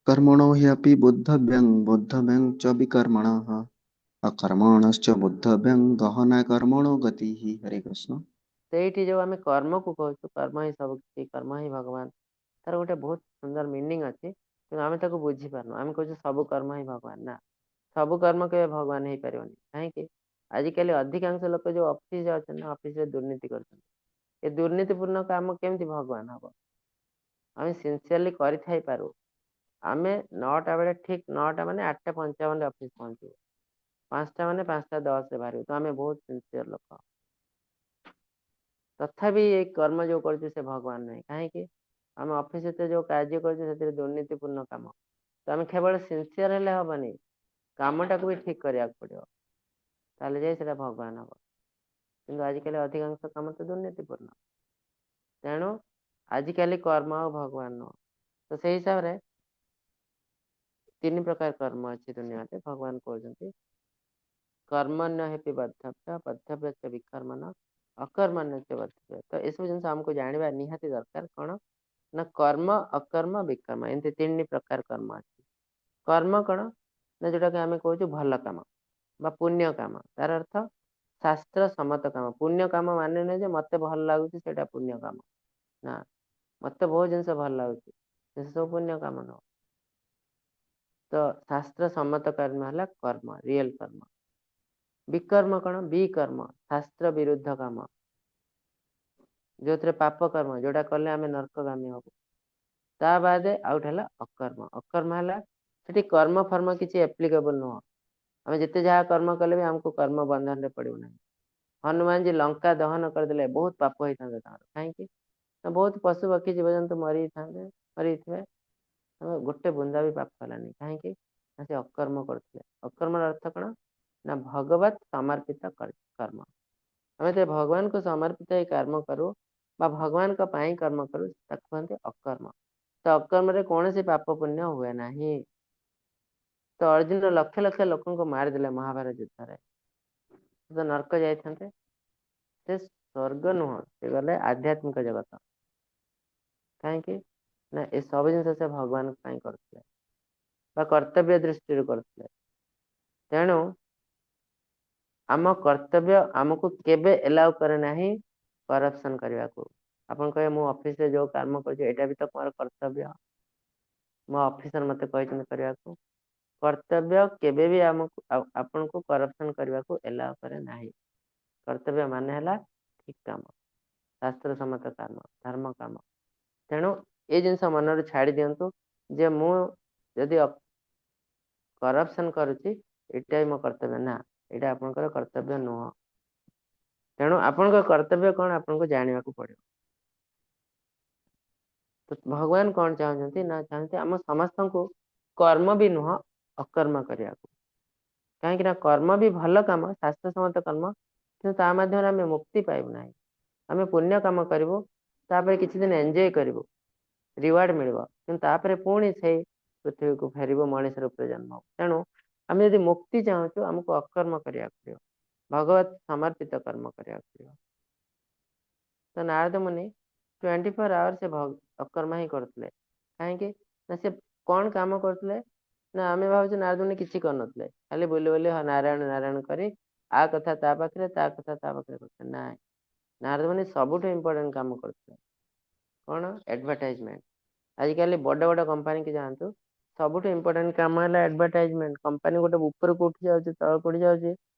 Speaker 2: कर्मणो ह्यपि बोद्धव्यं बोद्धव्यं च विकर्मणः अकर्मणश्च बोद्धव्यं गहना कर्मणो गतिः। हरे कृष्ण।
Speaker 3: ସେଇଠି ଯୋଉ ଆମେ କର୍ମକୁ କହୁଛୁ, କର୍ମ ହିଁ ସବୁ କିଛି, କର୍ମ ହିଁ ଭଗବାନ, ତାର ଗୋଟେ ବହୁତ ସୁନ୍ଦର ମିନିଂ ଅଛି, କିନ୍ତୁ ଆମେ ତାକୁ ବୁଝିପାରୁନୁ। ଆମେ କହୁଛୁ ସବୁ କର୍ମ ହିଁ ଭଗବାନ। ନା, ସବୁ କର୍ମ କେବେ ଭଗବାନ ହେଇପାରିବନି। କାହିଁକି? ଆଜିକାଲି ଅଧିକାଂଶ ଲୋକ ଯୋଉ ଅଫିସ ଯାଉଛନ୍ତି ନା, ଅଫିସରେ ଦୁର୍ନୀତି କରୁଛନ୍ତି। ଏ ଦୁର୍ନୀତିପୂର୍ଣ୍ଣ କାମ କେମିତି ଭଗବାନ ହବ? ଆମେ ସିନସିୟରଲି କରିଥାଇ ପାରୁ। ଆମେ 9ଟା ବେଳେ, ଠିକ 9ଟା ମାନେ 8:55ରେ ଅଫିସ ପହଞ୍ଚିବୁ, 5ଟା ମାନେ 5ଟା 10ରେ ବାହାରିବୁ। ତ ଆମେ ବହୁତ ସିନସିୟର ଲୋକ, ତଥାପି ଏଇ କର୍ମ ଯୋଉ କରୁଛୁ ସେ ଭଗବାନ ନୁହେଁ। କାହିଁକି? ଆମେ ଅଫିସ ଭିତରେ ଯୋଉ କାର୍ଯ୍ୟ କରୁଛୁ ସେଥିରେ ଦୁର୍ନୀତିପୂର୍ଣ୍ଣ କାମ। ତ ଆମେ କେବଳ ସିନସିୟର ହେଲେ ହବନି, କାମଟାକୁ ବି ଠିକ କରିବାକୁ ପଡିବ, ତାହେଲେ ଯାଇ ସେଟା ଭଗବାନ ହବ। କିନ୍ତୁ ଆଜିକାଲି ଅଧିକାଂଶ କାମ ତ ଦୁର୍ନୀତିପୂର୍ଣ୍ଣ। ତେଣୁ ଆଜିକାଲି କର୍ମ ଆଉ ଭଗବାନ ନୁହଁ। ତ ସେଇ ହିସାବରେ 3 ପ୍ରକାର କର୍ମ ଅଛି ଦୁନିଆରେ। ଭଗବାନ କହୁଛନ୍ତି କର୍ମଣ୍ୟ ହେପି ବଦ୍ଧବ୍ୟ, ବଦ୍ଧବ୍ୟ ବିକର୍ମଣ, ଅକର୍ମଣ୍ୟ ବଦ୍ଧବ୍ୟ। ତ ଏସବୁ ଜିନିଷ ଆମକୁ ଜାଣିବା ନିହାତି ଦରକାର। କଣ ନା କର୍ମ, ଅକର୍ମ, ବିକର୍ମ, ଏମିତି 3 ପ୍ରକାର କର୍ମ ଅଛି। କର୍ମ କଣ ନା ଯୋଉଟାକି ଆମେ କହୁଛୁ ଭଲ କାମ ବା ପୁଣ୍ୟ କାମ। ତାର ଅର୍ଥ ଶାସ୍ତ୍ର ସମ୍ମତ କାମ। ପୁଣ୍ୟ କାମ ମାନେ ନୁହେଁ ଯେ ମତେ ଭଲ ଲାଗୁଛି ସେଇଟା ପୁଣ୍ୟ କାମ, ନା, ମତେ ବହୁତ ଜିନିଷ ଭଲ ଲାଗୁଛି ସେ ସବୁ ପୁଣ୍ୟ କାମ ନୁହଁ। ତ ଶାସ୍ତ୍ର ସମ୍ମତ କର୍ମ ହେଲା କର୍ମ, ରିଏଲ କର୍ମ। ବିକର୍ମ କଣ? ବିକର୍ମ, ଶାସ୍ତ୍ର ବିରୁଦ୍ଧ କାମ, ଯୋଉଥିରେ ପାପ କର୍ମ, ଯୋଉଟା କଲେ ଆମେ ନର୍କଗାମୀ ହବୁ। ତା ବାଦେ ଆଉ ଗୋଟେ ହେଲା ଅକର୍ମ। ଅକର୍ମ ହେଲା ସେଠି କର୍ମ ଫର୍ମ କିଛି ଆପ୍ଲିକେବଲ ନୁହଁ। ଆମେ ଯେତେ ଯାହା କର୍ମ କଲେ ବି ଆମକୁ କର୍ମ ବନ୍ଧନରେ ପଡିବ ନାହିଁ। ହନୁମାନଜୀ ଲଙ୍କା ଦହନ କରିଦେଲେ, ବହୁତ ପାପ ହେଇଥାନ୍ତା ତାଙ୍କର। କାହିଁକି ନା ବହୁତ ପଶୁ ପକ୍ଷୀ ଜୀବଜନ୍ତୁ ମରିଥାନ୍ତେ, ମରିଥିବେ, ଗୋଟେ ବୁନ୍ଦା ବି ପାପ ହେଲାନି। କାହିଁକି ନା ସେ ଅକର୍ମ କରୁଥିଲେ। ଅକର୍ମର ଅର୍ଥ କଣ ନା ଭଗବତ ସମର୍ପିତ କର୍ମ। ଆମେ ଯେତେବେଳେ ଭଗବାନଙ୍କୁ ସମର୍ପିତ ହେଇ କର୍ମ କରୁ ବା ଭଗବାନଙ୍କ ପାଇଁ କର୍ମ କରୁ, ତାକୁ କୁହନ୍ତି ଅକର୍ମ। ତ ଅକର୍ମରେ କୌଣସି ପାପ ପୁଣ୍ୟ ହୁଏ ନାହିଁ। ତ ଅର୍ଜୁନ ଲକ୍ଷ ଲକ୍ଷ ଲୋକଙ୍କୁ ମାରିଦେଲେ ମହାଭାରତ ଯୁଦ୍ଧରେ, ତ ନର୍କ ଯାଇଥାନ୍ତେ। ସେ ସ୍ୱର୍ଗ ନୁହଁ, ସେ ଗଲେ ଆଧ୍ୟାତ୍ମିକ ଜଗତ। କାହିଁକି ନା ଏ ସବୁ ଜିନିଷ ସେ ଭଗବାନଙ୍କ ପାଇଁ କରୁଥିଲେ ବା କର୍ତ୍ତବ୍ୟ ଦୃଷ୍ଟିରୁ କରୁଥିଲେ। ତେଣୁ ଆମ କର୍ତ୍ତବ୍ୟ ଆମକୁ କେବେ ଏଲାଉ କରେ ନାହିଁ କରପସନ କରିବାକୁ। ଆପଣ କହିବେ ମୁଁ ଅଫିସରେ ଯୋଉ କାମ କରୁଛି ଏଇଟା ବି ତ ମୋର କର୍ତ୍ତବ୍ୟ, ମୋ ଅଫିସର ମତେ କହିଛନ୍ତି କରିବାକୁ। କର୍ତ୍ତବ୍ୟ କେବେ ବି ଆମକୁ ଆପଣଙ୍କୁ କରପସନ କରିବାକୁ ଏଲାଉ କରେ ନାହିଁ। କର୍ତ୍ତବ୍ୟ ମାନେ ହେଲା ଠିକ କାମ, ଶାସ୍ତ୍ର ସମ୍ମତ କାମ, ଧର୍ମ କାମ। ତେଣୁ ଏ ଜିନିଷ ମନରୁ ଛାଡି ଦିଅନ୍ତୁ ଯେ ମୁଁ ଯଦି କରପସନ କରୁଛି ଏଇଟା ବି ମୋ କର୍ତ୍ତବ୍ୟ ନା, ଏଇଟା ଆପଣଙ୍କର କର୍ତ୍ତବ୍ୟ ନୁହଁ। ତେଣୁ ଆପଣଙ୍କ କର୍ତ୍ତବ୍ୟ କଣ ଆପଣଙ୍କୁ ଜାଣିବାକୁ ପଡିବ। ତ ଭଗବାନ କଣ ଚାହୁଁଛନ୍ତି ନା ଚାହୁଁଛନ୍ତି ଆମ ସମସ୍ତଙ୍କୁ କର୍ମ ବି ନୁହଁ ଅକର୍ମ କରିବାକୁ। କାହିଁକି ନା କର୍ମ ବି ଭଲ କାମ, ଶାସ୍ତ୍ର ସମ୍ମତ କର୍ମ, କିନ୍ତୁ ତା ମାଧ୍ୟମରେ ଆମେ ମୁକ୍ତି ପାଇବୁ ନାହିଁ। ଆମେ ପୁଣ୍ୟ କାମ କରିବୁ, ତାପରେ କିଛି ଦିନ ଏନ୍ଜୟ କରିବୁ, ରିୱାର୍ଡ ମିଳିବ, କିନ୍ତୁ ତାପରେ ପୁଣି ସେଇ ପୃଥିବୀକୁ ଫେରିବ, ମଣିଷ ରୂପରେ ଜନ୍ମ ହବ। ତେଣୁ ଆମେ ଯଦି ମୁକ୍ତି ଚାହୁଁଛୁ ଆମକୁ ଅକର୍ମ କରିବାକୁ ପଡିବ, ଭଗବତ ସମର୍ପିତ କର୍ମ କରିବାକୁ ପଡିବ। ତ ନାରଦ ମୁନି 24 ଆୱାର ସେ ଅକର୍ମ ହିଁ କରୁଥିଲେ। କାହିଁକି ନା ସେ କଣ କାମ କରୁଥିଲେ ନା ଆମେ ଭାବୁଛୁ ନାରଦ ମୁନି କିଛି କରୁନଥିଲେ, ଖାଲି ବୁଲି ବୁଲି ନାରାୟଣ ନାରାୟଣ କରି ଆ କଥା ତା ପାଖରେ, ତା କଥା ତା ପାଖରେ କରୁଥିଲେ। ନାଇଁ, ନାରଦ ମୁନି ସବୁଠୁ ଇମ୍ପୋର୍ଟାଣ୍ଟ କାମ କରୁଥିଲେ କଣ? ଆଡଭର୍ଟାଇଜମେଣ୍ଟ। ଆଜିକାଲି ବଡ ବଡ କମ୍ପାନୀ କି ଯାଆନ୍ତୁ, ସବୁଠୁ ଇମ୍ପୋର୍ଟାଣ୍ଟ କାମ ହେଲା ଆଡଭର୍ଟାଇଜମେଣ୍ଟ। କମ୍ପାନୀ ଗୋଟେ ଉପରକୁ ଉଠି ଯାଉଛି, ତଳକୁ ଉଠି ଯାଉଛି,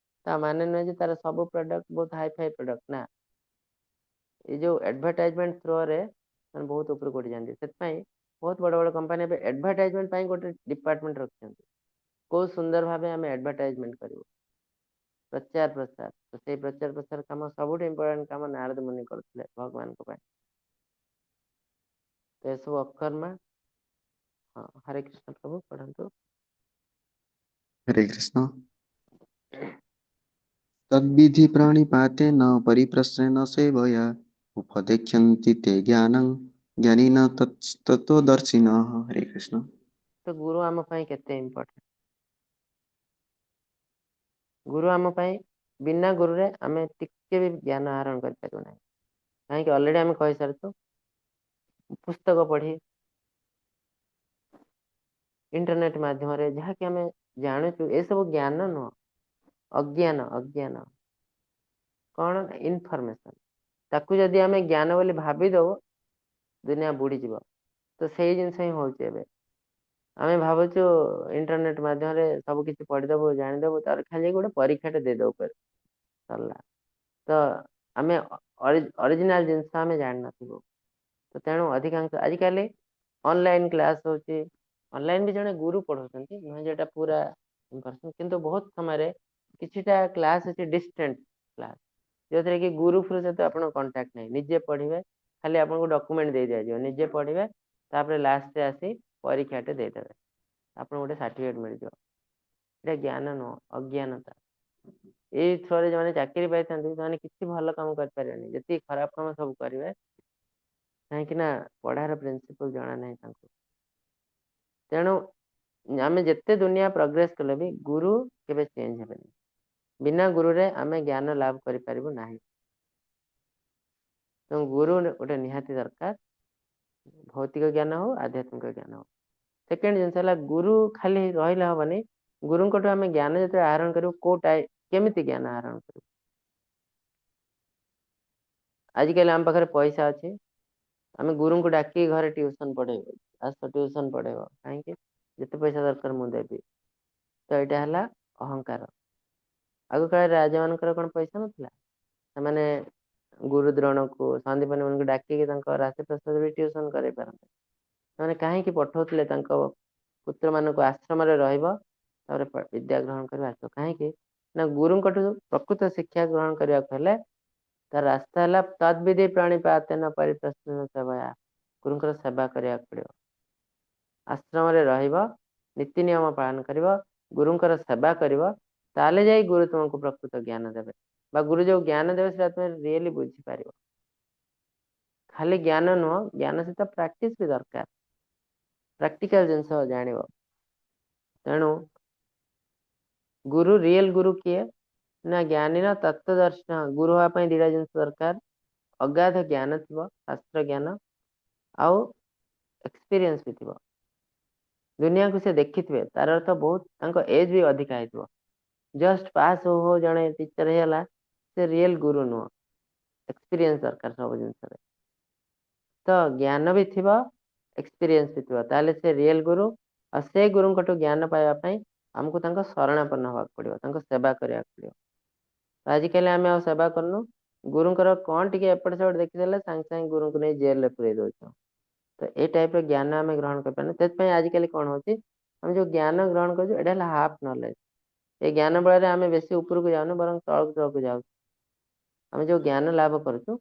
Speaker 3: ତା ମାନେ ନୁହେଁ ଯେ ତାର ସବୁ ପ୍ରଡକ୍ଟ ବହୁତ ହାଇ ଫାଇ ପ୍ରଡକ୍ଟ ନା। ଏଇ ଯୋଉ ଆଡଭର୍ଟାଇଜମେଣ୍ଟ ଥ୍ରୋରେ ସେମାନେ ବହୁତ ଉପରକୁ ଉଠି ଯାଆନ୍ତି। ସେଥିପାଇଁ ବହୁତ ବଡ ବଡ କମ୍ପାନୀ ଏବେ ଆଡଭର୍ଟାଇଜମେଣ୍ଟ ପାଇଁ ଗୋଟେ ଡିପାର୍ଟମେଣ୍ଟ ରଖିଛନ୍ତି, କୋଉ ସୁନ୍ଦର ଭାବେ ଆମେ ଆଡଭର୍ଟାଇଜମେଣ୍ଟ କରିବୁ, ପ୍ରଚାର ପ୍ରସାର। ତ ସେଇ ପ୍ରଚାର ପ୍ରସାର କାମ ସବୁଠୁ ଇମ୍ପୋର୍ଟାଣ୍ଟ କାମ ନାରଦ ମୁନି କରୁଥିଲେ ଭଗବାନଙ୍କ ପାଇଁ। ତ ଏସବୁ ଅକର୍ମା। ହଁ, ହରେ କୃଷ୍ଣ ପ୍ରଭୁ ପଢନ୍ତୁ।
Speaker 2: ହରେ କୃଷ୍ଣ। ତଦ୍ବିଧି ପ୍ରାଣିପାତେନ ପରିପ୍ରଶ୍ନେନ ସେବୟା ଉପଦେକ୍ଷ୍ୟନ୍ତି ତେ ଜ୍ଞାନଂ ଜ୍ଞାନିନ ତତ୍ତ୍ୱଦର୍ଶିନଃ। ହରେ କୃଷ୍ଣ।
Speaker 3: ତ ଗୁରୁ ଆମ ପାଇଁ କେତେ ଇମ୍ପୋର୍ଟାଣ୍ଟ। ଗୁରୁ ଆମ ପାଇଁ, ବିନା ଗୁରୁରେ ଆମେ ଟିକେ ବି ଜ୍ଞାନ ଆହରଣ କରିପାରିବୁ ନାହିଁ। କାହିଁକି ଅଲରେଡି ଆମେ କହିସାରିଛୁ, ପୁସ୍ତକ ପଢି, ଇଣ୍ଟରନେଟ ମାଧ୍ୟମରେ ଯାହାକି ଆମେ ଜାଣୁଛୁ, ଏସବୁ ଜ୍ଞାନ ନୁହଁ, ଅଜ୍ଞାନ। ଅଜ୍ଞାନ କଣ? ଇନଫର୍ମେସନ। ତାକୁ ଯଦି ଆମେ ଜ୍ଞାନ ବୋଲି ଭାବିଦବୁ, ଦୁନିଆ ବୁଡିଯିବ। ତ ସେଇ ଜିନିଷ ହିଁ ହଉଛି ଏବେ। ଆମେ ଭାବୁଛୁ ଇଣ୍ଟରନେଟ ମାଧ୍ୟମରେ ସବୁ କିଛି ପଢିଦବୁ, ଜାଣିଦବୁ, ତାର ଖାଲି ଗୋଟେ ପରୀକ୍ଷାଟେ ଦେଇଦବୁ ପରେ ସରିଲା। ତ ଆମେ ଅରିଜିନାଲ ଜିନିଷ ଆମେ ଜାଣିନଥିବୁ। ତ ତେଣୁ ଅଧିକାଂଶ ଆଜିକାଲି ଅନଲାଇନ କ୍ଲାସ ହଉଛି, ଅନଲାଇନ ବି ଜଣେ ଗୁରୁ ପଢଉଛନ୍ତି, ନୁହେଁ ଯେଟା ପୁରା ଇନପର୍ସନ, କିନ୍ତୁ ବହୁତ ସମୟରେ କିଛିଟା କ୍ଲାସ ଅଛି ଡିଷ୍ଟାଣ୍ଟ କ୍ଲାସ, ଯୋଉଥିରେ କି ଗୁରୁ ଫୁରୁ ସହିତ ଆପଣଙ୍କ କଣ୍ଟାକ୍ଟ ନାହିଁ, ନିଜେ ପଢିବେ, ଖାଲି ଆପଣଙ୍କୁ ଡକୁମେଣ୍ଟ ଦେଇ ଦିଆଯିବ, ନିଜେ ପଢିବେ, ତାପରେ ଲାଷ୍ଟରେ ଆସି ପରୀକ୍ଷାଟେ ଦେଇଦେବେ, ଆପଣଙ୍କୁ ଗୋଟେ ସାର୍ଟିଫିକେଟ ମିଳିଯିବ। ଏଇଟା ଜ୍ଞାନ ନୁହଁ, ଅଜ୍ଞାନତା। ଏଇ ଥ୍ରୋରେ ଯୋଉମାନେ ଚାକିରି ପାଇଥାନ୍ତି ସେମାନେ କିଛି ଭଲ କାମ କରିପାରିବେନି, ଯେତିକି ଖରାପ କାମ ସବୁ କରିବେ। କାହିଁକି ନା ପଢାର ପ୍ରିନ୍ସିପଲ ଜଣା ନାହିଁ ତାଙ୍କୁ। ତେଣୁ ଆମେ ଯେତେ ଦୁନିଆ ପ୍ରୋଗ୍ରେସ କଲେ ବି ଗୁରୁ କେବେ ଚେଞ୍ଜ ହେବେନି। ବିନା ଗୁରୁରେ ଆମେ ଜ୍ଞାନ ଲାଭ କରିପାରିବୁ ନାହିଁ। ତେଣୁ ଗୁରୁ ଗୋଟେ ନିହାତି ଦରକାର, ଭୌତିକ ଜ୍ଞାନ ହଉ ଆଧ୍ୟାତ୍ମିକ ଜ୍ଞାନ ହଉ। ସେକେଣ୍ଡ ଜିନିଷ ହେଲା ଗୁରୁ ଖାଲି ରହିଲେ ହବନି, ଗୁରୁଙ୍କଠୁ ଆମେ ଜ୍ଞାନ ଯେତେବେଳେ ଆହରଣ କରିବୁ, କୋଉ କେମିତି ଜ୍ଞାନ ଆହରଣ କରିବୁ? ଆଜିକାଲି ଆମ ପାଖରେ ପଇସା ଅଛି, ଆମେ ଗୁରୁଙ୍କୁ ଡାକି ଘରେ ଟ୍ୟୁସନ ପଢେଇବୁ, ଆସ ଟ୍ୟୁସନ ପଢେଇବ, କାହିଁକି? ଯେତେ ପଇସା ଦରକାର ମୁଁ ଦେବି। ତ ଏଇଟା ହେଲା ଅହଙ୍କାର। ଆଗ କାଳରେ ରାଜା ମାନଙ୍କର କଣ ପଇସା ନଥିଲା? ସେମାନେ ଗୁରୁ ଦ୍ରୋଣକୁ, ସନ୍ଦୀପନୀ ମାନଙ୍କୁ ଡାକିକି ତାଙ୍କ ରାଶି ପ୍ରସାଦ ବି ଟ୍ୟୁସନ କରେଇ ପାରନ୍ତି। ସେମାନେ କାହିଁକି ପଠଉଥିଲେ ତାଙ୍କ ପୁତ୍ର ମାନଙ୍କୁ ଆଶ୍ରମରେ ରହିବ, ତାପରେ ବିଦ୍ୟା ଗ୍ରହଣ କରିବା ଆସିବ? କାହିଁକି ନା ଗୁରୁଙ୍କଠୁ ପ୍ରକୃତ ଶିକ୍ଷା ଗ୍ରହଣ କରିବାକୁ ହେଲେ ତାର ରାସ୍ତା ହେଲା ତଦ୍ବିଧି ପ୍ରଣିପାତେନ ପରିପ୍ରଶ୍ନ ସେବୟା। ଗୁରୁଙ୍କର ସେବା କରିବାକୁ ପଡିବ, ଆଶ୍ରମରେ ରହିବ, ନୀତି ନିୟମ ପାଳନ କରିବ, ଗୁରୁଙ୍କର ସେବା କରିବ, ତାହେଲେ ଯାଇ ଗୁରୁ ତୁମକୁ ପ୍ରକୃତ ଜ୍ଞାନ ଦେବେ। ବା ଗୁରୁ ଯୋଉ ଜ୍ଞାନ ଦେବେ ସେଟା ତୁମେ ରିଏଲି ବୁଝିପାରିବ। ଖାଲି ଜ୍ଞାନ ନୁହଁ, ଜ୍ଞାନ ସହିତ ପ୍ରାକ୍ଟିସ ବି ଦରକାର, ପ୍ରାକ୍ଟିକାଲ ଜିନିଷ ଜାଣିବ। ତେଣୁ ଗୁରୁ, ରିଏଲ ଗୁରୁ କିଏ ନା ଜ୍ଞାନୀର ତତ୍ତ୍ୱଦର୍ଶନ। ଗୁରୁ ହବା ପାଇଁ ଦିଟା ଜିନିଷ ଦରକାର, ଅଗାଧ ଜ୍ଞାନ ଥିବ, ଶାସ୍ତ୍ର ଜ୍ଞାନ, ଆଉ ଏକ୍ସପିରିଏନ୍ସ ବି ଥିବ। ଦୁନିଆକୁ ସେ ଦେଖିଥିବେ, ତାର ଅର୍ଥ ବହୁତ ତାଙ୍କ ଏଜ ବି ଅଧିକା ହେଇଥିବ। ଜଷ୍ଟ ପାସ୍ ହଉ ହଉ ଜଣେ ଟିଚର ହେଇଗଲା, ସେ ରିଏଲ ଗୁରୁ ନୁହଁ। ଏକ୍ସପିରିଏନ୍ସ ଦରକାର ସବୁ ଜିନିଷରେ। ତ ଜ୍ଞାନ ବି ଥିବ, ଏକ୍ସପିରିଏନ୍ସ ବି ଥିବ, ତାହେଲେ ସେ ରିଏଲ ଗୁରୁ। ଆଉ ସେ ଗୁରୁଙ୍କଠୁ ଜ୍ଞାନ ପାଇବା ପାଇଁ ଆମକୁ ତାଙ୍କ ଶରଣାପନ୍ନ ହବାକୁ ପଡିବ, ତାଙ୍କ ସେବା କରିବାକୁ ପଡିବ। ଆଜିକାଲି ଆମେ ଆଉ ସେବା କରୁନୁ। ଗୁରୁଙ୍କର କଣ ଟିକେ ଏପଟ ସେପଟ ଦେଖିଦେଲେ ସାଙ୍ଗେ ସାଙ୍ଗେ ଗୁରୁଙ୍କୁ ନେଇ ଜେଲରେ ପୁରେଇ ଦଉଛୁ। ତ ଏଇ ଟାଇପ ର ଜ୍ଞାନ ଆମେ ଗ୍ରହଣ କରିପାରୁନୁ। ସେଥିପାଇଁ ଆଜିକାଲି କଣ ହଉଛି, ଆମେ ଯୋଉ ଜ୍ଞାନ ଗ୍ରହଣ କରୁଛୁ ଏଇଟା ହେଲା ହାଫ ନଲେଜ। ଏଇ ଜ୍ଞାନ ବଳରେ ଆମେ ବେଶୀ ଉପରକୁ ଯାଉନୁ, ବରଂ ତଳକୁ ତଳକୁ ଯାଉଛୁ। ଆମେ ଯୋଉ ଜ୍ଞାନ ଲାଭ କରୁଛୁ,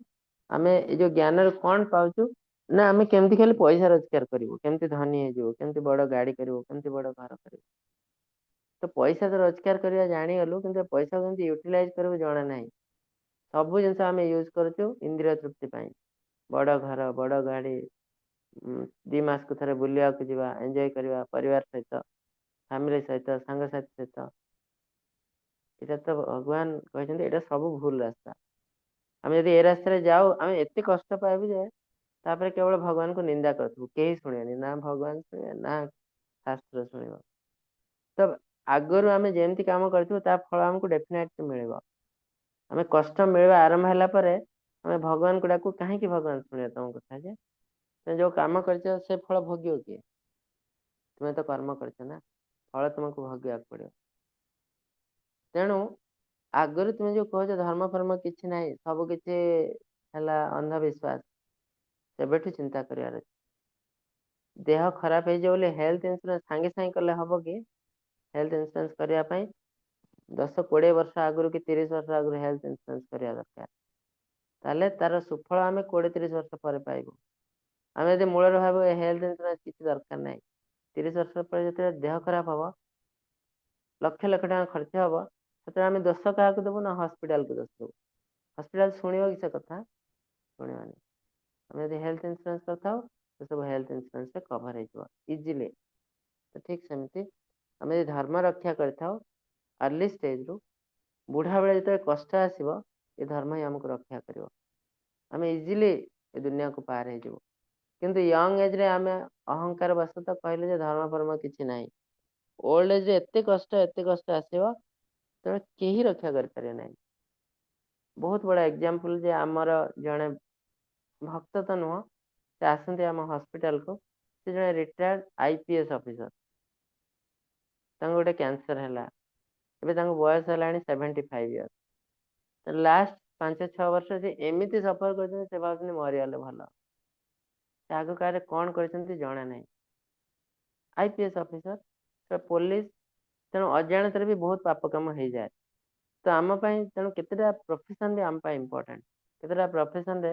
Speaker 3: ଆମେ ଏଇ ଯୋଉ ଜ୍ଞାନରେ କଣ ପାଉଛୁ ନା ଆମେ କେମିତି ଖାଲି ପଇସା ରୋଜଗାର କରିବୁ, କେମିତି ଧନୀ ହେଇଯିବୁ, କେମିତି ବଡ ଗାଡି କରିବୁ, କେମିତି ବଡ ଘର କରିବୁ। ତ ପଇସା ତ ରୋଜଗାର କରିବା ଜାଣିଗଲୁ, କିନ୍ତୁ ପଇସା କେମିତି ୟୁଟିଲାଇଜ କରିବୁ ଜଣା ନାହିଁ। ସବୁ ଜିନିଷ ଆମେ ୟୁଜ କରୁଛୁ ଇନ୍ଦ୍ରିୟ ତୃପ୍ତି ପାଇଁ। ବଡ ଘର, ବଡ ଗାଡି, 2 ମାସକୁ ଥରେ ବୁଲିବାକୁ ଯିବା, ଏନ୍ଜୟ କରିବା ପରିବାର ସହିତ, ଫ୍ୟାମିଲି ସହିତ, ସାଙ୍ଗସାଥି ସହିତ। ଏଇଟା ତ ଭଗବାନ କହିଛନ୍ତି ଏଇଟା ସବୁ ଭୁଲ ରାସ୍ତା। ଆମେ ଯଦି ଏ ରାସ୍ତାରେ ଯାଉ ଆମେ ଏତେ କଷ୍ଟ ପାଇବୁ ଯେ ତାପରେ କେବଳ ଭଗବାନଙ୍କୁ ନିନ୍ଦା କରୁଥିବୁ, କେହି ଶୁଣିବେନି, ନା ଭଗବାନ ଶୁଣିବେ ନା ଶାସ୍ତ୍ର ଶୁଣିବ। ତ ଆଗରୁ ଆମେ ଯେମିତି କାମ କରିଥିବୁ ତା ଫଳ ଆମକୁ ଡେଫିନେଟଲି ମିଳିବ। ଆମେ କଷ୍ଟ ମିଳିବା ଆରମ୍ଭ ହେଲା ପରେ ଆମେ ଭଗବାନଙ୍କୁ ଡାକୁ, କାହିଁକି ଭଗବାନ ଶୁଣିବେ ତମ କଥା? ଯେ ତୁମେ ଯୋଉ କାମ କରିଛ ସେ ଫଳ ଭୋଗିବ କିଏ? ତୁମେ ତ କର୍ମ କରିଛ ନା, ଫଳ ତୁମକୁ ଭୋଗିବାକୁ ପଡିବ। ତେଣୁ ଆଗରୁ ତୁମେ ଯୋଉ କହୁଛ ଧର୍ମ ଫର୍ମ କିଛି ନାହିଁ, ସବୁ କିଛି ହେଲା ଅନ୍ଧବିଶ୍ୱାସ, ସେବେଠୁ ଚିନ୍ତା କରିବାର ଅଛି। ଦେହ ଖରାପ ହେଇଯିବ ବୋଲି ହେଲ୍ଥ ଇନ୍ସୁରାନ୍ସ ସାଙ୍ଗେ ସାଙ୍ଗେ କଲେ ହବ କି? ହେଲ୍ଥ ଇନ୍ସୁରାନ୍ସ କରିବା ପାଇଁ 10-20 ବର୍ଷ ଆଗରୁ କି 30 ବର୍ଷ ଆଗରୁ ହେଲ୍ଥ ଇନ୍ସୁରାନ୍ସ କରିବା ଦରକାର। ତାହେଲେ ତାର ସୁଫଳ ଆମେ 20-30 ବର୍ଷ ପରେ ପାଇବୁ। ଆମେ ଯଦି ମୂଳରେ ଭାବିବୁ ଏ ହେଲ୍ଥ ଇନ୍ସୁରାନ୍ସ କିଛି ଦରକାର ନାହିଁ, 30 ବର୍ଷ ପରେ ଯେତେବେଳେ ଦେହ ଖରାପ ହବ, ଲକ୍ଷ ଲକ୍ଷ ଟଙ୍କା ଖର୍ଚ୍ଚ ହବ, ସେତେବେଳେ ଆମେ ଦୋଷ କାହାକୁ ଦେବୁ ନା ହସ୍ପିଟାଲକୁ ଦୋଷ ଦେବୁ। ହସ୍ପିଟାଲ ଶୁଣିବ କି ସେ କଥା? ଶୁଣିବନି। ଆମେ ଯଦି ହେଲ୍ଥ ଇନ୍ସୁରାନ୍ସ କରିଥାଉ ସେ ସବୁ ହେଲ୍ଥ ଇନ୍ସୁରାନ୍ସରେ କଭର ହେଇଯିବ ଇଜିଲି। ତ ଠିକ ସେମିତି ଆମେ ଯଦି ଧର୍ମ ରକ୍ଷା କରିଥାଉ ଆର୍ଲି ଷ୍ଟେଜରୁ, ବୁଢା ବେଳେ ଯେତେବେଳେ କଷ୍ଟ ଆସିବ ଏ ଧର୍ମ ହିଁ ଆମକୁ ରକ୍ଷା କରିବ। ଆମେ ଇଜିଲି ଏ ଦୁନିଆକୁ ପାର ହେଇଯିବୁ। କିନ୍ତୁ ୟଙ୍ଗ ଏଜରେ ଆମେ ଅହଙ୍କାର ବଶତଃ କହିଲେ ଯେ ଧର୍ମ ଫର୍ମ କିଛି ନାହିଁ। ଓଲ୍ଡ ଏଜରେ ଏତେ କଷ୍ଟ, ଏତେ କଷ୍ଟ ଆସିବ, ତେଣୁ କେହି ରକ୍ଷା କରିପାରିବେ ନାହିଁ। ବହୁତ ବଡ ଏକ୍ଜାମ୍ପଲ ଯେ ଆମର ଜଣେ ଭକ୍ତ ତ ନୁହଁ, ସେ ଆସନ୍ତି ଆମ ହସ୍ପିଟାଲକୁ, ସେ ଜଣେ ରିଟାୟାର୍ଡ IPS officer. ତାଙ୍କୁ ଗୋଟେ କ୍ୟାନ୍ସର ହେଲା, ଏବେ ତାଙ୍କୁ ବୟସ ହେଲାଣି 75 ଇୟର୍ସ। ଲାଷ୍ଟ 5-6 ବର୍ଷ ସେ ଏମିତି ସଫର କରିଛନ୍ତି, ସେ ଭାବୁଛନ୍ତି ମରିଗଲେ ଭଲ। ସେ ଆଗ କାଳରେ କଣ କରିଛନ୍ତି ଜଣା ନାହିଁ। IPS officer, ସେ ପୋଲିସ, ତେଣୁ ଅଜାଣତରେ ବି ବହୁତ ପାପ କାମ ହେଇଯାଏ। ତ ଆମ ପାଇଁ ତେଣୁ କେତେଟା ପ୍ରଫେସନ ବି ଆମ ପାଇଁ ଇମ୍ପୋର୍ଟାଣ୍ଟ। କେତେଟା ପ୍ରଫେସନରେ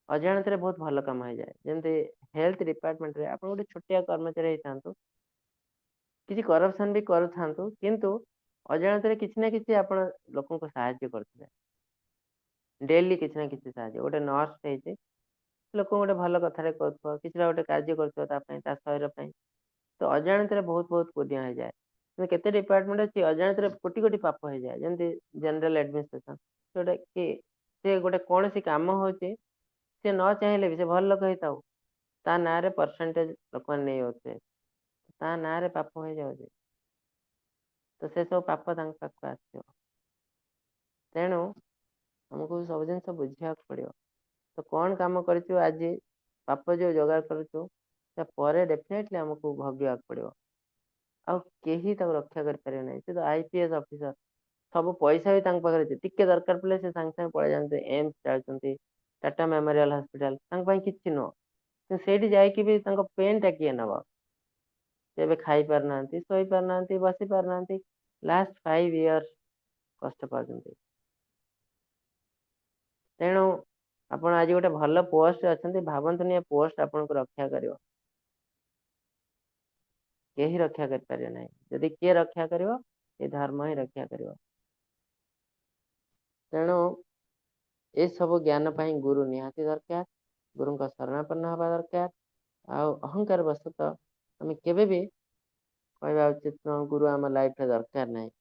Speaker 3: ଅଜାଣତରେ ବହୁତ ଭଲ କାମ ହେଇଯାଏ। ଯେମିତି ହେଲ୍ଥ ଡିପାର୍ଟମେଣ୍ଟରେ ଆପଣ ଗୋଟେ ଛୋଟିଆ କର୍ମଚାରୀ ହେଇଥାନ୍ତୁ, କିଛି କରପସନ ବି କରୁଥାନ୍ତୁ, କିନ୍ତୁ ଅଜାଣତରେ କିଛି ନା କିଛି ଆପଣ ଲୋକଙ୍କୁ ସାହାଯ୍ୟ କରୁଥିବେ। ଡେଲି କିଛି ନା କିଛି ସାହାଯ୍ୟ। ଗୋଟେ ନର୍ସ ହେଇଛି, ଲୋକଙ୍କୁ ଗୋଟେ ଭଲ କଥାରେ କହୁଥିବ, କିଛିଟା ଗୋଟେ କାର୍ଯ୍ୟ କରୁଥିବ ତା ପାଇଁ, ତା ଶରୀର ପାଇଁ, ତ ଅଜାଣତରେ ବହୁତ ବହୁତ ପୁଣ୍ୟ ହେଇଯାଏ। କିନ୍ତୁ କେତେ ଡିପାର୍ଟମେଣ୍ଟ ଅଛି ଅଜାଣତରେ କୋଟି କୋଟି ପାପ ହେଇଯାଏ। ଯେମିତି ଜେନେରାଲ ଆଡମିନିଷ୍ଟ୍ରେସନ, ଯୋଉଟା କି ସେ ଗୋଟେ କୌଣସି କାମ ହଉଛି, ସେ ନ ଚାହିଁଲେ ବି ସେ ଭଲ ଲୋକ ହେଇଥାଉ, ତା ନାଁରେ ପରସେଣ୍ଟେଜ ଲୋକମାନେ ନେଇଯାଉଥିବେ, ତା ନାଁରେ ପାପ ହେଇଯାଉଛି। ତ ସେ ସବୁ ପାପ ତାଙ୍କ ପାଖକୁ ଆସିବ। ତେଣୁ ଆମକୁ ସବୁ ଜିନିଷ ବୁଝିବାକୁ ପଡିବ। ତ କଣ କାମ କରିଛୁ ଆଜି, ପାପ ଯୋଉ ଯୋଗାଡ଼ କରୁଛୁ, ତା ପରେ ଡେଫିନେଟଲି ଆମକୁ ଭୋଗିବାକୁ ପଡିବ। ଆଉ କେହି ତାକୁ ରକ୍ଷା କରିପାରିବେ ନାହିଁ। ସେ ତ IPS officer, ସବୁ ପଇସା ବି ତାଙ୍କ ପାଖରେ ଅଛି, ଟିକେ ଦରକାର ପଡ଼ିଲେ ସେ ସାଙ୍ଗେ ସାଙ୍ଗେ ପଳେଇ ଯାଆନ୍ତି, ଏମ୍ସ ଯାଉଛନ୍ତି, ଟାଟା ମେମୋରିଆଲ ହସ୍ପିଟାଲ, ତାଙ୍କ ପାଇଁ କିଛି ନୁହଁ। କିନ୍ତୁ ସେଇଠି ଯାଇକି ବି ତାଙ୍କ ପେନ୍ ଟା କିଏ ନବ? ସେ ଏବେ ଖାଇ ପାରୁନାହାନ୍ତି, ଶୋଇ ପାରୁନାହାନ୍ତି, ବସି ପାରୁନାହାନ୍ତି, ଲାଷ୍ଟ 5 ଇୟର୍ସ କଷ୍ଟ ପାଉଛନ୍ତି। ତେଣୁ ଆପଣ ଆଜି ଗୋଟେ ଭଲ ପୋଷ୍ଟରେ ଅଛନ୍ତି, ଭାବନ୍ତୁନି ଏ ପୋଷ୍ଟ ଆପଣଙ୍କୁ ରକ୍ଷା କରିବ। କେହି ରକ୍ଷା କରିପାରିବେ ନାହିଁ। ଯଦି କିଏ ରକ୍ଷା କରିବ, ଏ ଧର୍ମ ହିଁ ରକ୍ଷା କରିବ। ତେଣୁ ଏସବୁ ଜ୍ଞାନ ପାଇଁ ଗୁରୁ ନିହାତି ଦରକାର, ଗୁରୁଙ୍କ ଶରଣାପନ୍ନ ହବା ଦରକାର। ଆଉ ଅହଙ୍କାର ବଶତଃ ଆମେ କେବେ ବି କହିବା ଉଚିତ ନୁହଁ ଗୁରୁ ଆମ ଲାଇଫରେ ଦରକାର ନାହିଁ,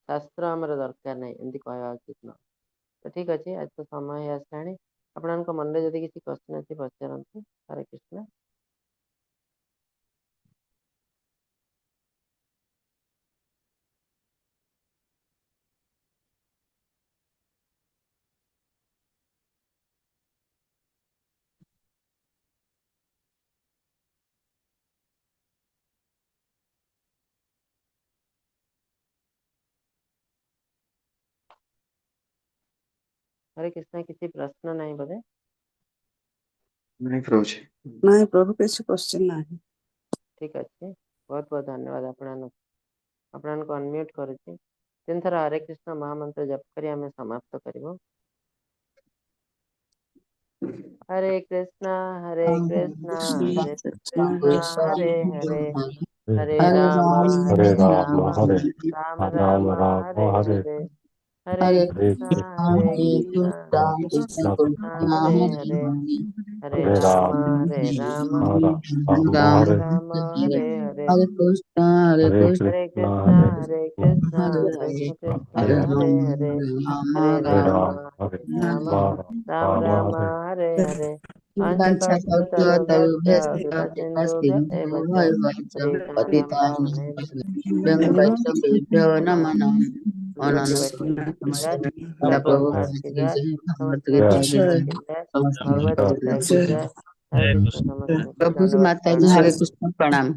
Speaker 3: ଶାସ୍ତ୍ର ଆମର ଦରକାର ନାହିଁ, ଏମିତି କହିବା ଉଚିତ ନୁହଁ। ତ ଠିକ ଅଛି, ଆଜି ତ ସମୟ ହେଇ ଆସିଲାଣି। ଆପଣଙ୍କ ମନରେ ଯଦି କିଛି କ୍ୱେଶ୍ଚନ ଅଛି ପଚାରନ୍ତୁ। ହରେ କୃଷ୍ଣ। ହରେ କୃଷ୍ଣ, କିଛି ପ୍ରଶ୍ନ ନାହିଁ ବୋଧେ?
Speaker 2: ନାଇଁ ପ୍ରଭୁଜୀ।
Speaker 4: ନାଇଁ ପ୍ରଭୁ, କିଛି କ୍ୱେଶ୍ଚନ ନାହିଁ।
Speaker 3: ଠିକ ଅଛି, ବହୁତ ବହୁତ ଧନ୍ୟବାଦ ଆପଣମାନଙ୍କୁ। ଆପଣମାନଙ୍କୁ ଅନମ୍ୟୁଟ କରୁଛି। ତିନିଥର ହରେ କୃଷ୍ଣ ମହାମନ୍ତ୍ର ଜପ କରି ଆମେ ସମାପ୍ତ କରିବୁ। ହରେ କୃଷ୍ଣ ହରେ କୃଷ୍ଣ କୃଷ୍ଣ କୃଷ୍ଣ ହରେ ହରେ, ହରେ ରାମ
Speaker 5: ହରେ
Speaker 3: ହରେ
Speaker 5: ରାମ
Speaker 3: ରାମ
Speaker 5: ହରେ
Speaker 3: ରାମ
Speaker 5: ରାମ
Speaker 3: ରାମ
Speaker 5: ରାମ
Speaker 3: ହରେ
Speaker 5: ହରେ
Speaker 3: ହରେ, ହରେ
Speaker 6: ହରେ
Speaker 3: କୃଷ୍ଣ
Speaker 6: କୃଷ୍ଣ
Speaker 3: ହରେ
Speaker 6: ହରେ
Speaker 3: କୃଷ୍ଣ
Speaker 6: କୃଷ୍ଣ
Speaker 3: କୃଷ୍ଣ
Speaker 6: କୃଷ୍ଣ
Speaker 3: କୃଷ୍ଣ ହରେ ହରେ, ହରେ
Speaker 5: ହରେ
Speaker 3: ରାମ
Speaker 5: ରାମ
Speaker 3: ହରେ ରାମ
Speaker 5: ରାମ
Speaker 3: ରାମ
Speaker 5: ହରେ
Speaker 3: ରାମ ହରେ ହରେ,
Speaker 6: ହରେ କୃଷ୍ଣ ହରେ
Speaker 5: ହରେ
Speaker 6: କୃଷ୍ଣ
Speaker 3: ହରେ
Speaker 5: କୃଷ୍ଣ
Speaker 3: କୃଷ୍ଣ
Speaker 5: ହରେ
Speaker 3: ହରେ କୃଷ୍ଣ
Speaker 6: ହରେ
Speaker 3: କୃଷ୍ଣ
Speaker 6: ହରେ,
Speaker 3: କୃଷ୍ଣ
Speaker 6: ହରେ
Speaker 3: ହରେ
Speaker 6: ରାମ
Speaker 3: ହରେ,
Speaker 6: ରାମ
Speaker 3: ହରେ
Speaker 5: ହରେ
Speaker 3: ରାମ
Speaker 6: ରାମ
Speaker 5: ରାମ ହରେ
Speaker 3: ରାମ
Speaker 5: ରାମ
Speaker 3: ରାମ
Speaker 5: ରାମ
Speaker 3: ରାମ
Speaker 5: ହରେ
Speaker 3: ହରେ ହରେ। वाञ्छाकल्पतरुभ्यश्च कृपा सिन्धुभ्य एव च पतितानां
Speaker 6: वैष्णवेभ्यो नमः।
Speaker 3: गुरु वैष्णव की जय, श्रील प्रभुपाद की जय, समस्त वैष्णव की जय, भगवत गीता की जय। हरे कृष्ण। समस्त
Speaker 6: प्रभु
Speaker 3: धन्यवाद,
Speaker 6: माता जी,
Speaker 3: प्रणाम।
Speaker 6: हरे कृष्ण, प्रणाम।